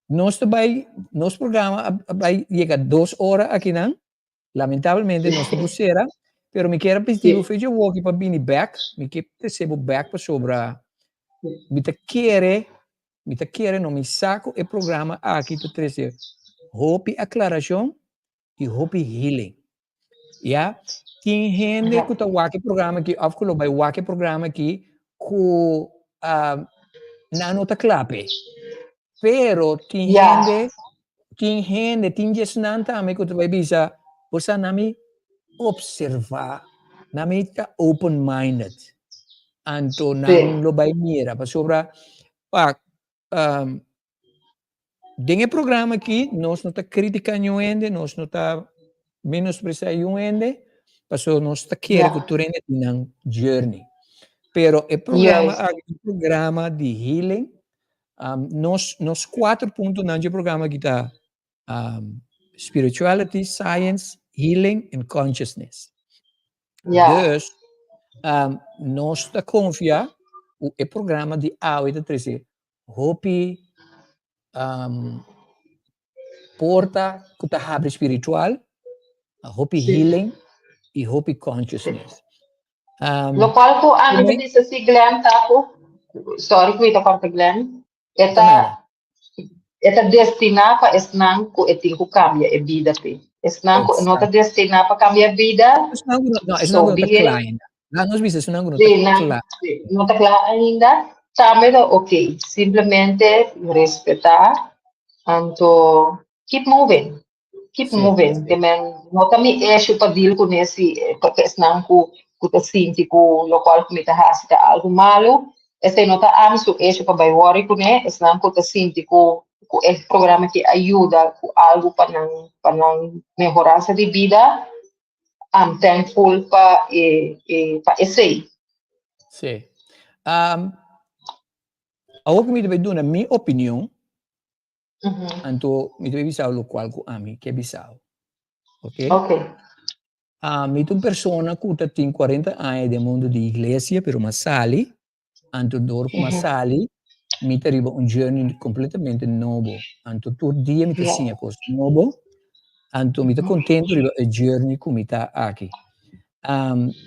Nos ta bai, nos programa a bai yega dos ora akinan. Lamentablemente nos ta por sera, pero mi kier a pidi bo fecha awoki pa bini bek, mi ke trese bo bek pasobra mi ta kere, mi ta kere no mi sa ku e programa aki ta trese hopi aklarashon i hopi healing. Ya, tin hende ku ta wak e programa aki òf ku lo bai wak e programa aki ku nan no ta kla p'e. Pero tin hende, tin hende, tin djesnan tambe ku ta bai bisa, bo sa nan mi observá, nan mi ta open minded. Anto nan lo bai mira pasobra pa den e programa aki nos no ta kritiká niun hende, nos no ta menospresiá niun hende, pasobra nos ta kere ku tur hende tin nan journey. Pero e programa aki ta un programa di healing. Nos nos kuater puntonan dje programa aki ta spirituality, science, healing and consciousness. Dus nos ta konfia ku e programa di awe ta trese hopi porta ku ta habri spiritual, hopi healing i hopi consciousness. Lokual ku ami ta bisa si Glenn ta ku, sorry ku mi ta kòrta Glenn, e ta e ta destiná pa esnan ku e tin ku kambia e bida p'e. Esnan ku no ta destiná pa kambia bida, Esnan ku no, esnan ku no ta kla ainda. Laat nos bisa esnan ku no ta kla. No ta kla ainda, tambe ta oké. Simplemente respetá, anto keep moving. Keep moving. Te men no ta mi issue pa deal kuné si pa esnan ku ku ta sinti ku lokual ku mi ta hasi ta algu malu. Esei no ta ami su issue pa bai worry kuné. Esnan ku ta sinti ku ku e programa aki a yuda ku algu pa nan pa nan mehoransa di bida, I'm thankful pa e e pa esei. Sí. Awor ku mi ta bai duna mi opinion. Anto mi ta bisa lokual ku ami ke bisa. Ok? Ok. Mi ta un persona ku ta tin 40 aña den mundu di iglesia, pero m'a sali. Anto dor ku m'a sali, mi ta riba un journey kompletamente nobo. Anto tur dia mi ta siña kos nobo. Anto mi ta kontento riba e journey ku mi ta aki.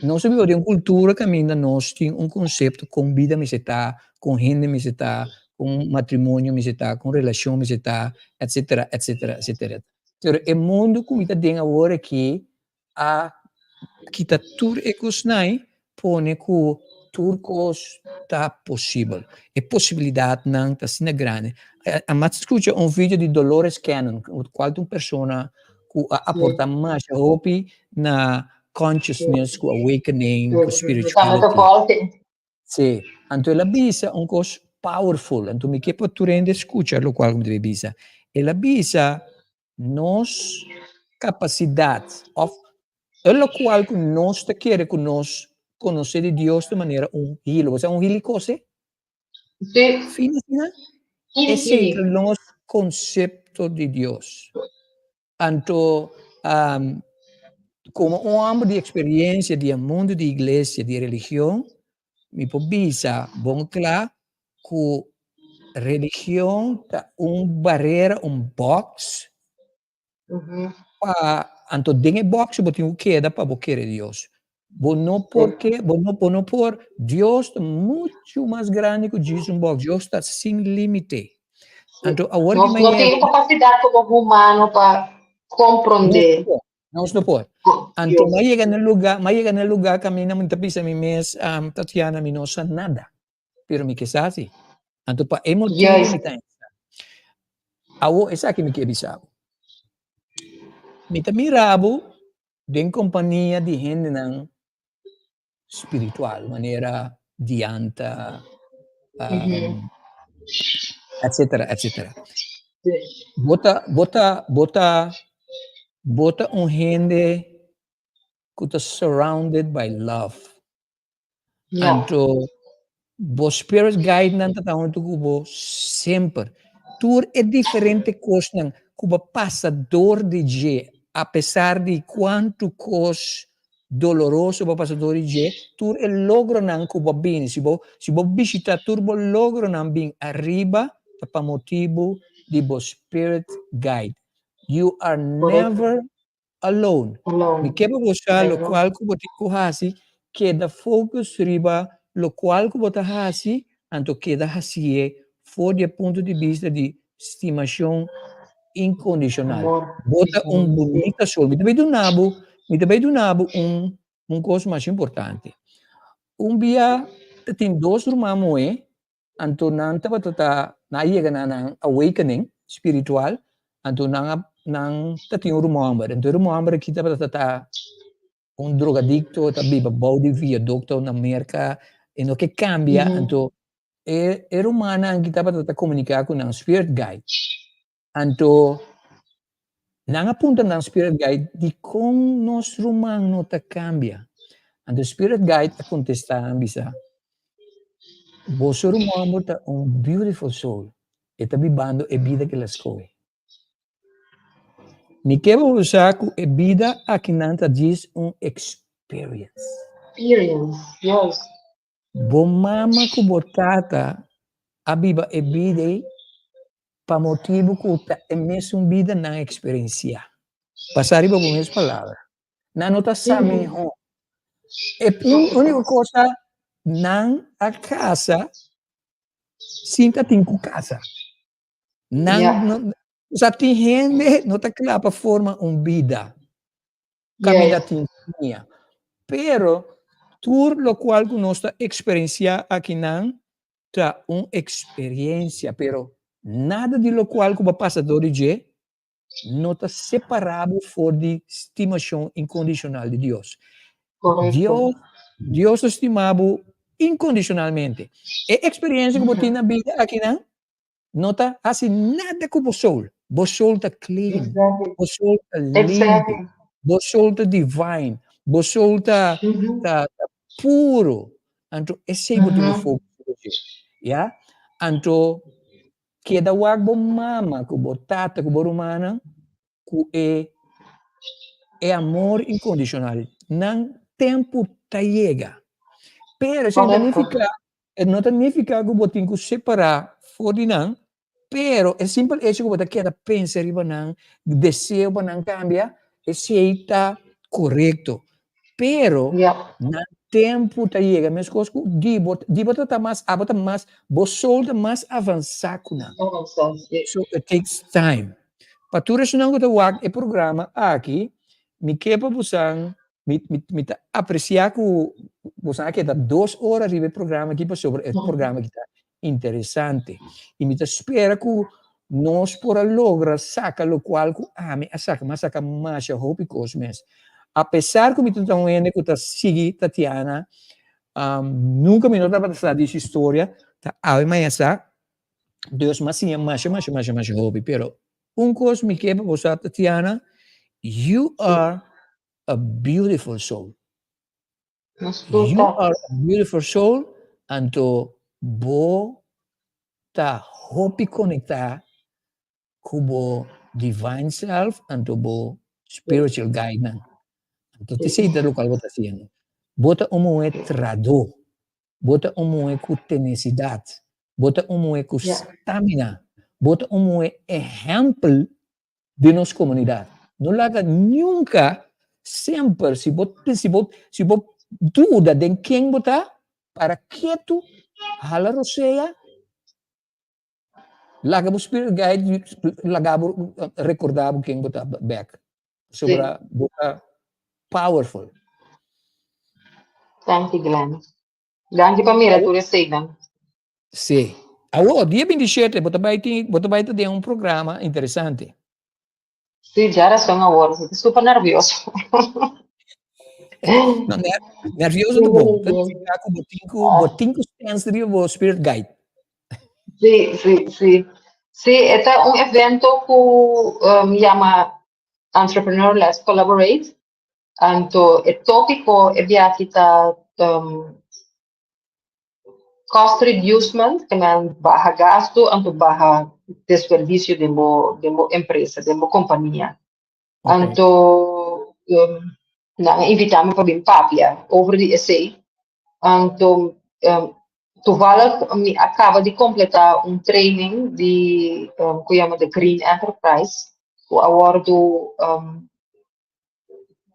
Nos a biba den un kultura kaminda nos tin un konsepto kon bida mester ta, kon hende mester ta, kon matrimonio mester ta, kon relashon mester ta, etsetera, etsetera, etsetera. Pero e mundu ku mi ta den awor aki a kita tur e kosnan pone ku tur kos ta posibel. E posibilidatnan ta asina grandi. A mas skucha un video di Dolores Cannon, kual ta un persona ku a aporta masha hopi na consciousness, ku awakening, ku spirituality. Sí, anto el a bisa un kos powerful, anto mi ke pa tur hende skucha lokual ku mi ta bay bisa. El a bisa nos kapasidat òf e lokual ku nos ta kere ku nos konosé di Dios ta manera un hilo. Bo sa un hilo i kose? Sí. Fini asina? Esei ta nos konsepto di Dios. Anto, komo un hòmber di eksperensia di e mundu di iglesia, di religion, mi por bisa bon kla ku religion ta un barera, un box, pa anto den e box bo tin ku keda pa bo kere Dios. Bo no por ke, bo no, bo no por, Dios ta muchu mas grandi ku djis un box, Dios ta sin limite. Anto awor Nos no tin kapasidat komo humano pa komprondé. Nos no por. Anto m'a yega na lugá, m'a yega na lugá kaminda mi ta bisa mi mes, Tatiana, mi no sa nada, pero mi ke sa si. Anto pa e motibu mi ta entra. Awor esaki mi ke bisa bo. Mi ta mira bo den kompania di hendenan spiritual, manera Dianta, etcetera, etcetera. Bo ta, bo ta, bo ta, bo ta un hende ku ta surrounded by love. Anto bo spirit guide nan ta huntu ku bo semper. Tur e diferente kosnan. ku bo a pasa dor di dje, apesar di kuantu kos doloroso bo a pasa dor di dje, tur e logronan ku bo a bini, si bo si bo bishita tur bo logronan bin ariba ta pa motibu di bo spirit guide. You are never alone. Mi ke pa bo sa lokual ku bo tin ku hasi, keda focus riba lokual ku bo ta hasi, anto keda hasié for di e punto di bista di stimashon inkondishonal. Bo ta un bunita sol. Mi ta bai duna bo, mi ta bai duna bo un un kos masha importante. Un bia ta tin dos ruman muhé Anto nan tabata ta, nan a yega na nan awakening spiritual, anto nan a, nan ta tin un ruman homber, anto e ruman homber aki tabata ta un drogadicto, ta biba bou di viaducto na Merca, e no ke cambia, anto e e rumannan aki tabata ta comunica cu nan spirit guide, anto nan a puntra nan spirit guide dicon nos ruman no ta cambia, anto spirit guide a contesta nan bisa, Boso ruman bo ta un beautiful soul, e ta bibando e bida ke el a scohe. Mi ke bo sa ku e bida akinan ta djis un experience. Experience, yes. Bo mama ku bo tata a biba e bida ei pa motibu ku ta e mesun bida nan a eksperensiá. Basá riba bo mes palabra. Nan no ta sa mihó. E úniko kos ta nan a kasa sin ta tin ku kasa. Nan no, osea tin hende no ta kla pa forma un bida. Kaminda tin famia. Pero tur lokual ku nos ta eksperensiá akinan ta un eksperensia, pero nada di lokual ku bo a pasa dor di dje no ta separá bo for di stimashon inkondishonal di Dios. Dios, Dios ta stima bo inkondishonalmente. E eksperensia ku bo tin na bida akinan no ta hasi nada ku bo soul. Bo soul ta clean, bo soul ta limpi, bo soul ta divine, bo soul ta ta puro. Anto esei bo tin ku focus riba dje, ya. Anto keda wak bo mama ku bo tata ku bo rumannan ku e e amor inkondishonal. Nan tempu ta yega. Pero esei no ta nifiká E no ta nifiká ku bo tin ku separá for di nan, pero e simpel echo ku bo ta keda pensa riba nan, deseo pa nan kambia, esei ta korekto. Pero nan tempu ta yega meskos ku di bo, di bo ta ta mas, abo ta mas, bo soul ta mas avansá ku nan. So it takes time. Pa tur esunnan ku ta wak e programa aki, mi ke pa bosan Mi, mi, mi ta apreciá ku boso a keda 2 ora riba e programa aki pasobra e programa aki ta interesante. I mi ta spera ku nos por a logra saka lokual ku ami a saka, mi a saka masha hopi kos mes. Apesar ku mi ta un hende ku ta sigui Tatiana, nunka mi no tabata sa di su historia, ta awe maña sa, dus mi a siña masha, masha, masha, masha hopi. Pero un kos mi ke pa bo sa, Tatiana, you are a beautiful soul. You are a beautiful soul, anto bo ta hopi konektá ku bo divine self, anto bo spiritual guide nan. Anto esei ta lokual bo ta hasiendo. Bo ta un muhé trahadó, bo ta un muhé ku tenesidat, bo ta un muhé ku stamina, bo ta un muhé ehèmpel di nos komunidat. No laga nunka, semper si bo si bo si bo duda den ken bo ta, para ketu, hala rosea, laga bo spirit guide laga bo rekorda bo ken bo ta bek. Pasobra bo ta powerful. Danki Glenn. Danki pa mira tur eseinan. Sí. Awor, dia 27, bo ta bai tin, bo ta bai ta den un programa interesante. Sí, djarason awor. Mi ta super nervioso. No, nervioso ta bon. Ta nifiká ku bo tin ku, bo tin ku stens riba bo spirit guide. Sí, sí, sí. Sí, e ta un evento ku um, yama Entrepreneur Let's Collaborate. Anto e tópiko e biaha ta cost reducement, ke men baha gastu, anto baha desperdicio den bo empresa, den bo compania. Anto nan a invita mi pa bin papia over di esey. Anto toevallig mi a caba di completa un training di cu yama The Green Enterprise, cu a wordo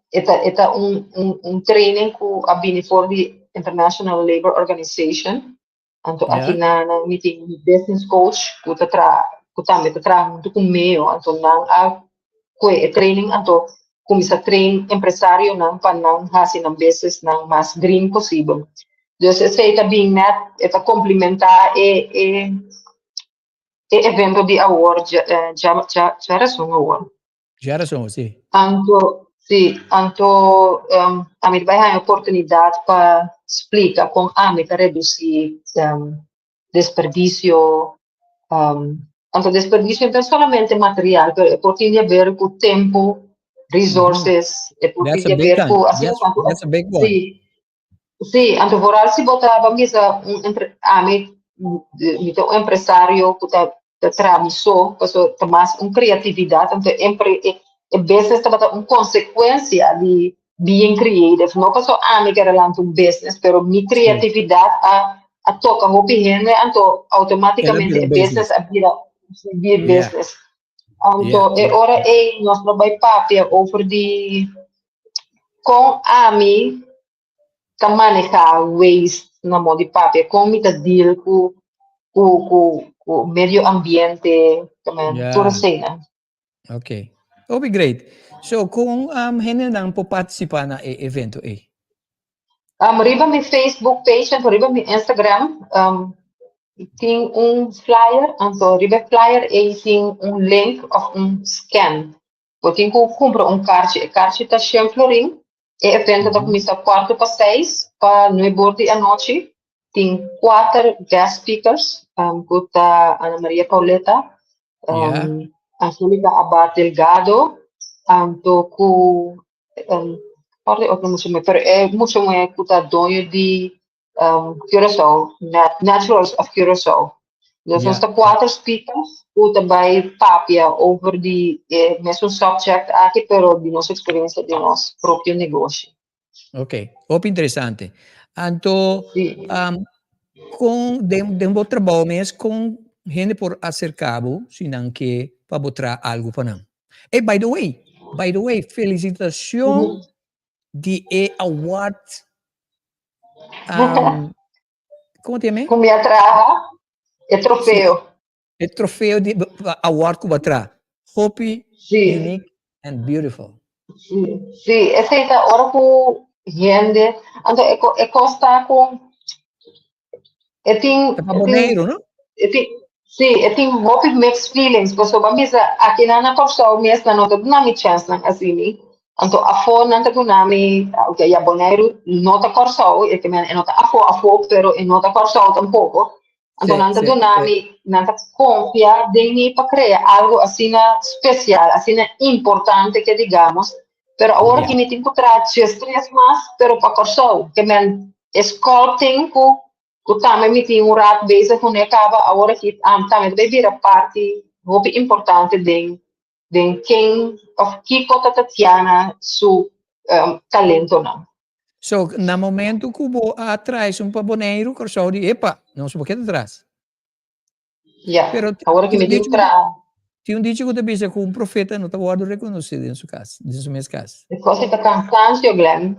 e ta un training cu a bini for di International Labour Organization. Anto aki na mi tin business coach cu tambe ta traha hunto cu mi. Anto nan a cu e training, anto cuminsa train empresarionan pa nan hasi nan business nan mas green posibel. Dus esey ta bin net, e ta complementa e evento di awor, djarason awor. Djarason, si. Anto, si, anto ami ta bay haya oportunidad pa splica con ami ta reduci desperdicio. Anto desperdicio no solamente material, pero por tin di haber cu tempo, resources, e por tin di haber cu asina. That's a big one. Si, anto vooral si bo ta bisa un ami mi ta un empresario cu ta traha so, paso ta mas un creatividad, anto e business tabata un consecuencia di being creative. No paso ami kier lanta un business, pero mi creatividad a toca hopi hende, anto automaticamente e business a bira business. Anto e ora ey nos lo bay papia over di con ami ta maneha waste, na moda di papia, con mi ta deal cu medio ambiente, tambe tur asina. Ok. Oh, great. So, con hendenan por participa na e evento ey? Riba mi Facebook page en riba mi Instagram tin un flyer, anto riba flyer ey tin un link of un scan. Bo tin cu cumpra un kaartje. E kaartje ta 100 florin. E evento ta cuminsa 5:45 pa 9 di anochi. Tin cuater guest speakers, cu ta Ana Maria Pauletta, Angelica Abad Delgado, anto cu otro mucho, pero e mucho cu ta doño di Curaçao, Naturals of Curaçao. Dus nos ta cuater speakers cu ta bay papia over di mesun subject aki, pero di nos experiencia di nos propio negoshi. Ok, hopi interesante. Anto, con den bo trabou mes, con hende por acerca bo, si nan ke pa bo traha algo pa nan? Hey, by the way, felicitacion di e award. Con ta yama? Cu mi a traha e trofeo. E trofeo di award cu bo a traha. Hopi unique and beautiful. Si, esey ta ora cu hende, anto e cos ta cu e tin E pa Boneiro, no? E tin, si, e tin hopi mixed feelings, pasobra bisa aki na Kòrsou mes nan no ta duna mi chance nan asina. Anto afó nan ta duna mi, okay, ya Boneiru no ta Kòrsou, e ke men e no ta afó afó, pero e no ta Kòrsou tampoko. Anto nan ta duna mi, nan ta confia den mi pa crea algo asina special, asina importante que digamos. Pero awor cu mi tin cu traha 13 mas, pero pa Kòrsou, ke men sculpting cu tambe mi tin un rato bezig cu ne caba, awor aki tambe ta bira parti hopi importante den ken of kiko ta Tatiana su talentonan. So, na momento cu bo a traha un pa Boneiro, Kòrsou di, "Epa, nos por atras." Ja, Pero awor cu mi tin traha. Tin un dicho cu ta bisa cu un profeta no ta wordo reconoci den su cas, den su mes cas. E cos ta cansancio, Glenn.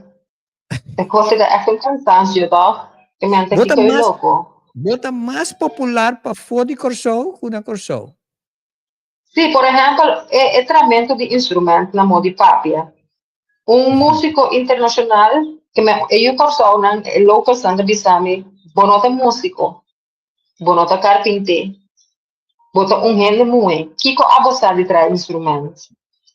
E cos ta echt un cansancio, toch? Cu mi anta Bo ta aki mas loco. Bo ta mas popular pafó di Kòrsou cu na Kòrsou. Si, por ehempel, e trahamento di instrument, na moda di papia. Un musico internacional, cu mi, e Kòrsou nan, e local nan ta bisa mi, "Bo no ta musico, bo no ta carpinter, bo ta un hende muhé. Kiko abo sa di traha instrument?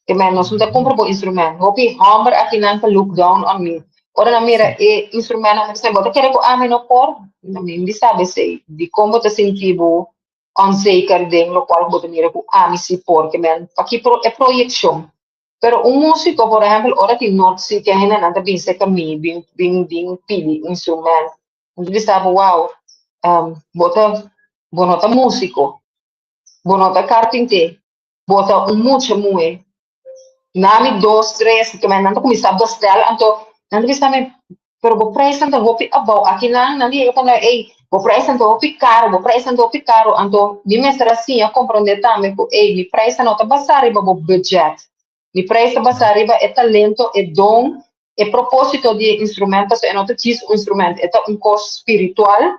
Ke men nos no ta cumpra bo instrument." Hopi homber aki nan ta look down on me. Ora nan mira e instrument, nan ta "Bo ta kere cu ami no por?" Mi no sabi esey. Di con bo ta sinti bo onzeker den locual bo ta mira cu ami si por? Ke men aki e proyeccion. Pero un musico, por ehempel, ora tin North Sea, cu hende nan ta bin cerca mi, bin pidi instrument. Anto bisa, "Wow, bo no ta musico. Bo no ta karpinté. Bo ta un mucha muhé. Nami dos, tres, ke men nan ta kuminsá bestèl, anto nan ta bisa mi, pero bo preisnan ta hopi abou. Akinan nan ta yega pa nan, ey, bo preisnan ta hopi karo, bo preisnan ta hopi karo. Anto mi mester a siña komprondé tambe ku, ey, mi preisnan no ta basá riba bo budget. Mi preis ta basá riba e talento, e don, e propósito di e instrument, pasobra e no ta djis un instrument, e ta un kos spiritual.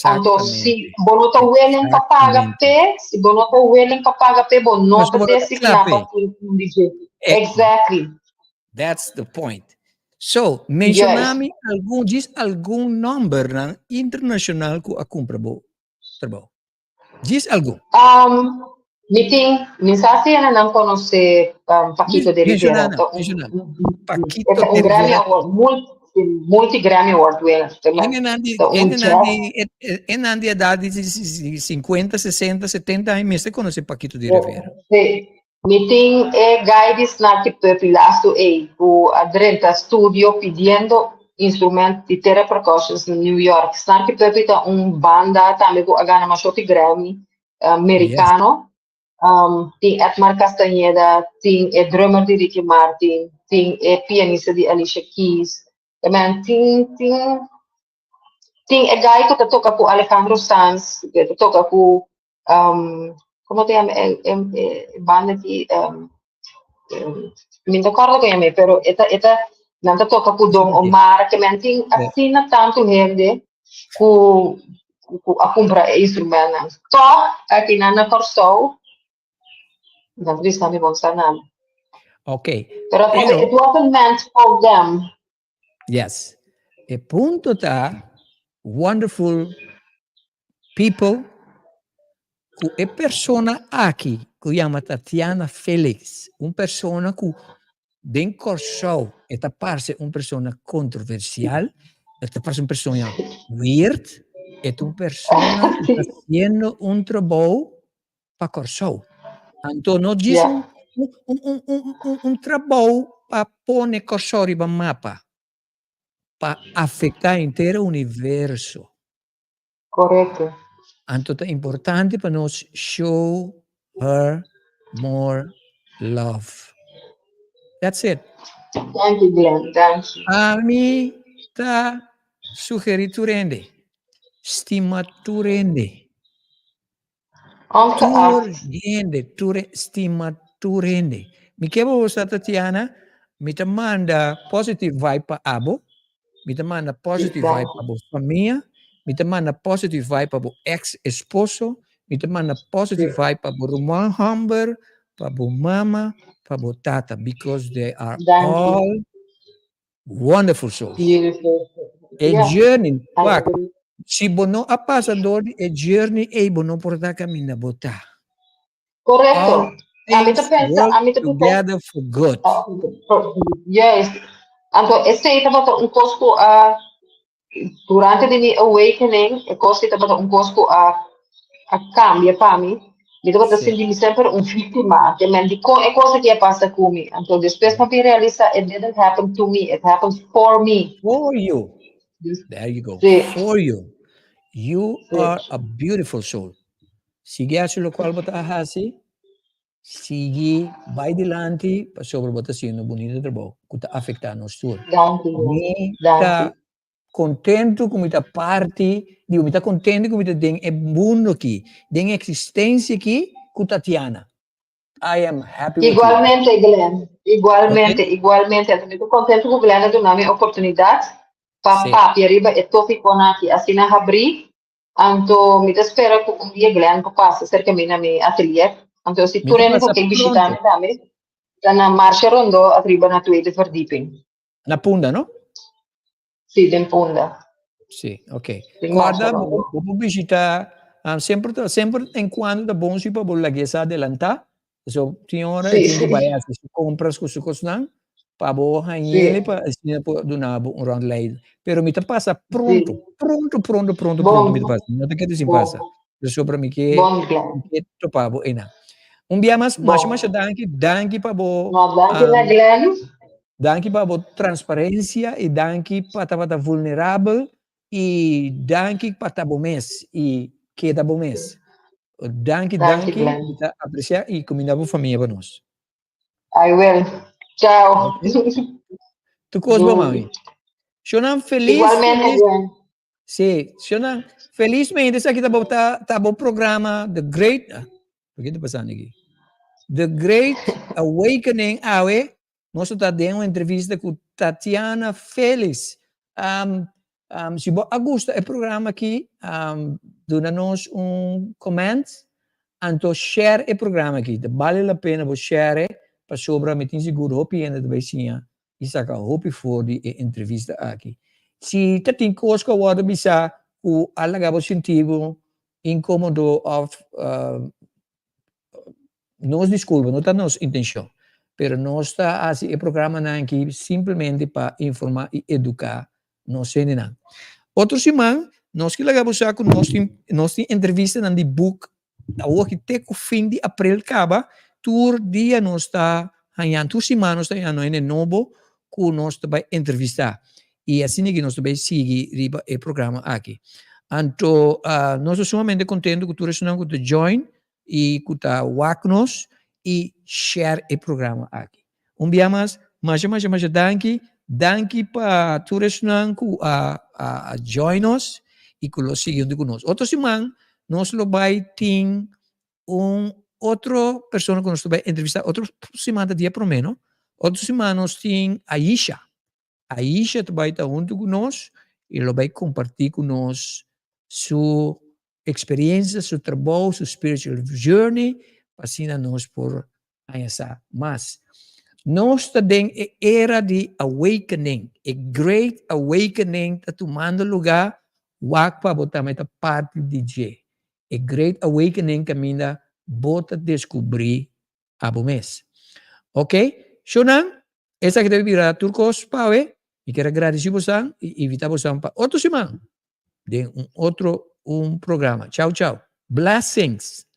Anto si bo no ta willing pa paga p'e, si bo no ta willing pa paga p'e, bo no ta designá pa tin un DJ. Exactly. That's the point. So, menshoná mi algun, djis algun nòmbernan internashonal ku a kumpra bo trabou. Djis algun. Um, mi tin, mi sa si ena nan konosé um, Paquito de Rivera. Menshoná nan, menshoná nan. Paquito de Rivera. Grammy Award, multi, multi Grammy Award winner. Hendenan di, hendenan di, hendenan di edad di 50, 60, 70 aña mester konosé Paquito de Rivera. Sí. Mi tin e guy di Snarky Puppy lastu ei ku a drenta studio pidiendo instrument di Terra Percussions na New York. Snarky Puppy ta un banda tambe ku a gana mashopi Grammy merikano. Tin Edmar Castañeda, tin e drummer di Ricky Martin, tin e pianista di Alicia Keys. Men tin tin tin e guy ku ta toka ku Alejandro Sanz, ku ta toka ku um, como te llama e, e, e banda ki um, mi no acuerdo con llama, pero eta eta nan ta toca cu Don Omar, que men tin asina tanto hende cu cu a cumpra e instrumentnan. Toch, aki nan na Kòrsou, nan ta bisa mi bon sa nada. Okay. Pero, pero it wasn't meant for them. Yes. E punto ta wonderful people ku e persona aki ku yama Tatiana Felix, un persona ku den Kòrsou e ta parse un persona kontroversial, e ta parse un persona weird, e ta un persona ku ta hasiendo un trabou pa Kòrsou. Anto no djis un un un un un trabou pa pone Kòrsou riba mapa, pa afektá henter universo. Korekto. Anto ta importante pa nos show her more love. That's it. Thank you, Glenn. Thank you. Ami ta sugerí tur hende, stima tur hende. Tur hende, tur stima tur hende. Mi ke bo sa Tatiana, mi ta manda positive vibe pa abo, mi ta manda positive vibe pa bo famia, mi ta manda positive vibe pa bo ex esposo, mi ta manda positive vibe pa bo ruman homber, pa bo mama, pa bo tata, because they are all wonderful souls. E journey, wak, si bo no a pasa door di e journey ei, bo no por ta caminda bo ta. Correcto. All things work together for good. Juist. Anto esei tabata un kos ku a Durante di mi awakening, e kos ei tabata un kos ku a a kambia pa mi. Mi tabata sinti mi semper un víktima. Ke men dikon e kos aki a pasa ku mi? Anto despues mi a bin realisá it didn't happen to me, it happened for me. For you. There you go. For you. You are a beautiful soul. Sigui hasi lokual bo ta hasi. Sigui bai dilanti pasobra bo ta haciendo bunita trabou cu ta afecta nos tur. Danki, Mi ta contento cu mi ta parti, digo mi ta contento cu mi ta den e mundo aki, den e existencia aki cu Tatiana. I am happy with you. Igualmente Glenn, igualmente, igualmente. Anto mi ta contento cu Glenn a duna mi oportunidad pa papia riba e topiconan aki asina habri. Anto mi ta spera ku un dia Glenn por pasa serka mi na mi atelier. Anto si tur hende ku ke bishita mi tambe, ta na Marsha Rondó atriba na tweede verdieping. Na Punda, no? Si, den Punda. Si, ok. Kòrda bo por bishita, semper semper en kuando ta bon si pa bo lag'é sa adelantá. So tin ora e tin ku bai hasi su kompras ku su kosnan pa bo hañ'el pa asina por duna bo un rondleiding. Pero mi ta pasa pronto, pronto, pronto, pronto, pronto mi ta pasa. Mi no ta keda sin pasa. Pasobra mi ke mi ke topa bo einan. Un bia mas, masha masha danki, danki pa bo danki pa bo transparencia i danki pa tabata vulnerabel i danki pa ta bo mes i keda bo mes. Danki, Danki, danki. Glenn. Mi ta apresiá i kumindá bo famia pa nos. I will. Ciao. Tur kos bon, mami. Shonan, felis. Igualmente, Felis. Glenn. Sí, shonan, felismente esaki ta bo ta ta bo programa The Great, ah, kiko ta pasando aki? The Great Awakening awe. Nos ta den un entrevista ku Tatiana Felix. Si bo a gusta e programa aki, duna nos un comment, anto share e programa aki. Ta bale la pena bo share pasobra mi tin sigur hopi hende ta bai siña i saka hopi for di e entrevista aki. Si ta tin kos ku a wòrdu bisá ku a laga bo sinti bo inkomodo òf nos diskulpa, no ta nos intenshon, pero nos ta hasi e programanan aki simplemente pa informá i eduká nos hendenan. Otro siman nos ke laga bo sa ku nos tin nos tin entrevistanan di buk awor aki te ku fin di aprel kaba, tur dia nos ta haña, tur siman nos ta haña hende nobo ku nos ta bai entrevistá i asina ki nos ta bai sigui riba e programa aki. Anto nos ta sumamente kontentu ku tur esnan ku ta join i ku ta wak nos i share e programa aki. Un bia mas, masha masha masha danki. Danki pa tur esnan ku a a join nos i ku lo sigui huntu ku nos. Otro siman nos lo bai tin un otro persona ku nos ta bai entrevista. Otro siman ta dia prome, no? Otro siman nos tin Aisha. Aisha ta bai ta huntu ku nos i lo bai kompartí ku nos su eksperiencia, su trabou, su spiritual journey, pa asina nos por haña sa mas. Nos ta den e era di awakening, e great awakening ta tumando lugá, wak pa bo tambe ta parti di dje. E great awakening kaminda bo ta deskubrí abo mes. Ok, shownan, esaki ta bira tur kos pa awe. Mi kier a gradisí bosan i invitá bosan pa otro siman den un otro un programa. Chao chao. Blessings.